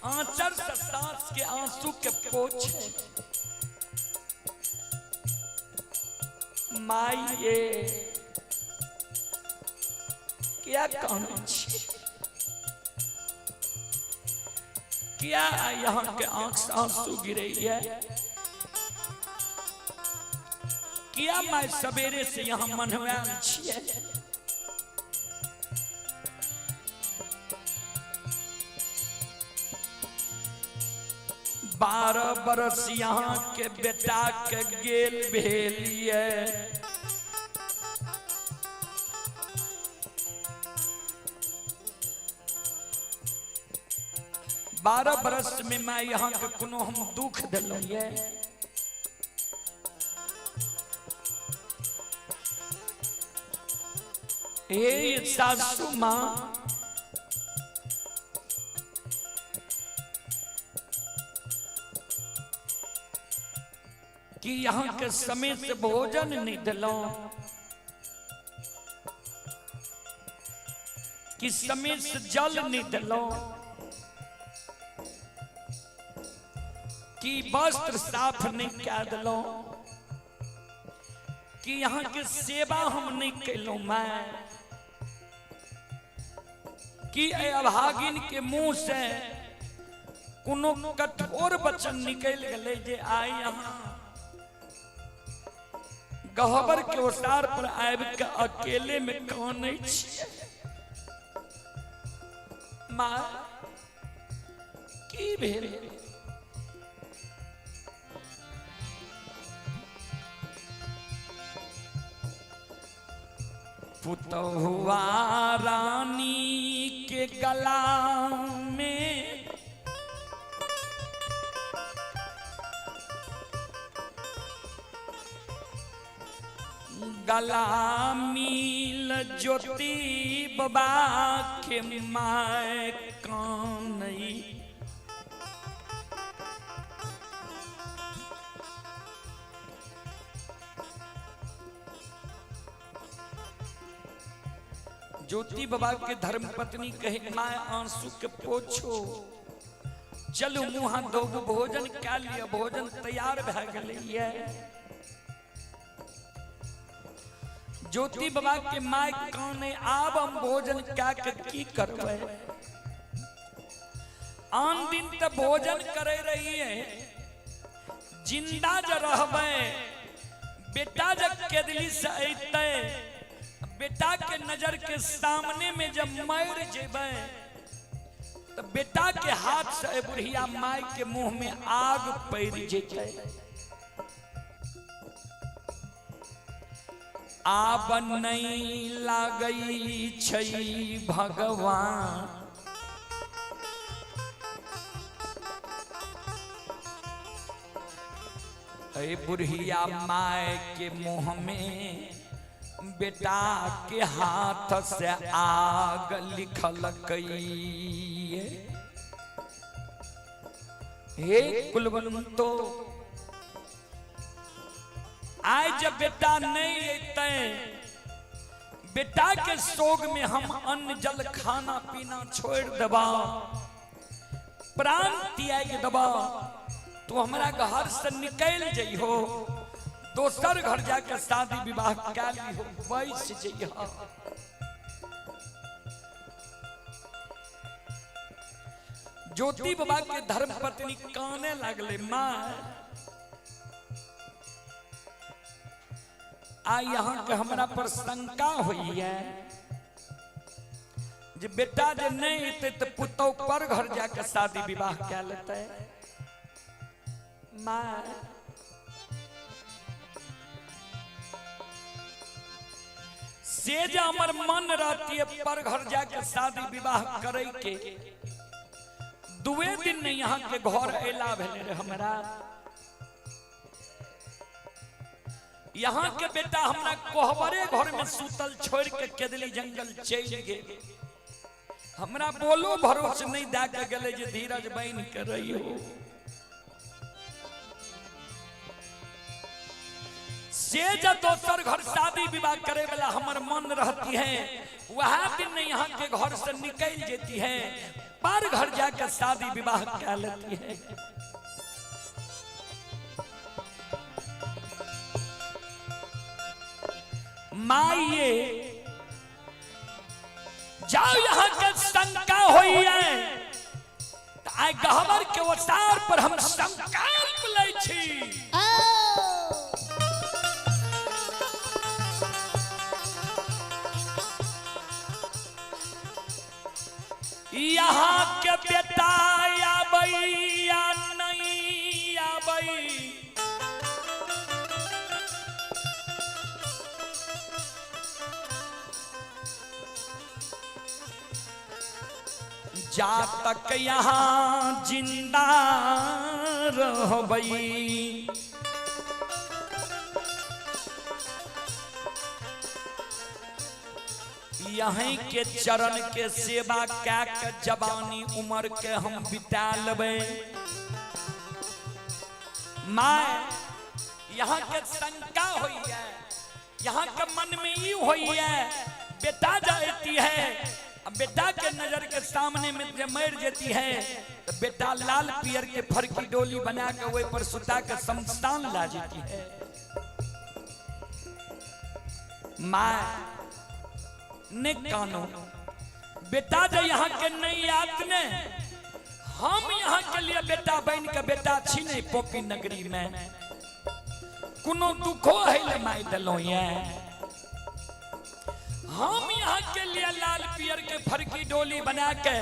आंचर से सास के आंसू के पोछ। माई ये क्या काने छी, क्या यहाँ के आंख से आंसू गिरे है, क्या मैं सवेरे से यहाँ मनवाल छिए। 12 बरस यहाँ के बेटा के गेल भेलिए, 12 बरस में मैं यहाँ के कोनो हम दुख दिलहुँ ये। हे सासू माँ, कि यहाँ के समय से भोजन नहीं दिलौं, कि समय से जल नहीं दिलौं, कि वस्त्र साफ नहीं कह दिलौं, कि यहाँ के सेवा हम नहीं कैलौं मैं, कि एहि अभागिन के मुंह से कोनो कठोर वचन निकल गेलै जे आइ यहाँ गहबर के ओसार पर आबि के अकेले में कानै छियै। माँ की भेल? पुतहुआ रानी के गला में गला मिल ज्योति बाबा के my कानई। ज्योति बाबा के धर्म पत्नी कहे my आंसू के पोछो, चलू मुँह हाथ धोबू, भोजन कए लिअ, भोजन तैयार भए गेलैये। ज्योति बाबा के my काने आब हम भोजन कए के की करबै? आन दिन तऽ भोजन करे रहिए, जिंदा जे रहबै, बेटा जब केदली से अयतै, बेटा के नजर के सामने में जब मर जेबै तो बेटा के हाथ से बुढ़िया माय के मुंह में आग पड़ जेतै। आब नहीं लागै छै भगवान, ऐ बुढ़िया my के मुंह में बेटा के हाथ से आग लिखलकै। हे कुलवंतो, आइ जब बेटा नहीं अयतै, बेटा के शोक में हम अन्न जल खाना पीना छोड़ देबा, प्राण त्याग देबा, तो हमरा घर से निकल जइहो, दोसर घर जाके शादी विवाह कै लिहो, बैस जइहो। ज्योति बाबा के धर्म पत्नी काने लागले, माँ आ यहाँ के हमरा पर शंका होइए जे बेटा जे नहीं एतै तऽ पुतहु पर घर जाके शादी विवाह कै लेतै। माँ से जे हमर मन रहती है पर घर जाके शादी विवाह करे के, दुए दिन नहीं यहाँ के घर अयला भेलै रे हमरा। यहाँ के बेटा हमरा कोहबरे घर में सुतल छोड़ के केदली जंगल चलि गेल, हमरा बोलो भरोस नहीं दे के गेलै जे धीरज बनि के रहियो। से जब दोसर घर शादी विवाह करे वाला हमर मन रहती है, वह दिन नहीं यहाँ के घर से निकल जेती है, पर घर जाकर शादी विवाह कर लेती है। माइये जाओ यहाँ के शंका हुई है, आइ गहबर के ओसार पर हम संकल्प लै छी। यहाँ के बेटा आबै या नहीं आबै, जा तक यहाँ जिंदा रहबै, यहीं के चरण के सेवा कै के जवानी उम्र के हम बिता लेबै। माय यहाँ के शंका होई है, यहाँ के मन में ई होई है, बेटा जाती है, अब बेटा के नजर के सामने में जे मर जाती है तो बेटा लाल पियर के फरकी डोली बना के वही पर सुता के शमशान ला जाती है। माँ ने कानो बेटा जे यहाँ के नहीं आत ने, हम यहाँ के लिए बेटा बन के बेटा छी नहीं पोपी नगरी में कोनो दुखो है ले माय दलो ये। हम यहाँ के लिए लाल पियर के फरकी डोली बना के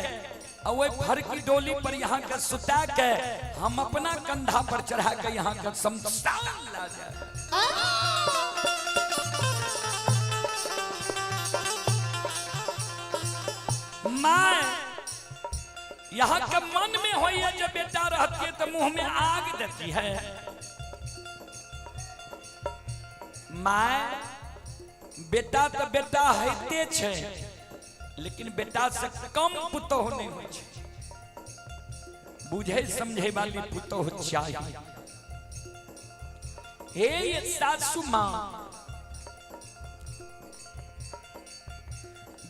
और वही फरकी डोली पर यहाँ के सुता के हम अपना कंधा पर चढ़ा के यहाँ के शमशान ला जाए। माँ यहाँ के मन में हो जब बेटा रहती है तो मुंह में आग देती है। माँ बेटा तो बेटा होते छे, लेकिन बेटा से कम पुतोह नहीं होइ छे, बुझे समझे वाली पुतोह चाहिए। हे ये सासू माँ,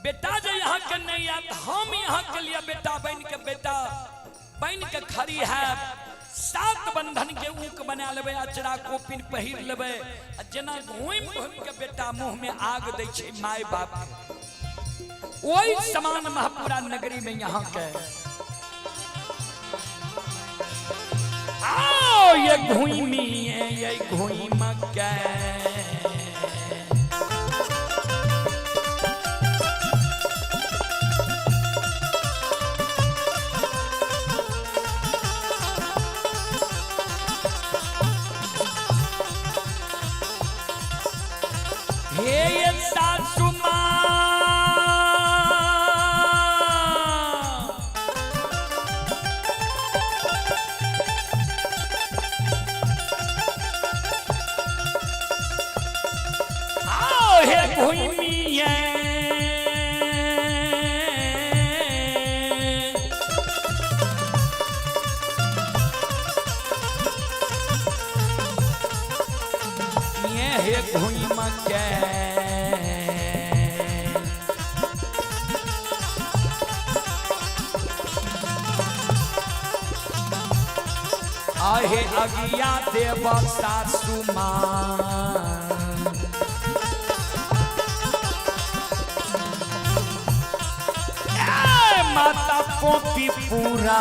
बेटा जो यहाँ के नहीं आत, हम यहाँ के लिए बेटा बन के बेटा बन के खड़ी है, सात बंधन के ऊक बना लेबै, अचरा कोपिन पहिर लेबै, आ जेना घूमि घूमि के बेटा मुंह में आग दै छै my बाप के, ओहि समान महापुरा नगरी में यहाँ के आओ ये घूमी ये घूम के हे ये सासू माँ, आओ हे घूमिए ये हे घूम के आहे अगिया देव सासू माँ, ए माता पोपी पूरा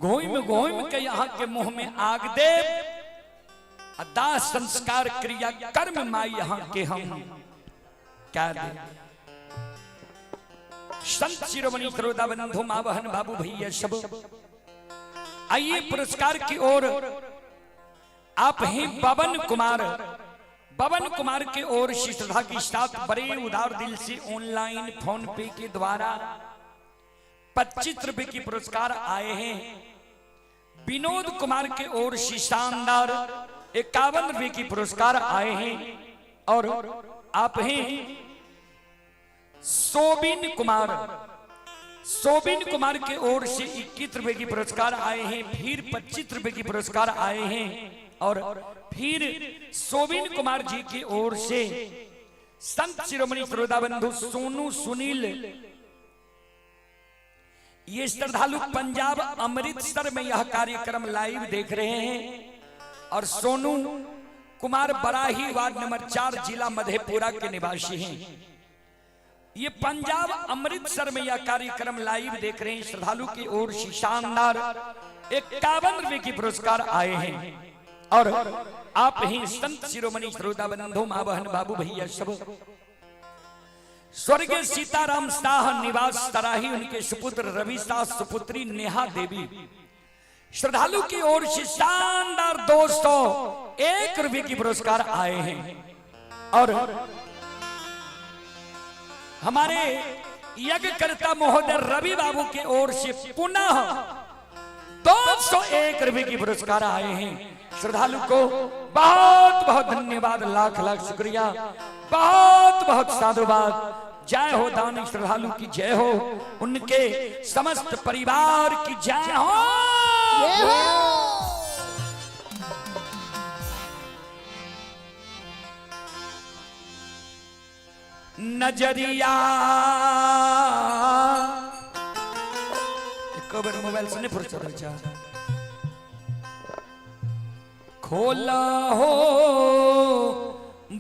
घूम घूम के यहाँ के मुंह में आग दे, दाह संस्कार क्रिया कर्म माई यहाँ के हम क्या दे। संत शिरोमणि त्रोदा बंधु माँ बहन बाबू भैया सब आइए पुरस्कार की ओर। आप ही पवन कुमार पवन कुमार के ओर से श्रद्धा के साथ बड़े उदार दिल से ऑनलाइन फोन पे के द्वारा 25 रुपए की पुरस्कार आए हैं। विनोद कुमार के ओर से शानदार 51 रुपए की पुरस्कार आए हैं। और आप हैं सोबिन कुमार, सोबिन कुमार के ओर से 21 रुपए की पुरस्कार आए हैं। फिर 25 रुपए की पुरस्कार आए हैं। और फिर सोबिन कुमार जी की ओर से संत शिरोमणि श्रोता बंधु सोनू सुनील, ये श्रद्धालु पंजाब अमृतसर में यह कार्यक्रम लाइव देख रहे हैं। और सोनू कुमार बराही वार्ड नंबर 4 जिला मधेपुरा के निवासी हैं। ये पंजाब अमृतसर में यह कार्यक्रम लाइव देख रहे हैं। श्रद्धालु की ओर से शानदार 51 रुपए की पुरस्कार आए हैं। और आप ही संत शिरोमणि श्रोता बंधु माँ बहन बाबू भैया सब स्वर्गीय सीताराम शाह निवास सराही, उनके सुपुत्र रवि शाह, सुपुत्री नेहा देवी, श्रद्धालु की ओर से शानदार 201 रुपए की पुरस्कार आए हैं। और हमारे यज्ञकर्ता महोदय रवि बाबू की ओर से पुनः 201 रुपए की पुरस्कार आए हैं। श्रद्धालु को बहुत बहुत धन्यवाद, लाख लाख शुक्रिया, बहुत बहुत साधुवाद। जय हो दानी श्रद्धालु की जय हो, उनके समस्त परिवार की जय हो। जय हो। नजरिया एक बेर मोबाइल से नहीं फुर्सत बच्चा खोला हो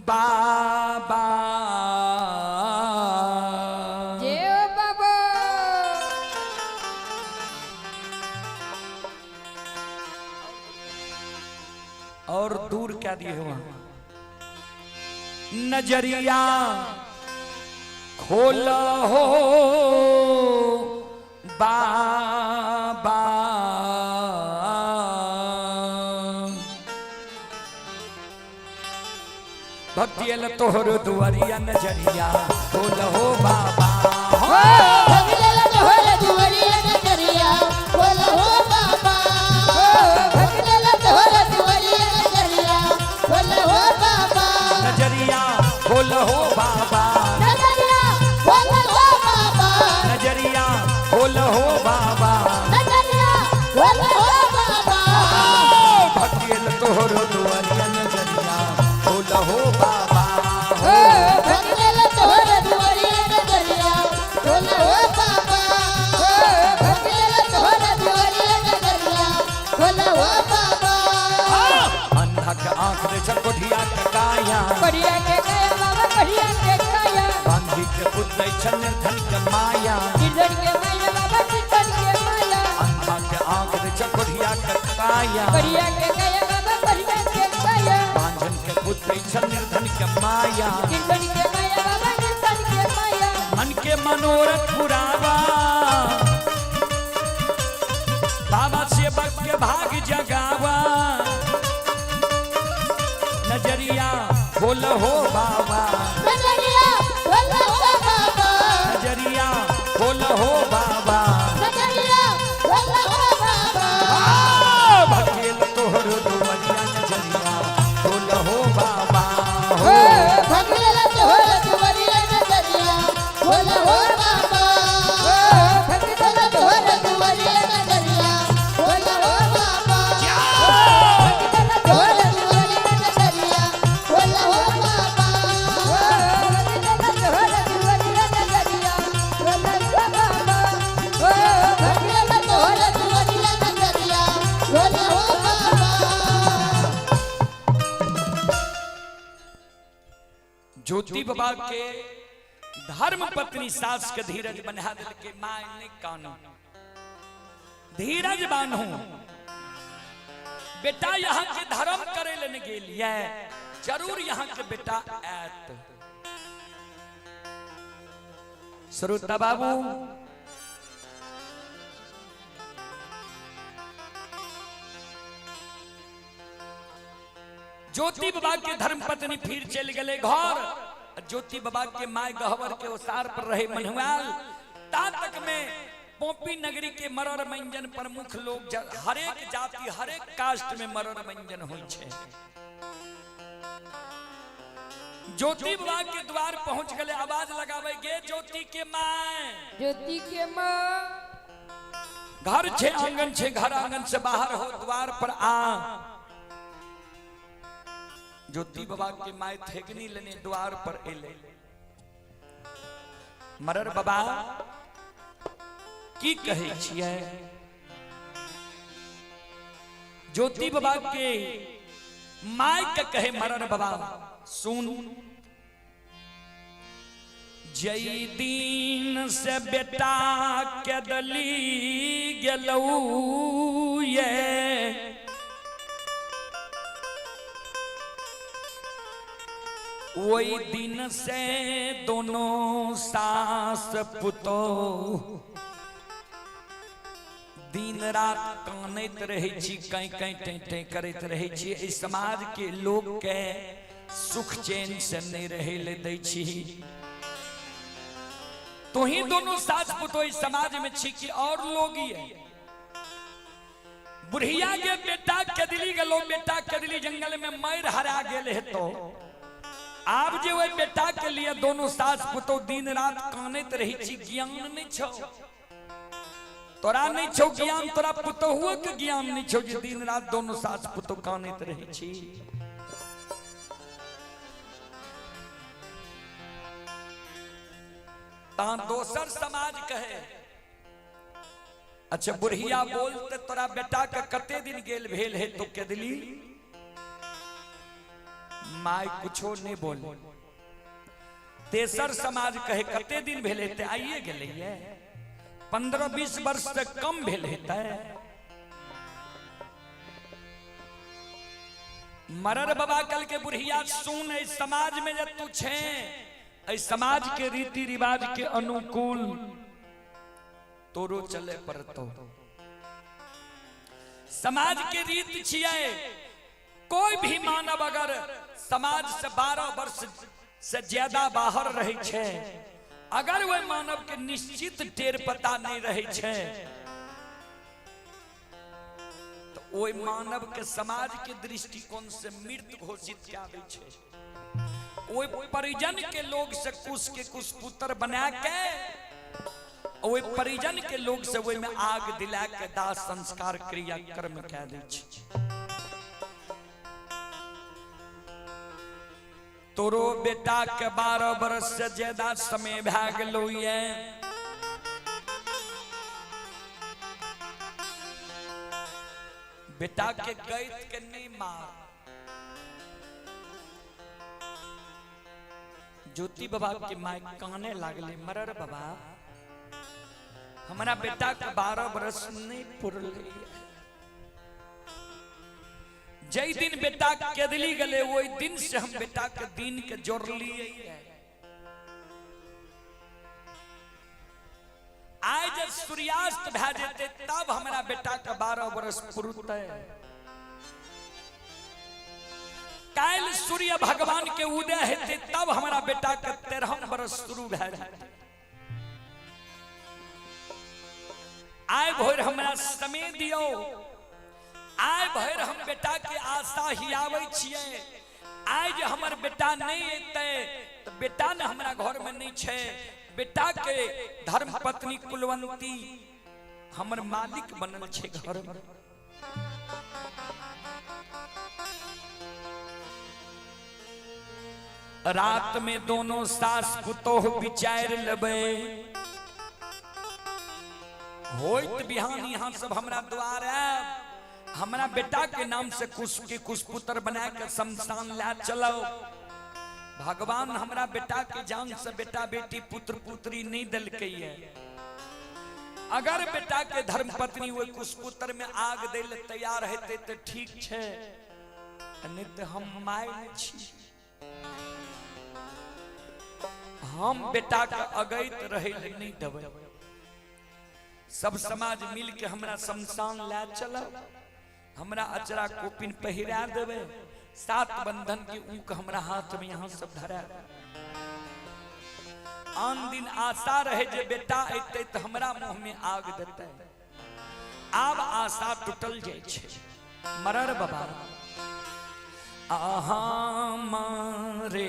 बाबा। जय हो बाबा। और दूर क्या दिए वहां नजरिया खोला हो बाबा। भक्ति अल तोहर दुआरिया नजरिया खोल हो बाबा। भगले तोहर दुआरिया नजरिया खोल हो बाबा। भगले तोहर दुआरिया नजरिया खोल हो बाबा। नजरिया खोल हो बाबा। नजरिया खोल हो बाबा। नजरिया खोल हो बाबा। नजरिया खोल हो बाबा। भक्ति अल तोहर दुआरिया नजरिया खोल हो बाबा। भगले तोहर दुआरिया नजरिया खोल हो बाबा। भगले तोहर दुआरिया नजरिया खोल हो बाबा। अंधा के आंख रे चकोठिया के काया, बढ़िया के काया बाबा, बढ़िया के काया। बांधी के पुत्र छन धन के माया, निर्धन के माया बाबा, निर्धन के माया। अंधा के आंख रे चकोठिया के काया, बढ़िया के काया बाबा, बढ़िया के काया। बांझन के पुत्र छन निर्धन के माया, निर्धन के माया बाबा, निर्धन के माया। मन के मनोरथ पुरावा बाबा से बक के भाग जगावा। नजरिया खोल हो बाबा। नजरिया खोल हो बाबा। नजरिया खोल हो बाबा। नजरिया खोल हो बाबा। भकेल तोहर दुआरिया नजरिया खोल हो बाबा। हो भगले तोहर दुआरिया नजरिया खोल हो बाबा। भगले तोहर दुआरिया नजरिया खोल हो बाबा। भगले तोहर दुआरिया नजरिया खोल हो बाबा। तोहर दुआरिया नजरिया खोल हो बाबा। भगले तोहर दुआरिया नजरिया खोल हो बाबा। ज्योति बाबा के धर्म पत्नी सास के धीरज बन्हा दिल के मां ने कानू धीरज बान्हू बेटा यहाँ के धर्म करे लेने गेलिए जरूर यहाँ के बेटा आयत। श्रोता बाबू ज्योति बाबा के धर्मपत्नी फिर चल गए घर। ज्योति बाबा के my गहवर के ओसार पर रहे मनुआल। ता तक में पोपी नगरी के मरर मंजन प्रमुख लोग, हरेक जाति हरेक कास्ट में मरर मंजन होइ छे। ज्योति बाबा के द्वार पहुंच गए, आवाज लगावे गे ज्योति के my, ज्योति के माँ। घर छे आंगन छे, घर आंगन से बाहर हो, द्वार पर आ। ज्योति बाबा के my थेगनी लेने द्वार पर एले। मरर बाबा की कहे छियै? ज्योति बाबा के my के कहे मरर बाबा सुन, जई दिन से बेटा के दली गेलौ ये, वही दिन से दोनों सास पुतो दिन रात कानैत रहै छी, कहीं कहीं टें टें करैत रहै छी। एहि समाज के लोग के सुख चैन से नहीं रहे ले दै छी। तुही दोनों सास पुतो इस समाज में छी कि और लोग ही है? बुढ़िया के बेटा कदली गलो, बेटा कदली जंगल में मर हरा गेल है, तो आब जे वही बेटा के लिए दोनों सास पुतो दिन रात कानैत रही छी, ज्ञान नहीं छो तोरा, नहीं छो ज्ञान तोरा, पुतोहुओ के ज्ञान नहीं छो जे दिन रात दोनों सास पुतो कानैत रही छी। ता दोसर समाज कहे, अच्छा बुढ़िया बोलते तोरा बेटा के कते दिन गेल भेल है तो केदली? My कुछो नहीं बोले। तेसर समाज कहे कते दिन भेल हेतै? आइए गेलै, 15-20 वर्ष से कम भेल हेतै। मरर बाबा कल के बुढ़िया सुन, एहि समाज में जब तू छे, एहि समाज के रीति रिवाज के अनुकूल तोरो चले पड़तो। समाज के रीत छियै, कोई भी मानव अगर समाज से 12 वर्ष से ज्यादा बाहर रहे छे, अगर वह मानव के निश्चित टेर पता नहीं रहे छे, तो ओहि मानव के समाज के दृष्टिकोण से मृत घोषित कए दै छे। ओहि परिजन के लोग से कुश के कुश पुत्र बना के ओहि परिजन के लोग से ओहि में आग दिला के दाह संस्कार क्रिया कर्म कए दै छे। तोरो बेटा के 12 बरस से ज्यादा समय भए गेलो ये, बेटा के गैत के नहीं मार। ज्योति बाबा के my काने लागले, मरर बाबा हमारा बेटा के 12 बरस नहीं पुरले, जई दिन बेटा केदली गले वही दिन से हम बेटा के दिन के जोड़ लिए। आय जब सूर्यास्त भए जेते तब हमारा बेटा के 12 बरस पुरते। काल्हि सूर्य भगवान के उदय हेते तब हमारा बेटा के 13 बरस शुरू भए जेते। आय भोर हमरा समय दियो, आय भरि हम बेटा के आशा हियाबै छियै। आइ जे हमर बेटा नहीं एतै तऽ बेटा ने हमरा घर में नहीं छै, बेटा के धर्म पत्नी कुलवंती हमर मालिक बनल छै घर में। रात में दोनों सास पुतोह विचार लेबै, होइत बिहान यहाँ सब हमरा द्वार आयब, हमरा बेटा के नाम से कुश के कुश पुत्र बना के शमशान ला चलो। भगवान हमरा बेटा के जान से बेटा बेटी पुत्र पुत्री नहीं दिलकै है। अगर बेटा के धर्म पत्नी वही कुश पुत्र में आग दे ले तैयार हेतै तऽ ठीक छै, नहीं तऽ हम my नहि छी, हम बेटा के अगैत रहै ले नहीं देबै। सब समाज मिल के हमरा शमशान ला चलो, हमरा अचरा कोपिन पहिरा देबै, सात बंधन के ऊक हमरा हाथ में यहाँ सब धरा। आन दिन आशा रहे जे बेटा अयतै तऽ हमरा मुंह में आग देतै, आब आशा टूटल जाइ छै। मरर बाबा आहा मारे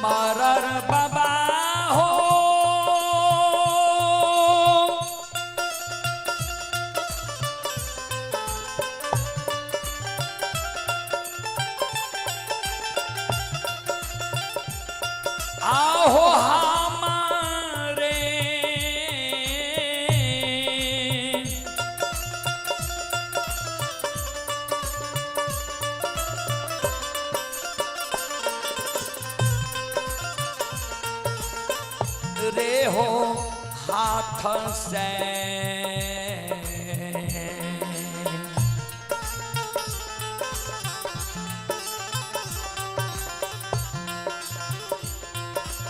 मरर बाबा हो आहो हमारे रे हो हाथ से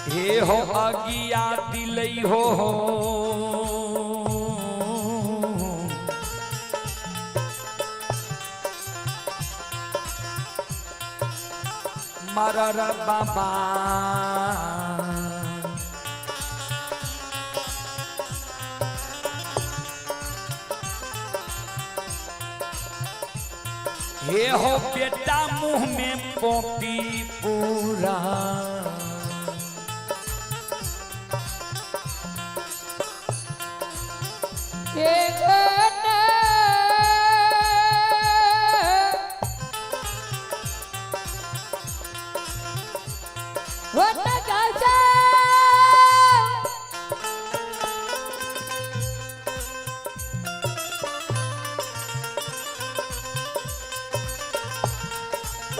हे हो अगिया दिलई हो मरर बाबा। हे हो बेटा मुंह में पोपी पूरा के गोना वट गाजा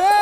ए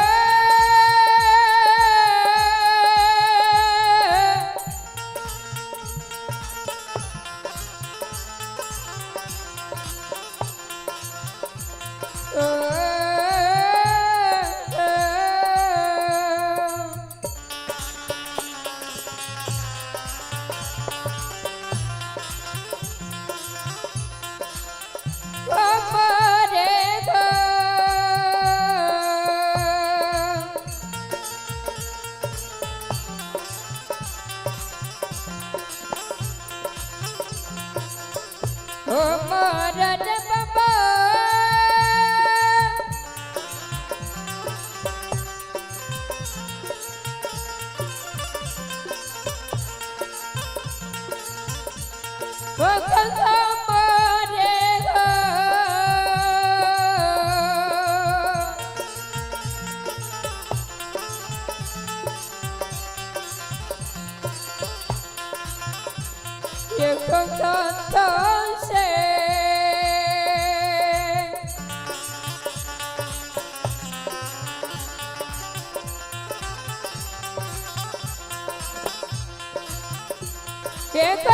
मरद बाबा से एक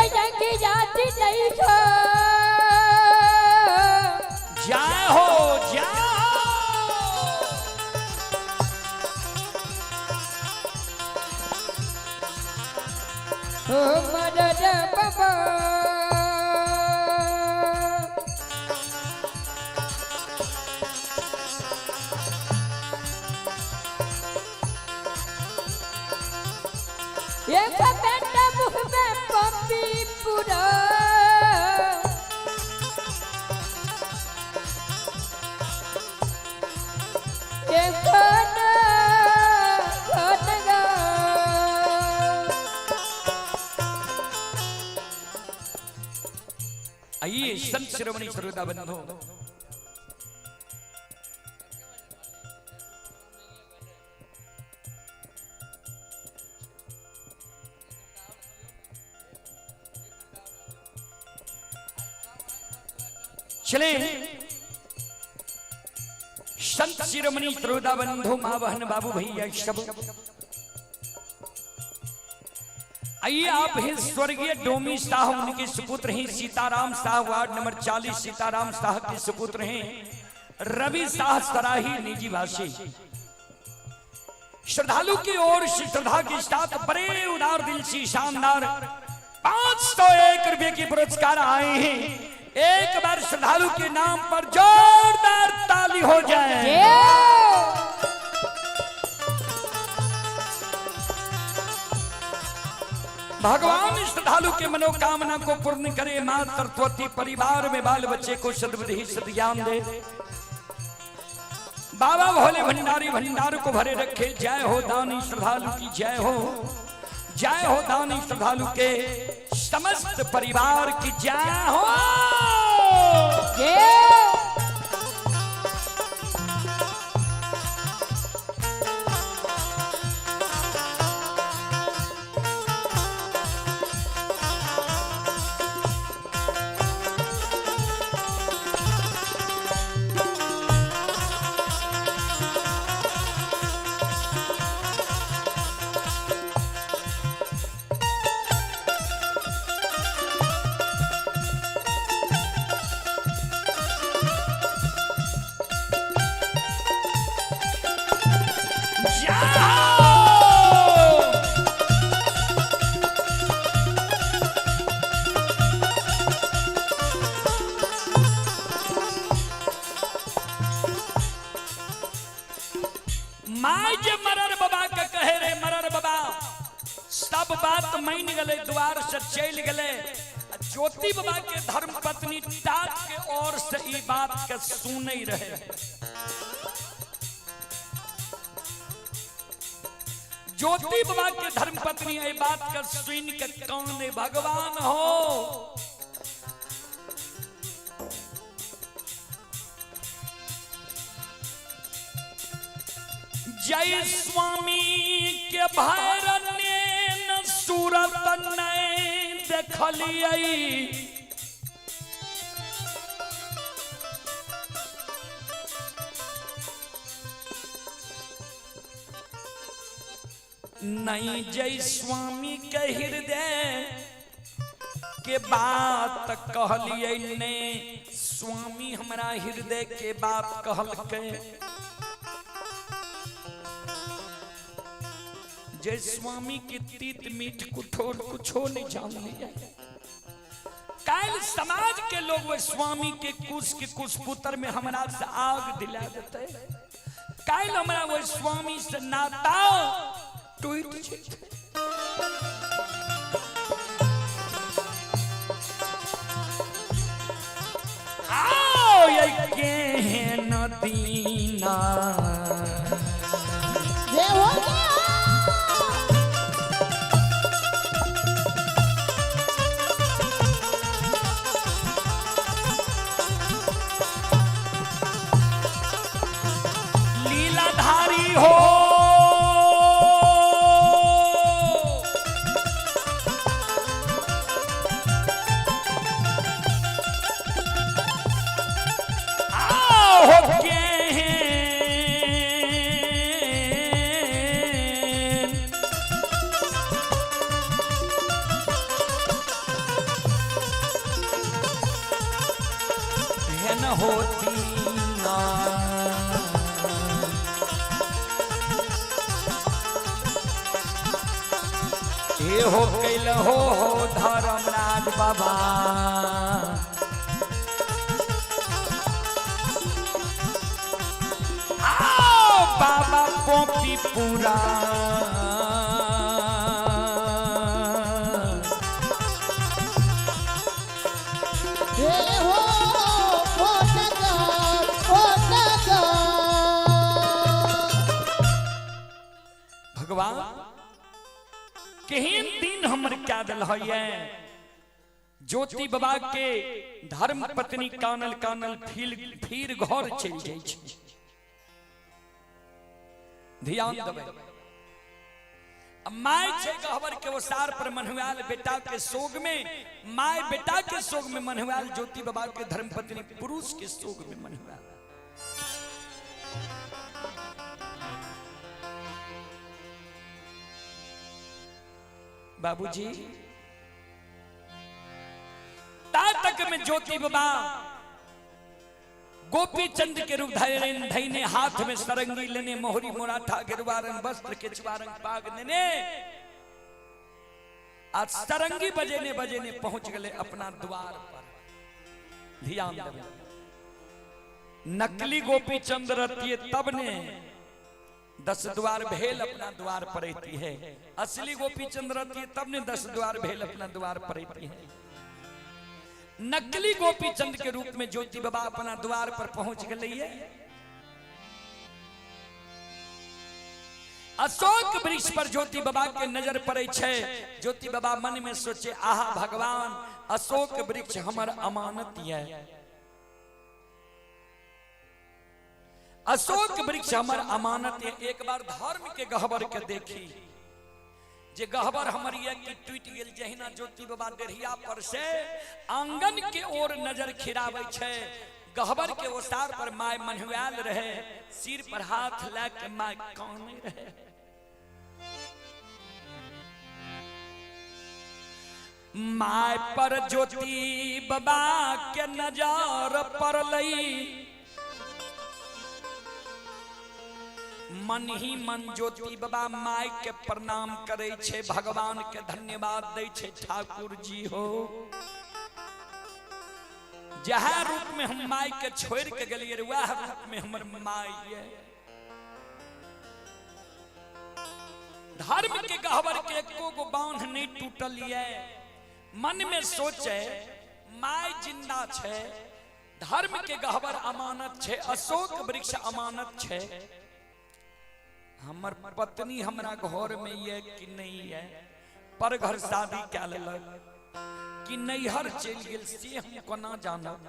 जाति नहीं छो जय हो जय हो मदद बाबा एक बेटा मुँह में पपी पूरा एक ना घटगा। आइए संत शिरोमणि श्रोता बंधु, चले संत शिरोमणि श्रोता बंधु, माँ बहन बाबू भैया सब, आइए आप हैं स्वर्गीय डोमी शाह, उनके सुपुत्र हैं सीताराम शाह, वार्ड नंबर 40 सीताराम शाह के सुपुत्र हैं रवि शाह सराही निजी भाषी। श्रद्धालु की ओर से श्रद्धा के साथ बड़े उदार दिल से शानदार 501 रुपए के पुरस्कार आए हैं। एक बार श्रद्धालु के नाम पर जोरदार ताली हो जाए। भगवान श्रद्धालु के मनोकामना को पूर्ण करे। मां सरस्वती परिवार में बाल बच्चे को सद्बुद्धि सद्ज्ञान दे। बाबा भोले भंडारी भंडार को भरे रखे। जय हो दानी श्रद्धालु की जय हो, जय हो दानी श्रद्धालु के समस्त परिवार की जय हो। जय हो। माय जे मरर बाबा के कहे रे मरर बाबा, सब बात मान गले, द्वार से चल गले। ज्योति बाबा के धर्म पत्नी टाट के ओर से ई बात के सुने रहे। ज्योति बाबा के धर्म पत्नी ए बात के सुन के कौन भगवान हो। जय स्वामी के भैरने सूरत नहीं देखलियै, नहीं जय स्वामी के हृदय के बात कहलियै ने स्वामी हमरा हृदय के बात कहलकै। जय स्वामी के तीत मीठ कुठोर कुछो नहीं जान लिया। काल समाज के लोग वो स्वामी के कुश के कुश पुत्र में हमरा से आग दिला देते। काल हमरा वो स्वामी से नाता टूट जेतै। आओ ये केहन दीना जय हो गया। लीलाधारी हो, आओ हो केहन एहन होती ना। हे हो कैल हो धर्मराज बाबा, आओ बाबा पोपी पूरा। हे हो ओ नगर ओ नगर। भगवान केहन दिन हमर क्या दिल है। ज्योति बाबा के धर्म पत्नी कानल कानल फिर घर चल जाइ छै। ध्यान देबै, my छै गहबर के ओसार पर मनहुआल बेटा के शोक में, my बेटा के शोक में मनहुआल, ज्योति बाबा के धर्म पत्नी पुरुष के शोक में मनहुआल। बाबूजी। ता तक में ज्योति बाबा गोपी चंद के रूप धैने, हाथ में सरंगी लेने, मोहरी मोराठा गेरुआ रंग वस्त्र, केचुआ रंग पाग लेने, आज सरंगी बजेने बजेने पहुंच गए अपना द्वार पर। ध्यान देवे, नकली गोपी चंद रहती है तब ने 10 द्वार भेल अपना द्वार पर रहती है, असली गोपी चंद रहती है तब ने 10 द्वार भेल अपना द्वार पर रहती है। नकली गोपी चंद के रूप में ज्योति बाबा अपना द्वार पर पहुंच गए है। अशोक वृक्ष पर ज्योति बाबा के नजर पड़े छे। ज्योति बाबा मन में सोचे, आहा भगवान, अशोक वृक्ष हमर अमानत है, अशोक वृक्ष हमर अमानत है। एक बार धर्म के गहबर के देखी, जे गहबर हमर ये कि टूट गेल। जहिना ज्योति बाबा डेढ़िया पर से आंगन के ओर नजर खिराबै छे, गहबर के ओसार पर my मन्हुआल रहे, सिर पर हाथ ला के my काने रहे। My पर ज्योति बाबा के नजर पड़लई, मन ही मन ज्योति बाबा my के प्रणाम करे छे, भगवान के धन्यवाद दे छे, ठाकुर जी हो जहाँ रूप में हम my के छोड़ के गेलिए वह रूप में हमर my है। धर्म के गहबर के एको गो बांध नहीं टूटल ये। मन में सोचे my जिंदा छे, धर्म के गहबर अमानत छे, अशोक वृक्ष अमानत छे, हमर पत्नी हमरा घर में ये कि नहीं है, पर घर शादी क्या लेलक कि नैहर चलि गेल से हम कोना जानब।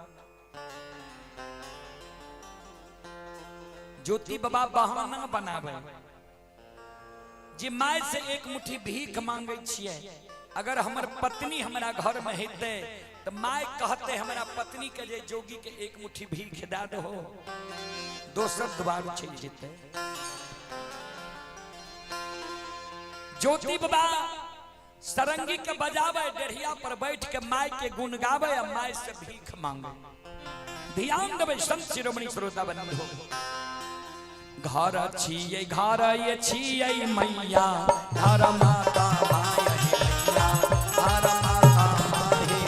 ज्योति बाबा बहाना बनावे जे my से एक मुट्ठी भीख मांगे छियै, अगर हमर पत्नी हमरा घर में हेतै तो my कहते हमरा पत्नी के जे जोगी के एक मुट्ठी भीख दे दहो, दोसर द्वार चलि जेतै। ज्योति बाबा सरंगी के बजावे, डेढ़िया पर बैठ के my के गुण गावे और my से भीख मांगे। ध्यान देवे संत शिरोमणि श्रोता बंधु, घर छियै घर ये छियै मैया, घर माता my मैया, घर माता माहे,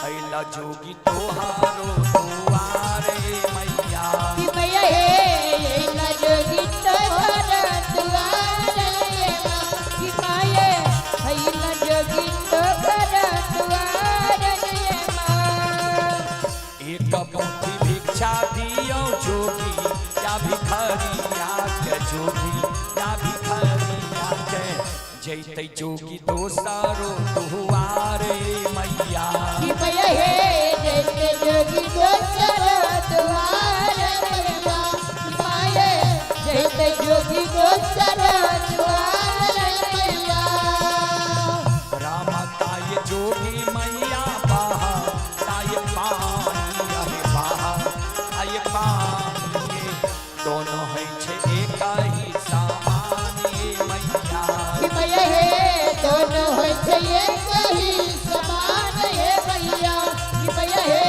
अइला जोगी तोहारो दुआरे मैया। मैया हे अइला जोगी तोहारो दुआरे माये, अइला जोगी तोहारो दुआरे माँ। एक मुट्ठी भिक्षा दियो जोगी या भिखारिया के, जोगी या भिखारिया के, जैतै जोगी दोसरो दुआरे मैया। मैया हे जैतै जोगी दोसरो दुआरे मैया, माये जैतै जोगी दोसरो दुआरे मैया। राम ताय जोगी मैया बाहा ताय पानी अरे बाहा ताय पानी, दोनों है छे एक ही समान मैया। मैया हे दोनों है छे एक ही समान हे मैया, मैया हे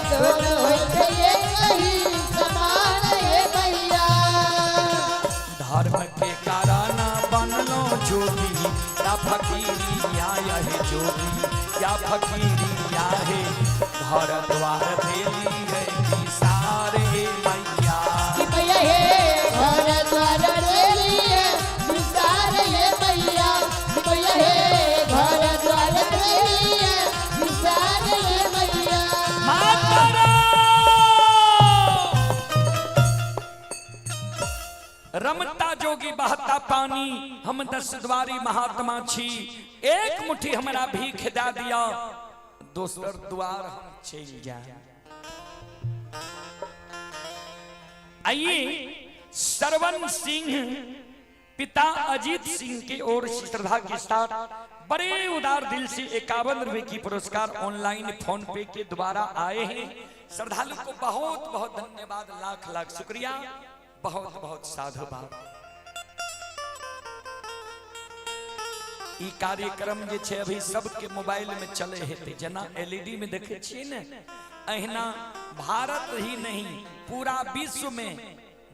दोनों है छे एक ही समान हे मैया। धर्म के कारण बनलो जोगी या फकीरिया है, जोगी या फकीरिया है, घर द्वार देली है सारे मैया। मैया हे घर द्वार देली है सारे मैया, मैया हे घर द्वार देली है सारे मैया। माता रमता जोगी बहता पानी, हम 10 द्वारी महात्मा छी, एक मुट्ठी हमरा भीख दे दिया, दोसर द्वार हम चल जाए। आइए सरवन सिंह पिता अजीत सिंह की ओर से श्रद्धा के साथ बड़े उदार दिल से 51 रुपए की पुरस्कार ऑनलाइन फोन पे के द्वारा आए हैं। श्रद्धालु को बहुत बहुत धन्यवाद, लाख लाख शुक्रिया, बहुत बहुत साधुवाद। ई कार्यक्रम जे छै अभी सबके मोबाइल में चले हेतै, जेना एलईडी में देखे छियै ने, अहिना भारत ही नहीं पूरा विश्व में,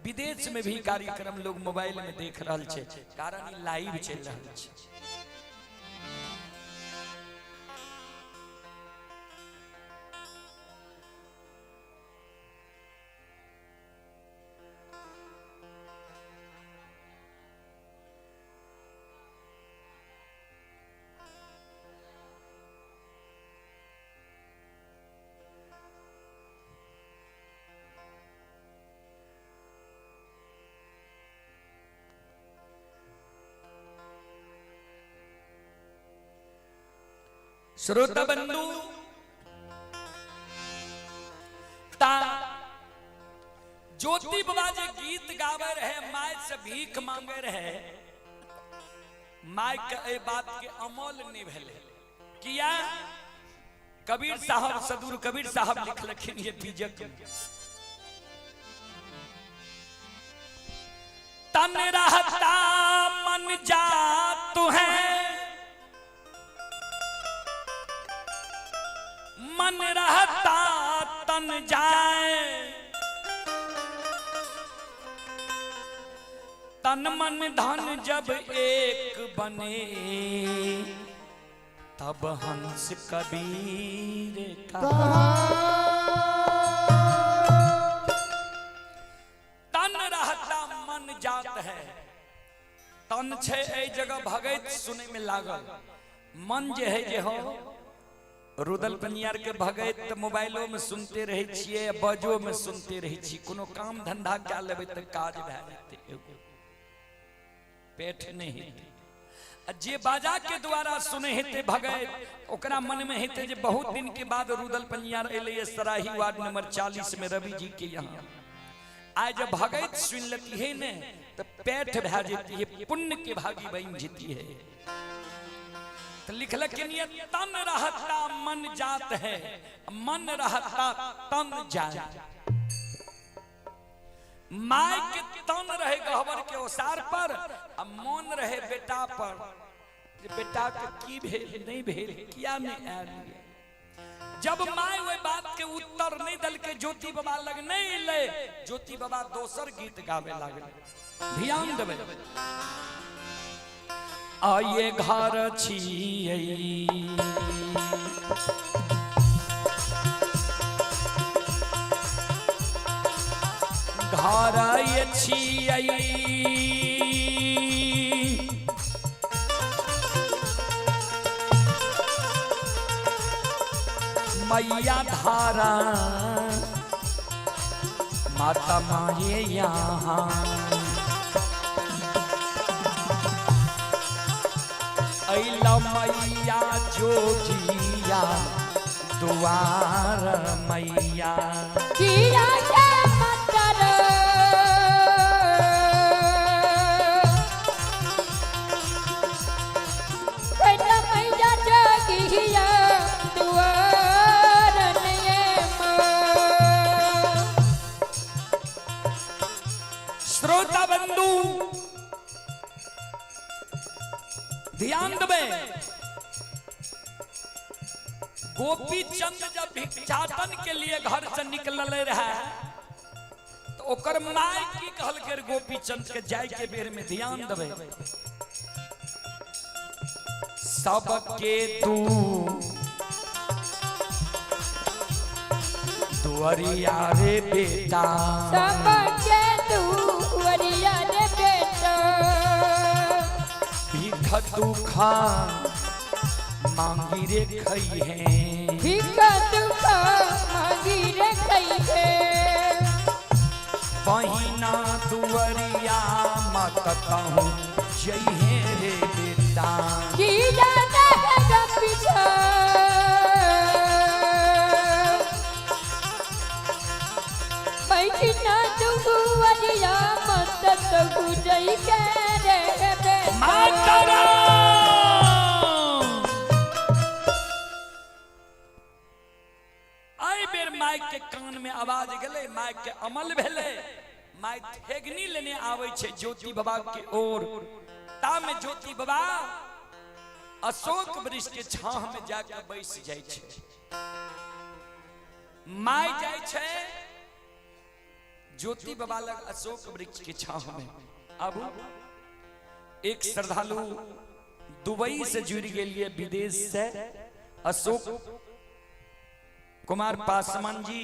विदेश में भी कार्यक्रम लोग मोबाइल में देख रहल छै, कारण ई लाइव चलि रहल छै। श्रोता बंधु ता ज्योति बाबा जे गीत गावे रहे, my से भीख मांगे रहे, my के एहि बात के अमल नहीं भेले। किया कबीर साहब, सदुर कबीर साहब लिखलखिन ये बीजक में। तन रहता मन जात है, मन रहता तन जाए, तन मन धन जब एक बने, तब हंस कबीर का। तन रहता मन जात है, तन छे एहि जगह भगैत सुने में लागल, मन जे है जे हो रुदल पनियार के भगैत त मोबाइलो में सुनते रहे छियै, बजो में सुनते रहे छियै, कोनो काम धंधा कए लेबै त काज भए जेतै, एगो पेट नहीं हेतै। आ जे बाजा के द्वारा सुने हेतै भगैत, ओकरा मन में हेतै जे बहुत दिन के बाद रुदल पनियार एलै सराही वार्ड नंबर 40 में रवि जी के यहाँ, आइ जब भगैत सुन लेती है ने तो पेट भए जेती है, पुण्य के भागी बन जेती है। तो लिखलखिन ये तन रहता मन जात है, मन रहता तन जाए। My के तन रहे गहबर के ओसार पर, आ मन रहे बेटा पर, जे बेटा के की भेल नहीं भेल, किया नहीं आयल। जब my ओहि बात के उत्तर नहीं दलके, ज्योति बाबा लग नहीं एलै, ज्योति बाबा दोसर गीत गावे लागल। ध्यान देबै, आये घर छियै घर छियै, मैया धारा माता माये यहाँ, ऐला मैया जोगिया दुआर मैया। किया के मतर ऐला मैया जोगिया दुआर नियम। श्रोता बंधु ध्यान देबै, गोपी चंद जब भिक्षाटन के लिए घर से निकल रहे तो ओकर my की कहलकै गोपी चंद के जाय के बेर में, ध्यान देबै, सबके तू दुआरिया रे बेटा, सबके दुआरिया रे बेटा, भीख दुखा मांगी रे खई है, भीख दुखा मांगी रे खई है, बहिना दुआरिया मत कहूँ जइहे रे बेटा। की जाने है पीछा बहिना दुआरिया मत कहूँ जइहे रे बेटा। माता आई बेर माइक के कान में आवाज गेलै, माइक के अमल भेलै, माइक ठेगनी लेने आबै छै ज्योति बाबा के ओर, ता में ज्योति बाबा अशोक वृक्ष के छाह में जाके बैस जाइ छै। My जाइ छै ज्योति बाबा लग अशोक वृक्ष के छाह में। अब एक श्रद्धालु दुबई से जुड़ गेलिए, विदेश से, अशोक कुमार पासवान जी,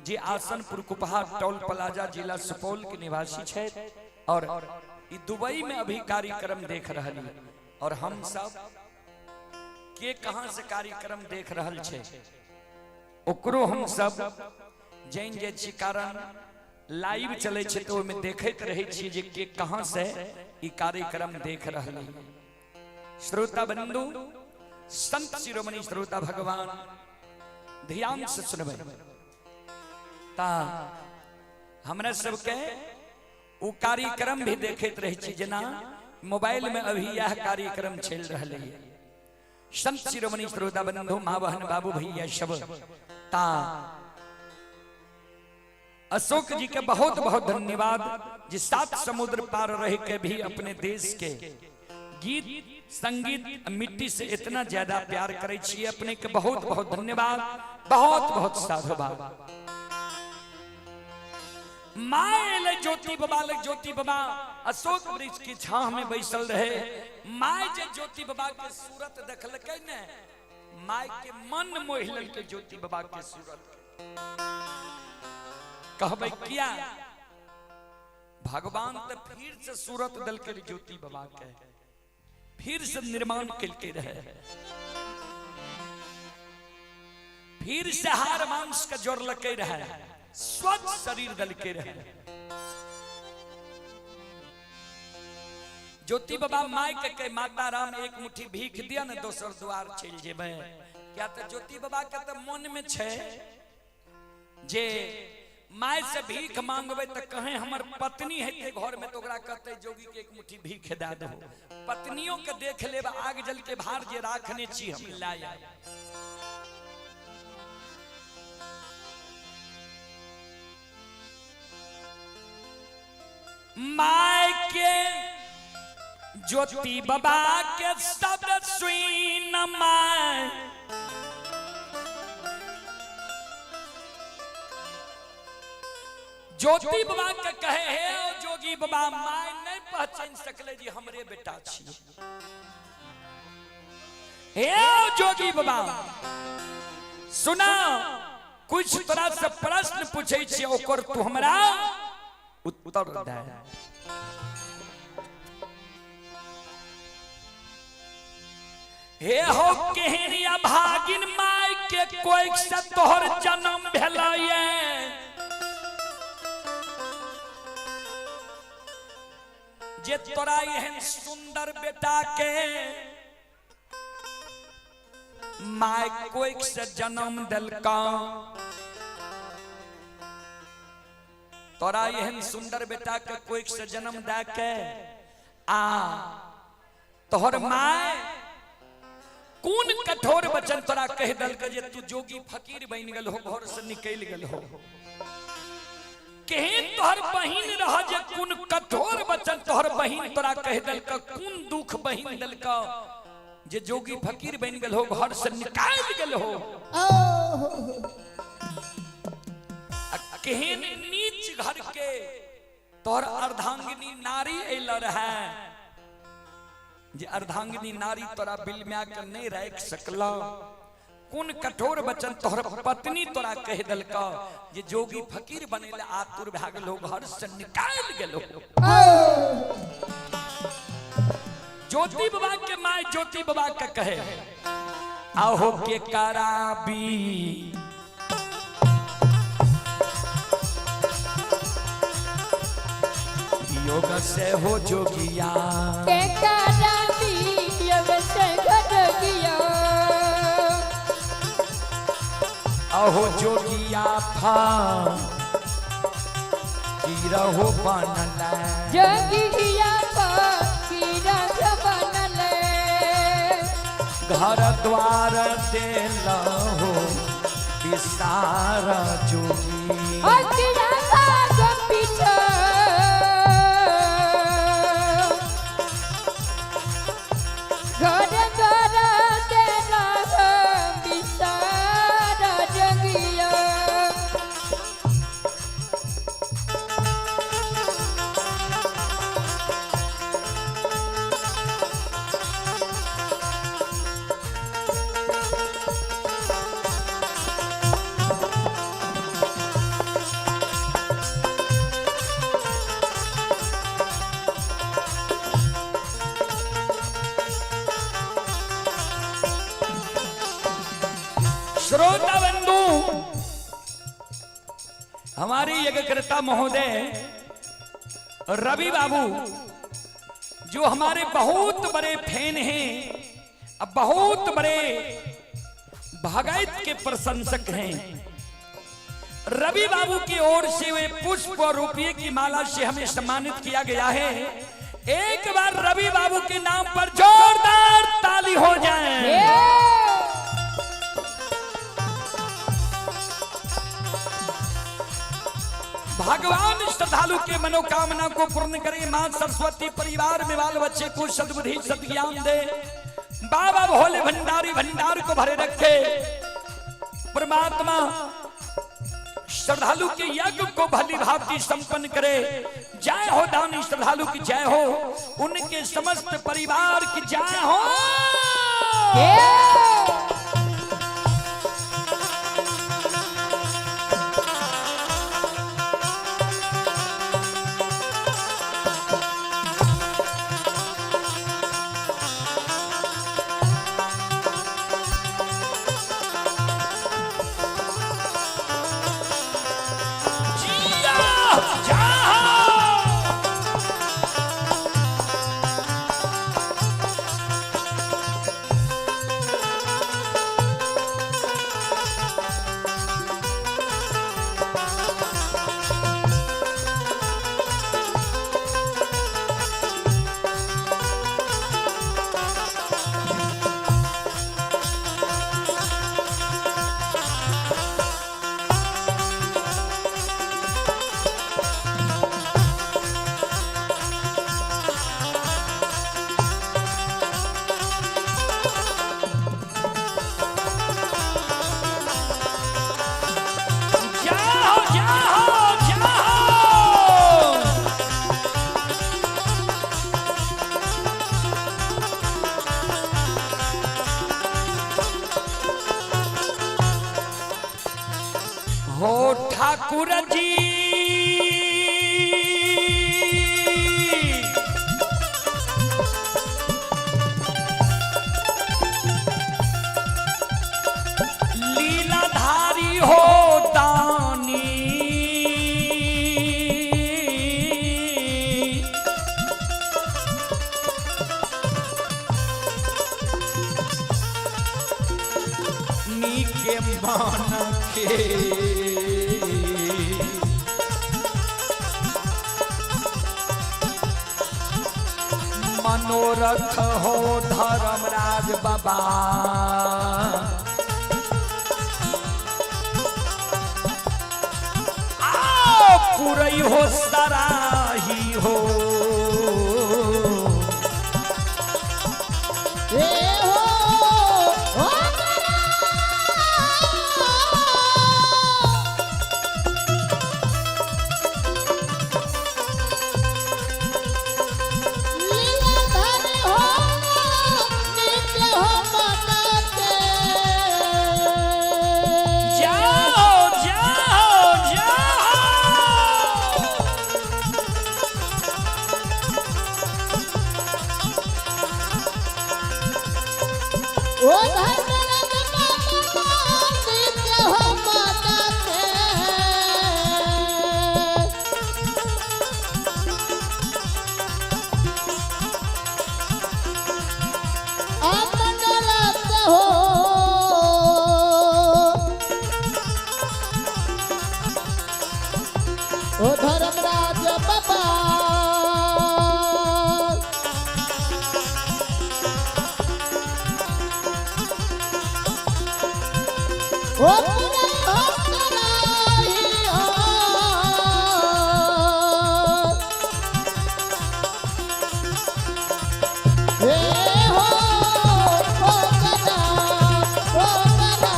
जे आसनपुर कुपहा टोल प्लाजा जिला सुपौल के निवासी छे और ई दुबई में अभी कार्यक्रम देख रहल है। और हम सब के कहां से कार्यक्रम देख रहल छे ओकरो हम सब जानि जाइ छी, कारण लाइव चलै छै तऽ ओहिमे देखैत रहै छी जे के कहाँ से ई कार्यक्रम देख रहल है। श्रोता बंधु, संत शिरोमणि श्रोता भगवान, ध्यान से सुनबै ता हमरा सबके ओ कार्यक्रम भी देखैत रहै छी, जेना मोबाइल में अभी यह कार्यक्रम चलि रहल है। संत शिरोमणि श्रोता बंधु, माँ बहन बाबू भैया सब, ता अशोक जी के बहुत बहुत धन्यवाद जे सात समुद्र पार रह के भी अपने देश के गीत संगीत मिट्टी से इतना ज्यादा प्यार करे छियै। अपने के बहुत बहुत धन्यवाद, बहुत बहुत साधुवाद। My एलै ज्योति बाबा लग। ज्योति बाबा अशोक वृक्ष की छाह में बैसल रहे। My जे ज्योति बाबा के सूरत देखलकै ने, my के मन मोहि लेलकै ज्योति बाबा के सूरत। कहबै किया? भगवान तऽ फिर से सूरत देलकै ज्योति बाबा के, फिर से निर्माण केलकै रहे, फिर से हार मांस के जोड़लकै रहे, स्वच्छ शरीर देलकै रहे। ज्योति बाबा my के कहे, माता राम एक मुट्ठी भीख दिया ने, दोसर द्वार चलि जेबै। क्या तऽ ज्योति बाबा के तऽ मन में छै जे my से भीख मांगबै तऽ कहे हमर पत्नी हेतै घर में, तो ओकरा कहतै जोगी के एक मुट्ठी भीख दए दहो। पत्नियों के देख लेब, आग जल के भार जे राखने छी हम लाय आयब। My के ज्योति बाबा के सब सुन my ज्योति बाबा के कहे, हे ओ जोगी बाबा, my नहीं पहचान सकले जी हमरे बेटा छी। हे ओ जोगी बाबा सुना, कुछ तोरा से प्रश्न पूछे छी, ओकर तू हमरा उत्तर दे। हे हो केहनिया भागिन my के कोई से तोहर जन्म भेलैये, जे तोरा एहन सुंदर बेटा के my कोई से जन्म देलका, तोरा एहन सुंदर बेटा के कोई से जन्म दे के आ तोहर my कोन कठोर वचन तोरा कह देलक जे तू जोगी फकीर बन गेल हो, घर से निकल गेल हो। केहन तोहर बहिन रह जे कोन कठोर वचन तोहर बहिन तोरा कह देलक, कोन दुख बहिन देलक जे जोगी फकीर बन गेल हो, घर से निकाल गेल हो। आ केहन नीच घर के तोहर अर्धांगिनी नारी अल रहे जे अर्धांगिनी नारी तोरा बिलम्या के नहीं राख सकला। कोन कठोर वचन तोहर पत्नी तोरा कह देलक जे जोगी फकीर बनेले आतुर भए गेल हो, घर से निकाल गेल हो। ज्योति बाबा के my ज्योति बाबा के कहे, आहो के कराबी योग से हो जोगिया, के कराबी योग से हो जोगिया, अहो जोगिया था की रहो बनल, जोगिया फकीर बनल, घर द्वार देलहो विस्तार जोगी, अकिया भाग पीछा घर द्वार श्रोता बंधु, हमारे यज्ञकर्ता महोदय रवि बाबू जो हमारे बहुत बड़े फैन हैं, अब बहुत बड़े भगैत के प्रशंसक हैं, रवि बाबू की ओर से वे पुष्प और रुपये की माला से हमें सम्मानित किया गया है। एक बार रवि बाबू के नाम पर जोरदार ताली हो जाए। भगवान श्रद्धालु के मनोकामना को पूर्ण करे। मां सरस्वती परिवार में बाल बच्चे को सद्बुद्धि सद्ज्ञान दे। बाबा भोले भंडारी भंडार को भरे रखे। परमात्मा श्रद्धालु के यज्ञ को भली भांति संपन्न करे। जय हो दानी श्रद्धालु की जय हो, उनके समस्त परिवार की जय हो। जिया, जय हो। जय हो, जय हो, जय हो। हो ठाकुर जी, लीलाधारी हो दानी, नीके मान के मनोरथ हो धर्मराज बाबा। आओ पुरई हो सराही हो। हे हो हो लीलाधर हो नित्य हो माता के। जाओ जाओ जाओ। ओ धर्मराज बाबा नित्य हो माता के। अमंगलत हो ओ धर्मराज बाबा। ओ पुरे हो सराही हो। हे हो ओ करा ओ करा।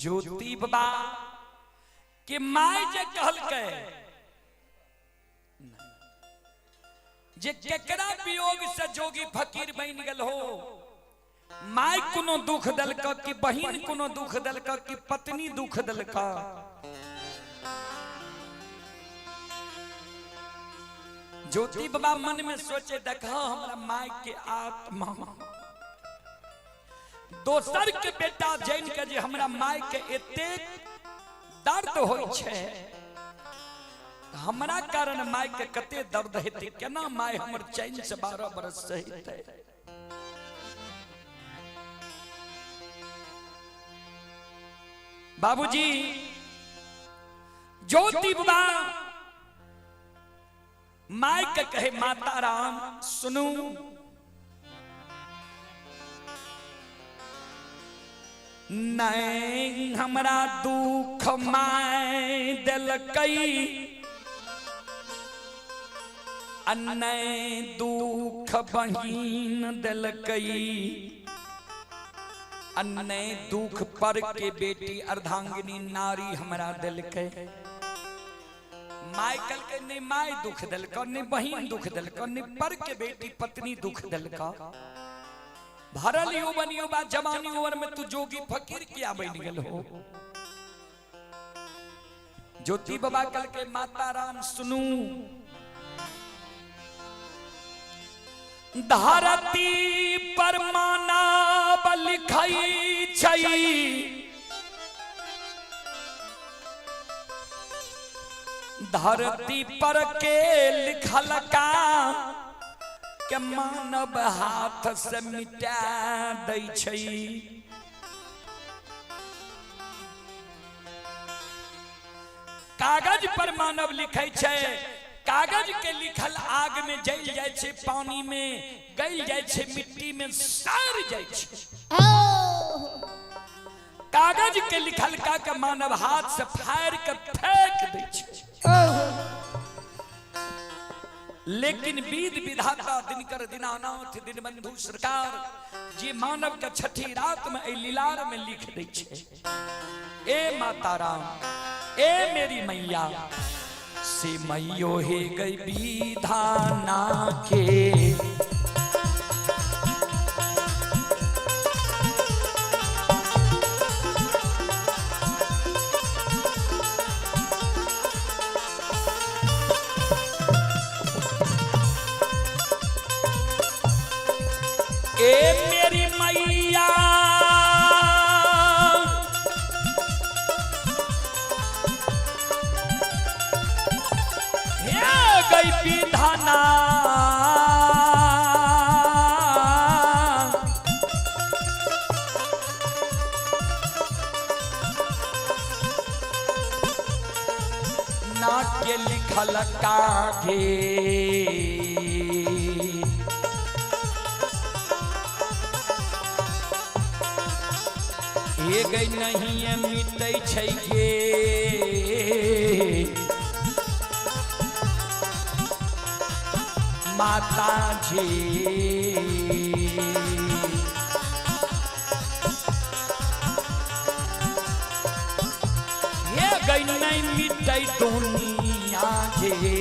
ज्योति बाबा के my जे कहलकै जे केकरा वियोग से जोगी फकीर बन गेल हो, my कोनो दुख देलक कि बहिन कोनो दुख देलक कि पत्नी दुख देलक। ज्योति बाबा मन में सोचे, देखा हमरा my के आत्मा दोसर के बेटा जानि के जे हमरा माय के एतेक दर्द होइ छै, हमरा कारण माय के कते दर्द हेतै, केना माय हमर चैन से 12 बरस सहितै। बाबूजी ज्योति बाबा my के कहे माता राम सुनू, नहीं हमरा दुख my देलकै, नहीं दुख बहिन देलकै, नहीं दुख पर के बेटी अर्धांगिनी नारी हमरा देलकै। My कहलकै नहीं my दुख देलकौ, नहीं बहिन दुख देलकौ, नहीं पर के बेटी पत्नी दुख देलकौ। भरल यौवन युवा जवानी उम्र में तू जोगी फकीर किया बन गेल हो। ज्योति बाबा कहलकै माता राम सुनू, धरती पर मानव लिखै छै, धरती पर के लिखलका के मानव हाथ से मिटा दै छै। कागज पर मानव लिखै छै, कागज के लिखल आग में जल जाइ छै, पानी में गल जाइ छै, मिट्टी में सड़ जाइ छै। कागज के लिखल का के मानव हाथ से फाड़ के फेंक दै छै। लेकिन विध विधाता दिनकर दीनानाथ दीनबंधु सरकार जे मानव के छठी रात में ए लीलार में लिख दै छै, ए माता राम, ए मेरी मैया, से मैयो हे गई विधाना के। ए मेरी मैया, हे गई विधाना ना के लिखल कागे। हे गई नहीं मिटै छै गे, माता जी। हे गई नहीं मिटै दुनिया गे।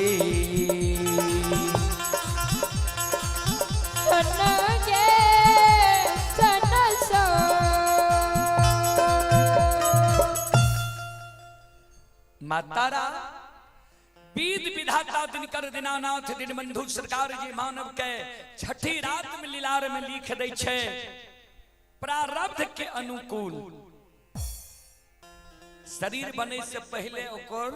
मातारा विध विधाता दिनकर दीनानाथ दीनबंधु सरकार जी मानव के छठी रात में लीलार में लिख दै छै प्रारब्ध के अनुकूल। शरीर बने से पहले ओकर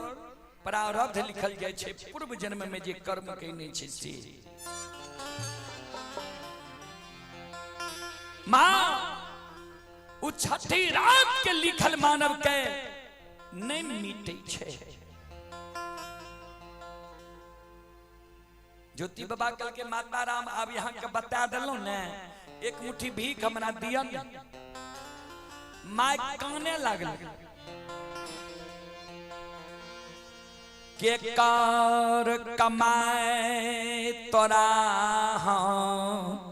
प्रारब्ध लिखल जाइ छै, पूर्व जन्म में जे कर्म कयने छै से। माँ उ छठी रात के लिखल मानव के नहीं मिटै छै। ज्योति बाबा कल के माता राम आब यहाँ के बता देलहुँ ने, एक मुट्ठी भीख हमरा दिअ ने। My काने लागल के कार कमाए तोरा हम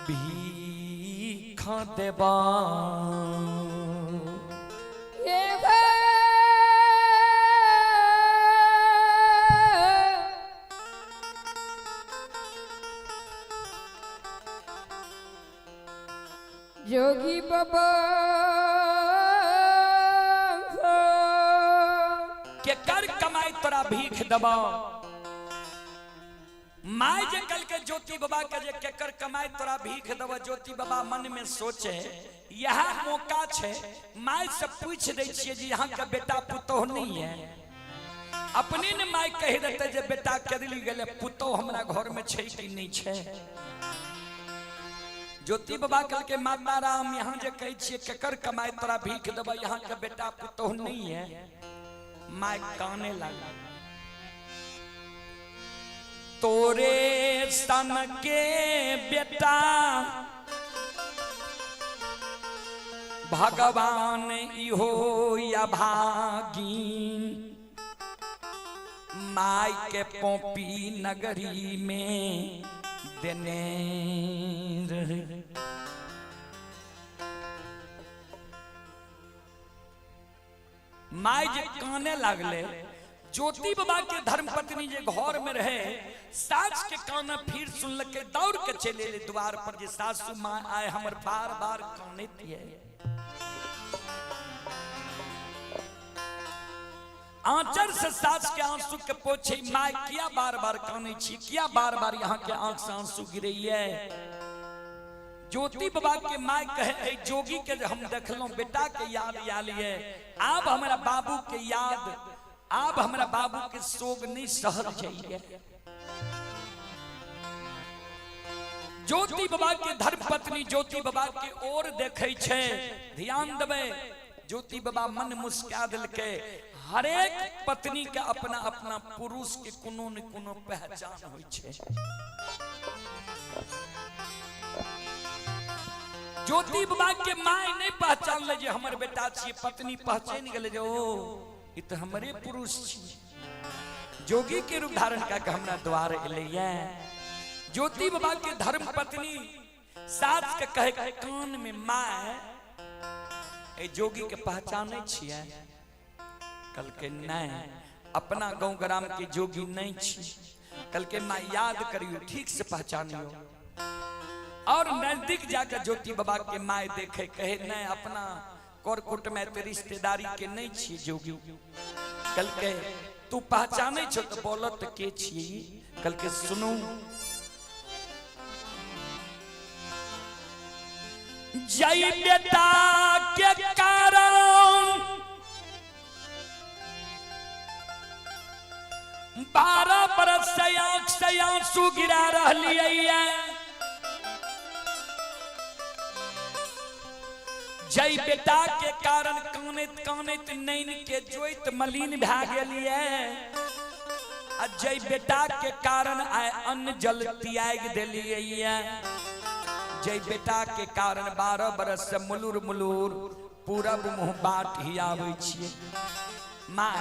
भीख देबा। जोगी बाबा के कर कमाई तोरा भीख देबा। My जे कल के ज्योति बाबा के जे केकर कमाई तोरा भीख देब, ज्योति बाबा मन में सोचे यह मौका छे, my से पूछ दै छियै जे यहाँ के बेटा पुतोह नहीं है। अपने ने my कहि देते जे बेटा केदली गेले, पुतोह हमरा घर में छे कि नहीं छे। ज्योति बाबा कल के माता राम यहाँ जे कहै छियै केकर कमाई तोरा भीख देब, यहाँ के बेटा पुतोह नहीं है। My काने लागल, तोरे सन के बेटा भगवान इहो अभागी my के पोपी नगरी में देने रहे। My जे काने लागले, ज्योति बाबा के धर्मपत्नी जे घर में रहे, सास के काना फिर सुन के दौड़ के चले ले द्वार पर, जे सासू माँ आए हमर बार बार काने दिए। आंचर से सास के आंसू के पोछे, my किया बार बार काने छी, किया बार बार यहाँ के आंख से आंसू गिरे है। ज्योति बाबा के my कहे, ए जोगी के हम देखलौं बेटा के याद आयल ये, आब हमरा बाबू के याद, आब हमरा बाबू के शोक नहीं सहल जाइए। ज्योति बाबा के धर्मपत्नी ज्योति बाबा के ओर देखे छे, ध्यान देबै, ज्योति बाबा मन मुस्का दिलके। हरेक पत्नी के अपना अपना पुरुष के कोनो न कोनो पहचान होई छे। ज्योति बाबा के my नहीं पहचान ले जे हमर बेटा छियै, पत्नी पहचान गेले जे ओ ई त हमरे पुरुष छी, जोगी के रूप धारण कऽ के हमरा द्वार एलैया। ज्योति बाबा के धर्म पत्नी सास के कहे कान में, my ए जोगी के पहचानै छियै? कल के नहीं, अपना गाँव ग्राम के जोगी नहीं छी। कल के माँ याद करियो, ठीक से पहचानियो। और नजदीक जाकर ज्योति बाबा के my देखे, कहे नहीं अपना कोरकुट में ते रिश्तेदारी के नहीं छी जोगी। कल के तू पहचाने छो तो बोलत के छी? कल के सुनू, जय बेटा के कारण 12 बरस से आंख से आंसू गिरा रही है। जय बेटा के कारण कानैत कानैत नैन के जोइत मलिन भए गेलियै, आ जय बेटा के कारण आइ अन्न जल त्याग देलियै। जय बेटा के कारण 12 बरस से मुलुर मुलुर पूरब मुँह बाट ही आबै छियै। My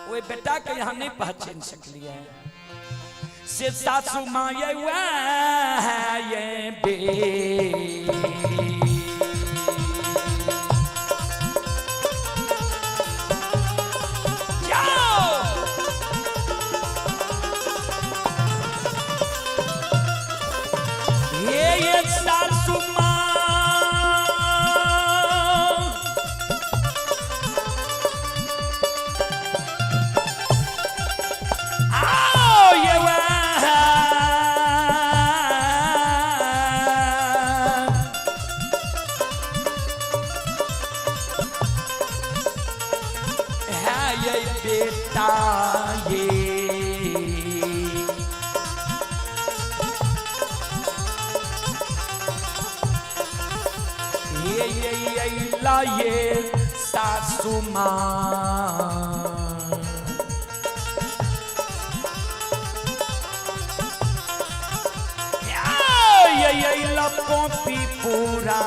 ओहि बेटा के यहाँ नहीं पहचान सकलियै। से सासू माँ ये बे सासू माँ आओ ये है ये बेटा ये ये ला ये सासू माँ ये ला पोपी पूरा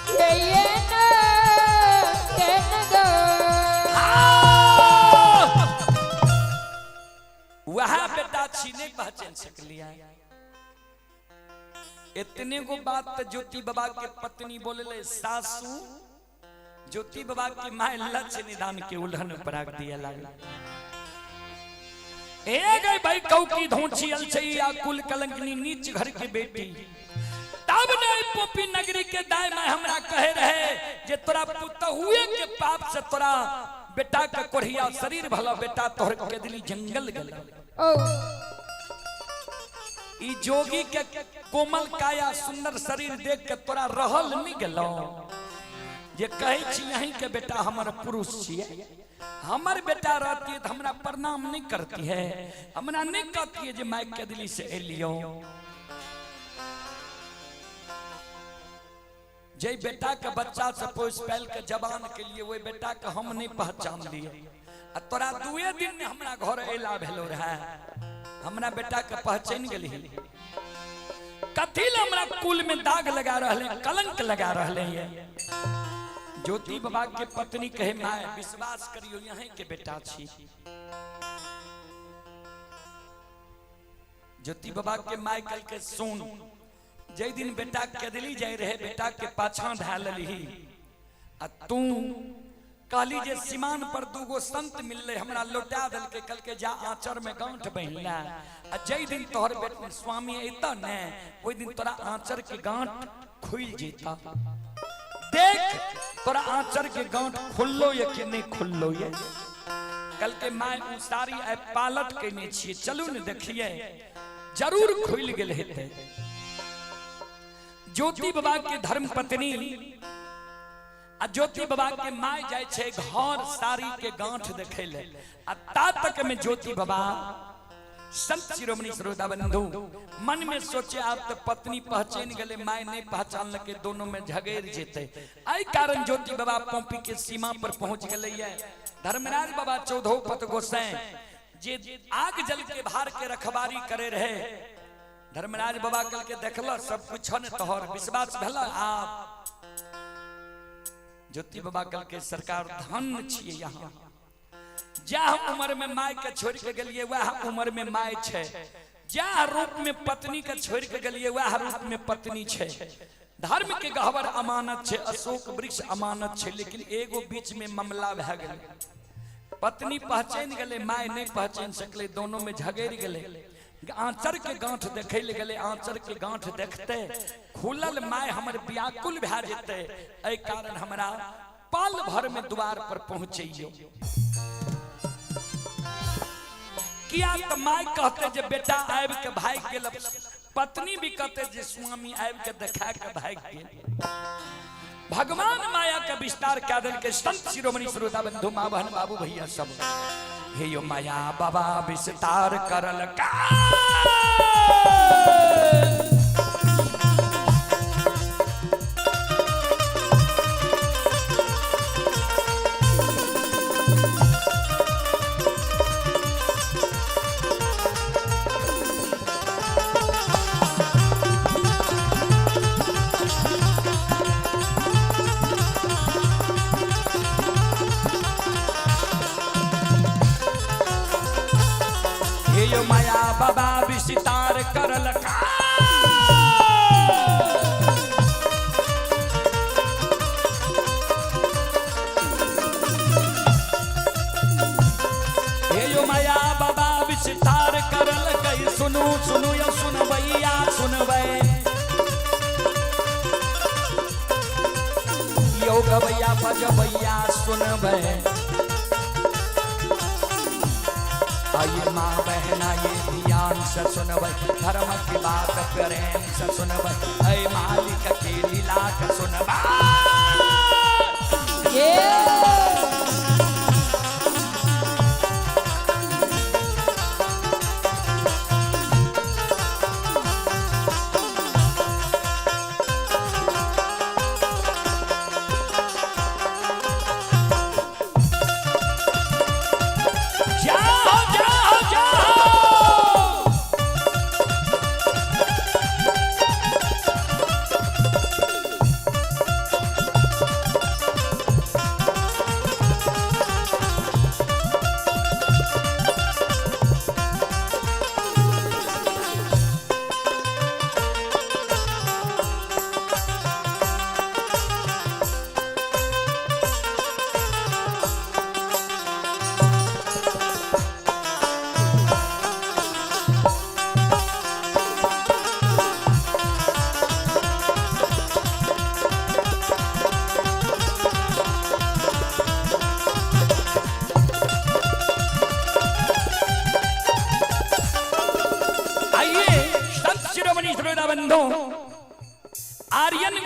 ये न ये न गो। वह बेटा छी नहीं पहचान सकलिया। इतने गो बात तो ज्योति बाबा के पत्नी बोलले सासू, ज्योति बाबा की my लक्ष्य निदान के उल्हन पराग दिया लागल। ए गई भाई कौ की धोची अलछैया कुल कलंकनी नीच घर के बेटी। तब नहीं पोपी नगरी के दाय my हमरा कहे रहे जे तोरा पुतहुए के पाप से तोरा बेटा के कोढ़िया शरीर भला बेटा तोहर के दिली जंगल गेल। ओ ई जोगी के कोमल काया सुंदर शरीर देख के तोरा रहल नहीं गेलो जे कहै छी यहीं के बेटा हमर पुरुष छियै। हमर बेटा रहती है तो हमरा प्रणाम नहीं करती है, हमरा नहीं कहती है जे माय के दिली से एलियो। जे बेटा के बच्चा से पोस पाल के जवान के लिए वही बेटा के हम नहीं पहचान लिए आ तोरा दुए दिन में हमरा घर एला भेलो रहे, हमरा बेटा के पहचान गेली। कथी ला हमरा कुल में दाग लगा रहले, कलंक लगा रहले ये। ज्योति बाबा के पत्नी कहे माय विश्वास करियो यहीं के बेटा छी। ज्योति बाबा के my call के सुन, जै दिन बेटा के दिली जाय रहे बेटा के पाछा धै लेली आ तू कहली जे सीमान पर दूगो संत मिलले हमरा लौटा देलके, कल के जा आंचर में गांठ बन्हला आ जै दिन तोहर बेटा स्वामी अयता ने ओहि दिन तोरा आंचर के गांठ खुलि जेता। देख तोरा आंचर के गांठ खुललो ये कि नहीं खुललो ये। कल के my उ साड़ी आइ पालट केने छियै, चलू ने देखिए जरूर खुलि गेल हेतै। ज्योति बाबा के धर्म पत्नी आ ज्योति बाबा के my जाय छै घर साड़ी के गांठ देखे ले आ ता तक में ज्योति बाबा संत शिरोमणि श्रोता बंधु मन में सोचे आप तो पत्नी पहचान गले my नहीं पहचान लके दोनों में झगड़ जेते। आई कारण ज्योति बाबा पोंपी के सीमा पर पहुंच गले ये। धर्मराज बाबा चौधो पत गोसाई जे आग जल के भार के रखवारी करे रहे, धर्मराज बाबा कल के देखल सब कुछ ने तोहर विश्वास भेल आप। ज्योति बाबा कल के सरकार धन छियै यहाँ, जा उम्र में my के छोड़ के गेलिए वह उम्र में my छै, जा रूप में पत्नी के छोड़ के गेलिए वह रूप में पत्नी छै। धर्म के गहवर अमानत छै, अशोक वृक्ष अमानत छै, लेकिन एगो बीच में मामला भए गेलै। पत्नी पहचान गेलै my नहीं पहचान सकलै, दोनों में झगड़ि गेलै। आंचर के गांठ देखे ले गेलै, आंचर के गांठ देखते खुलल my हमर व्याकुल भए जेतै, एहि कारण हमरा पल भर में द्वार पर पहुंचैयो। किया तो my कहते जे बेटा आबि के भागि गेल, पत्नी भी कहते जे स्वामी आबि के देखा के भागि गेल। भगवान माया के विस्तार कए देलकै। संत शिरोमणि श्रोता बंधु माँ बहन बाबू भैया सब हे यो माया बाबा विस्तार करल का। हे माया बाबा विस्तार करल का। हे माया बाबा विस्तार करल कई सुनू सुनू यो सुनबैया सुनबै यो गबैया बजबैया सुनबै। आइए माँ बहना ये ध्यान से सुनबै, धर्म की बात प्रेम से सुनबै, ऐ मालिक के लीला के सुनबै। जाओ जाओ जाओ।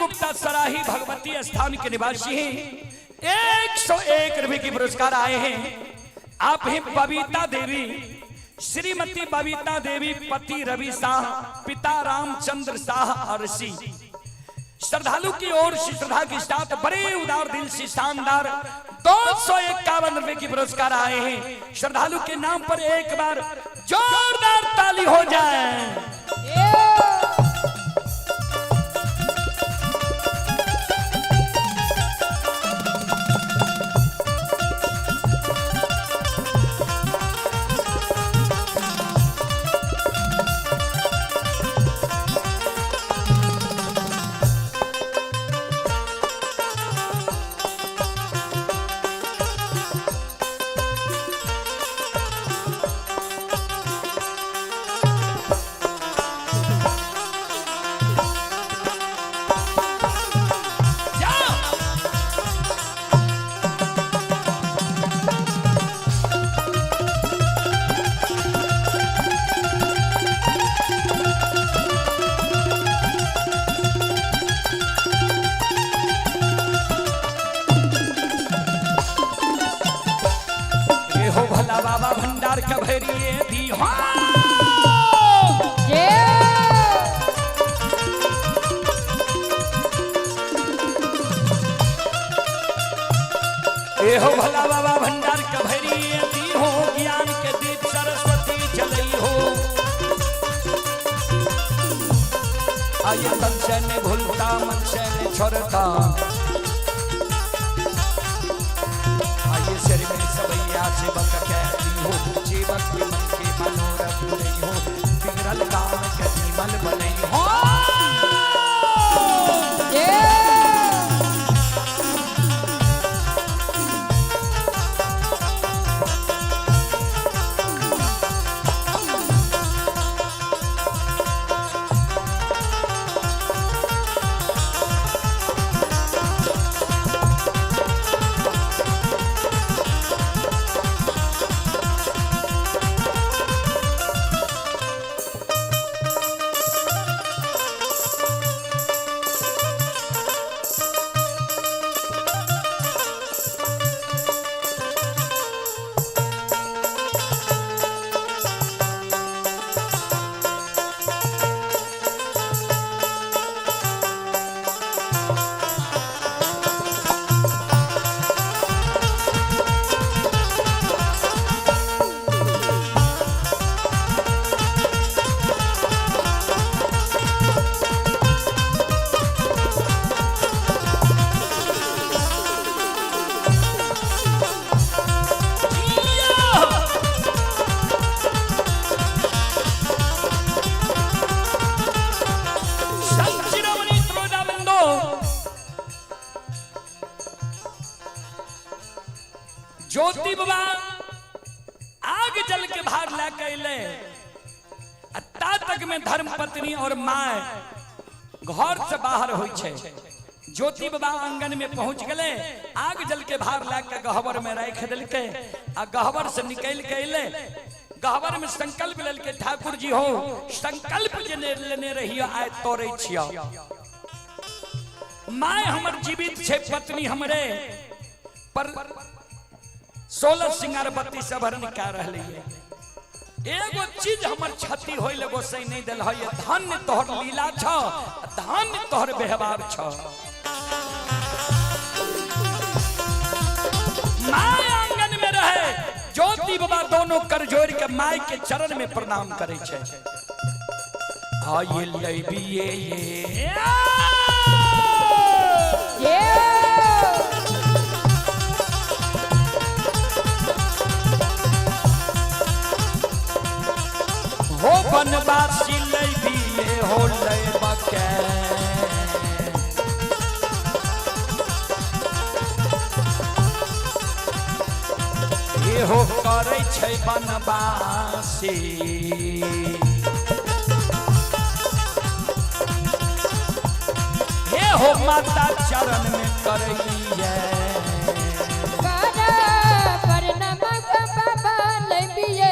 गुप्ता सराही भगवती स्थान के निवासी हैं। 101 रुपए की पुरस्कार आए हैं। आप हैं बबीता देवी, श्रीमती बबीता देवी, पति रवि शाह, पिता रामचंद्र शाह अरसी। श्रद्धालु की ओर से श्रद्धा के साथ बड़े उदार दिल से शानदार 251 रुपए की पुरस्कार आए हैं। श्रद्धालु के नाम पर एक बार जोरदार ताली हो जाए। जाओ। ये हो भला बाबा भंडार का भैरिये दी हो। ये हो भला बाबा भंडार का भैरिये दी हो, ज्ञान के दीप सरस्वती जलई हो। आये तन से ने भूलता मन से ने छोड़ता, आये सिर में सबैया सेवक कहती हो, सेवक के मन के मनोरथ नहीं हो, बिगड़ल काम के निमल बनई हो। संचिरमणि त्रोजाबिंदो। ज्योति बाबा आग जल के भार ला के अइले, आ ता तक में धर्म पत्नी और माय घर से बाहर होइ छै। ज्योति बाबा आंगन में पहुंच गए, आग जल के भार ला के गहबर में राख देलकै, आ गहबर से निकल के अइले। गहबर में संकल्प लेलकै, ठाकुर जी हो संकल्प जे लेने रहियो आय तोड़ै छियो। My हमर जीवित छै, पत्नी हमरे पर 16 सिंगार 32 भरण कए रहलै। एगो चीज हमर क्षति होय ले गोसै नहीं देल है। धन्य तोहर लीला छ, धन्य तोहर व्यवहार छ। My आंगन में रहे ज्योति बाबा दोनों कर जोड़ के my के चरण में प्रणाम करे छै। आये लैबिये ये हो बनवासी लैबिये हो लैबके, ये हो करै छै बनवासी। हे हो माता चरण में करैये बाबा लैबिये।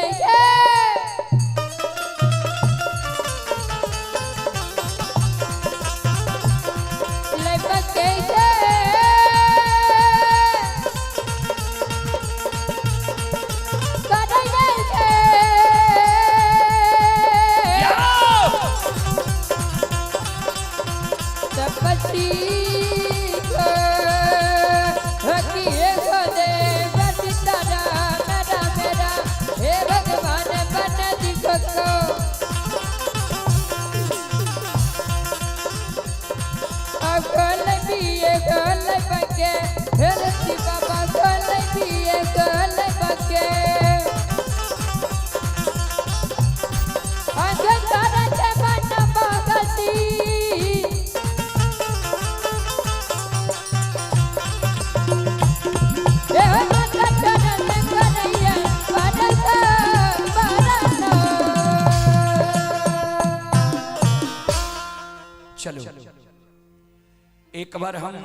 एक बार हम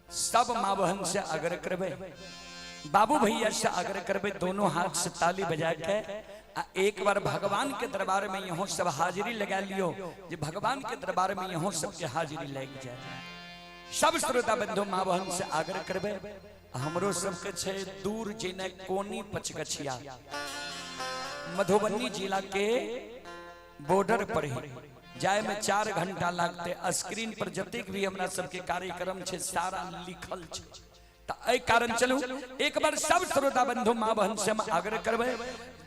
सब माँ बहन से आग्रह करबे, बाबू भैया से आग्रह करबे, दोनों हाथ से ताली बजा के आ एक बार भगवान के दरबार में यहाँ सब हाजिरी लगा लियो, जे भगवान के दरबार में यहाँ सबके हाजिरी लग जाए। सब श्रोता बंधु माँ बहन से आग्रह करबे। हमरो सबके छे दूर जेना कोनी पचगछिया मधुबनी जिला के बॉर्डर पर ही जाए में 4 घंटा लागते। स्क्रीन पर जतेक भी हमरा सबके कार्यक्रम छे सारा लिखल छे, त एहि कारण चलू एक बार सब श्रोता बंधु माँ बहन से हम आग्रह करबे,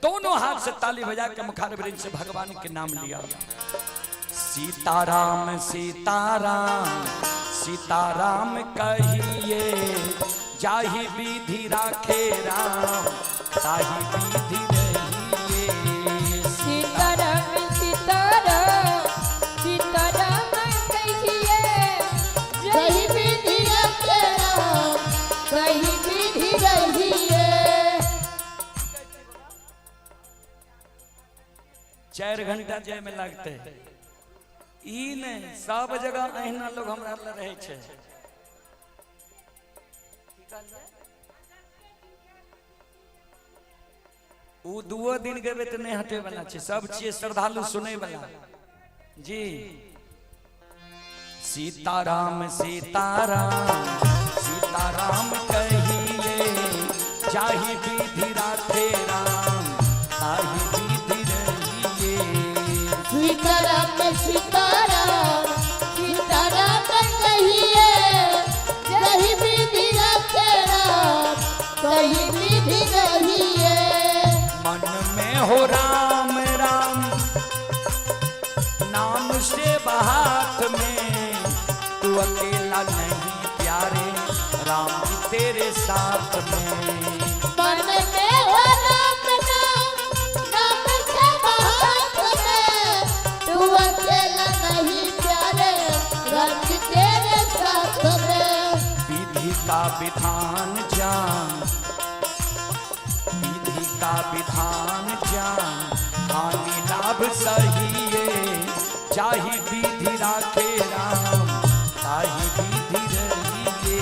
दोनों हाथ से ताली बजा के मुखारवृंद से भगवान के नाम लिया। सीताराम सीताराम सीताराम कहिए, जाहि विधि राखे राम ताहि विधि रहिए। सीताराम सीताराम सीताराम कहिए, जय विधि रखे राम ताहि विधि रहिए। 4 घंटा जाय में लगते, ई नहीं सब जगह अहिना लोग हमरा लग रहे छे। उ 2 दिन गेबे त नहीं हटे वाला छे, सब छिए श्रद्धालु सुने वाला जी। सीताराम सीताराम सीताराम कहिए, जाहि विधि राखे राम ताहि विधि रहिए। सीताराम सीताराम सीताराम कहिए, जाहि विधि राखे राम ताहि विधि रहिए। मन में हो राम राम नाम से हाथ में, तू अकेला नहीं प्यारे राम जी तेरे साथ में। मन में हो राम नाम नाम से हाथ में, तू अकेला नहीं प्यारे राम जी तेरे साथ में। विधि का विधान जान, विधि का विधान जान, हानि लाभ सहिए, जाहि विधि राखे राम ताहि विधि रहिए।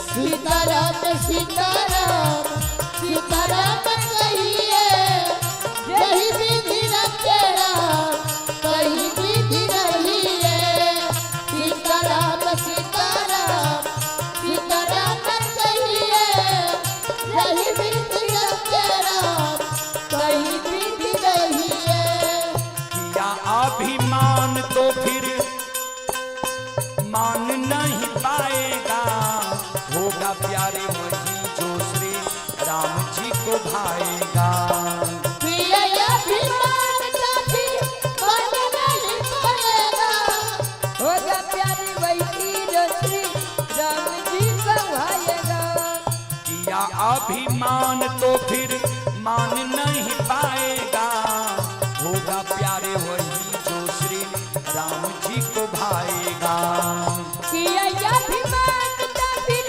सीताराम सीताराम सीताराम कहिए, जय विधि रखे राम ताहि विधि रहिए। सीताराम सीताराम सीताराम कहिए, जय विधि रखे राम ताहि विधि रहिए। किया अभिमान तो फिर मान नहीं पाएगा, होगा प्यारे वही जो श्री राम जी को भाएगा। किया अभिमान तो फिर मान नहीं पाएगा, होगा प्यारे वही जो श्री राम जी को भाएगा। किया अभिमान तो फिर मान नहीं पाएगा, होगा प्यारे वही जो श्री राम जी को भाएगा। किया अभिमान तो फिर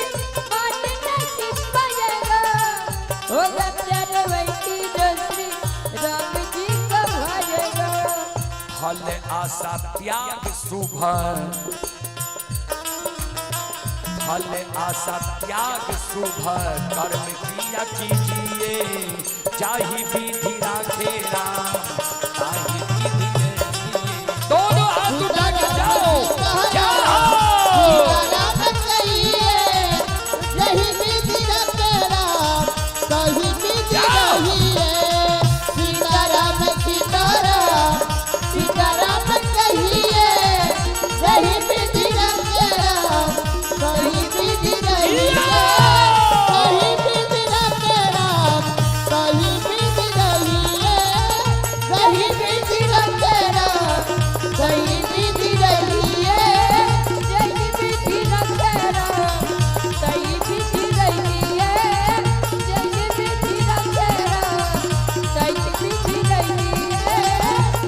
मान नहीं पाएगा, होगा प्यारे वही जो श्री राम जी को भाएगा। फल आशा त्याग शुभ, फल आशा त्याग शुभ कर्म किया कीजिए, जाहि विधि राखे राम ताहि विधि रहिए। दोनों हाथ उठा के जाओ जाओ। सीताराम कहिए, जय विधि रखे राम ताहि विधि रहिए। सीताराम सीताराम सीताराम कहिए, जय विधि रखे राम ताहि विधि रहिए। ताहि विधि रखे राम ताहि विधि रहिए। ताहि विधि रखे राम ताहि विधि रहिए। जय विधि रखे राम ताहि विधि रहिए। जय विधि रखे राम ताहि विधि रहिए।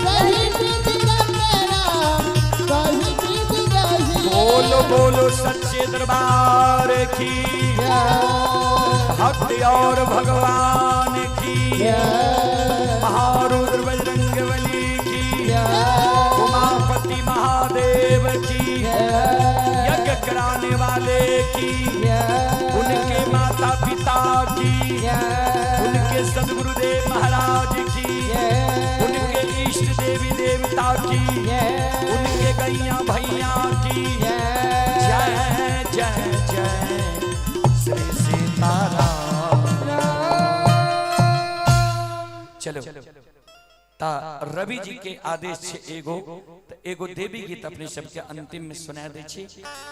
ताहि विधि रखे राम ताहि विधि रहिए। बोलो बोलो सच्चे दरबार की, भक्ति और भगवान की, महारुद्र बजरंग बली की, उमापति महादेव की, यज्ञ कराने वाले की, उनके माता पिता की, उनके सदगुरुदेव महाराज की, उनके इष्ट देवी देवता की, उनके गैया भैया की जय जय जय श्री सीताराम। चलो ता रवि जी के आदेश छे एगो त एगो देवी गीत अपने सबके अंतिम में सुना दै छी।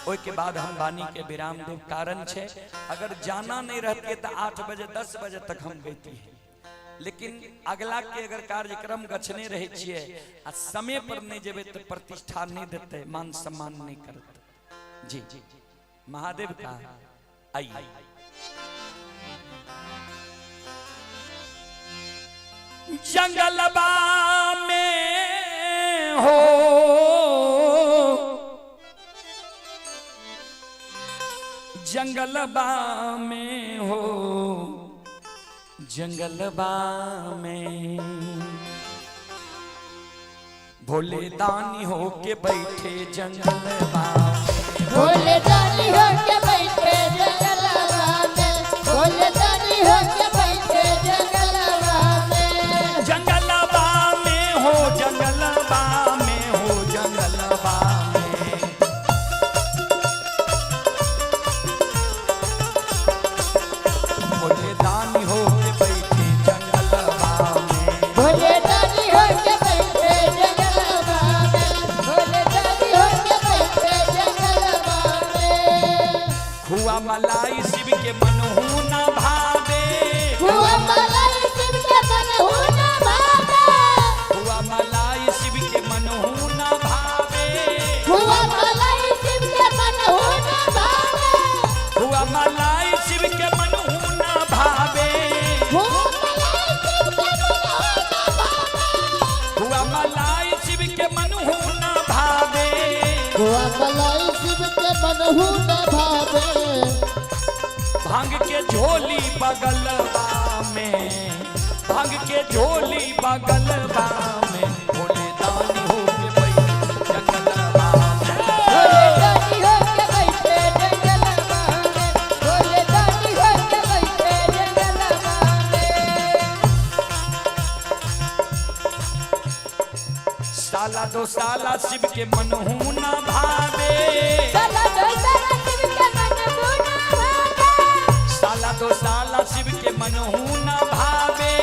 ओहि के बाद हम वाणी के विराम देव। कारण छे अगर जाना नहीं रहते तो 8 बजे 10 बजे तक हम गईती है, लेकिन अगला के अगर कार्यक्रम गछने रहे छिए आ समय पर नहीं जेबे तो प्रतिष्ठा नहीं देते, मान सम्मान नहीं करते। जी महादेव का आइए। जंगलबा में हो जंगलबा में हो जंगलबा में भोले दानी हो के बैठे जंगलबा, भोले दानी हो के बैठे जंगलबा में, भोले दानी हो के बैठे जंगलबा में, जंगलबा में हो जंगलबा में हो जंगलबा में। भोले दानी हो के बैठे जंगलबा में, भोले दानी हो के बैठे जंगलबा में, भोले दानी हो के बैठे जंगलबा में। खुआ मलाई शिव के मनहु न भावे, हुआ मलाई शिव के मनहु न भावे, खुआ मलाई शिव के मनहु न भावे, हुआ मलाई शिव के मनहु न भावे, खुआ मलाई शिव के मनहु न भावे, हुआ मलाई शिव के मनहु न भावे, खुआ मलाई शिव के मनहु न भावे, हुआ मलाई शिव के मनहु न भावे, भांग के झोली बगलबा में, भांग के झोली बगलबा में, भोले दानी हो के बैठे जंगलबा में। भोले दानी हो के बैठे जंगलबा में, भोले दानी हो के बैठे जंगलबा में। साला दो साला शिव के मनहु न भावे, साला दो साला शिव के मनहु न भावे, साला दो साला शिव के मनहु न भावे,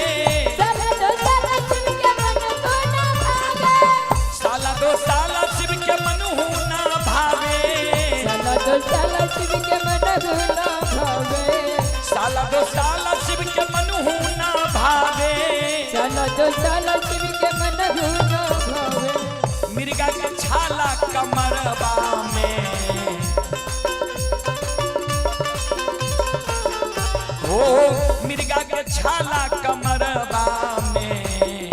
साला दो साला शिव के मनहु न भावे, साला दो साला शिव के मनहु न भावे, साला दो साला शिव के मनहु न भावे, साला दो साला शिव के मनहु न भावे, साला दो साला शिव के मनहु न भावे। मिर्गा के छाला कमरबा में हो, मिर्गा के छाला कमरबा में,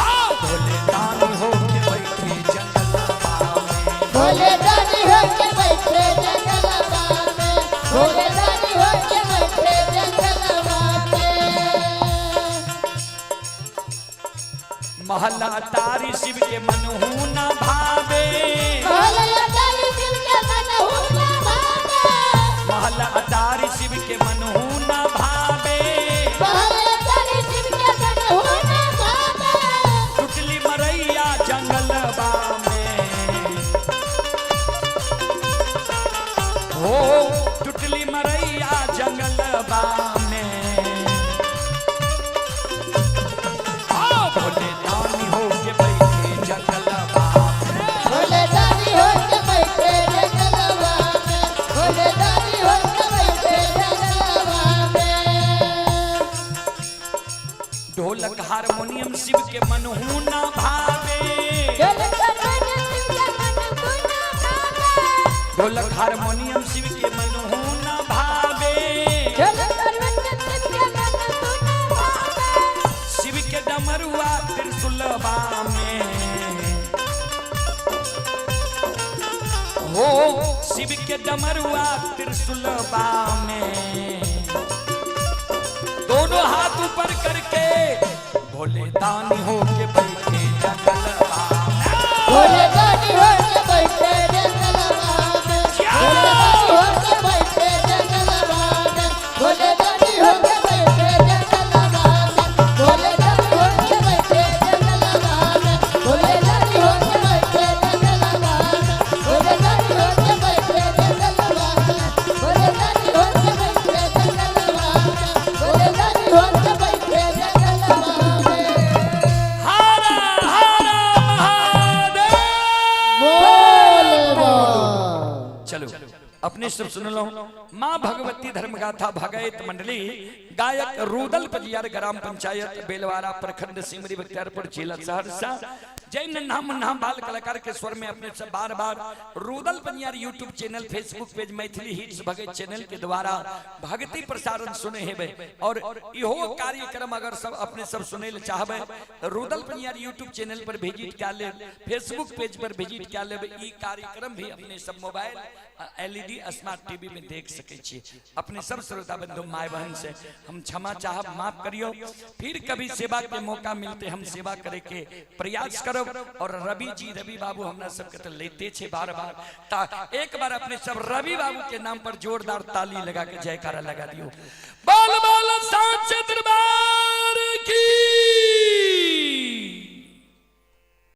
आओ भोले दानी हो के बैठे जंगलबा में, भोले दानी हो के बैठे जंगलबा में, भोले दानी हो के बैठे जंगलबा में। महला तारी शिव के मनहु न भावे, भोले दानी शिव के मनहु न भावे, महला तारी शिव के मनहु न भावे, भोले दानी शिव के मनहु न भावे, टुटली मरैया जंगलबा में हो, टुटली मरैया जंगलबा में, आओ भोले दानी हो के बैठे जंगलबा में। भोले दानी हो के बैठे जंगलबा में, भोले दानी हो के बैठे जंगलबा में। ढोलक हारमोनियम शिव के मनहु न भावे, ढोलक हारमोनियम शिव के मनहु न भावे, ढोलक हारमोनियम शिव के मनहु न भावे, ढोलक हारमोनियम शिव के मनहु न भावे, शिव के डमरुआ त्रिशूलबा में हो, शिव के डमरुआ त्रिशूलबा में, दोनों हाथ ऊपर करके भोले दानी हो के बैठे जंगलबा में। भोले दानी हो के बैठे अपने सब सुनलो माँ भगवती धर्मगाथा भगैत मंडली, गायक रूदल पजियार, ग्राम पंचायत बेलवारा, प्रखंड सिमरी बख्तियारपुर, जिला सहरसा। जैन नन्हा मुन्ना बाल कलाकार के स्वर में अपने सब बार बार Rudal Pajiyar YouTube channel, Facebook page, Maithili hits Bhagat channel के द्वारा भक्ति प्रसारण सुने हेबे। और इहो कार्यक्रम अगर सब अपने सब सुने ले चाहबे, रूदल पजियार यूट्यूब चैनल पर विजिट कर ले, फेसबुक पेज पर विजिट कर ले, ई कार्यक्रम भी अपने सब मोबाइल एलईडी स्मार्ट टीवी में देख सके छी। अपने सब श्रोता बंधु माय बहन से हम क्षमा चाहब, माफ करियो। फिर कभी सेवा के मौका मिलते हम सेवा करे के प्रयास करब। और रवि जी, रवि बाबू हमरा सबके तो लेते छे बार बार, ता एक बार अपने सब रवि बाबू के नाम पर जोरदार ताली लगा के जयकारा लगा दियो। बोल बोल साचे दरबार।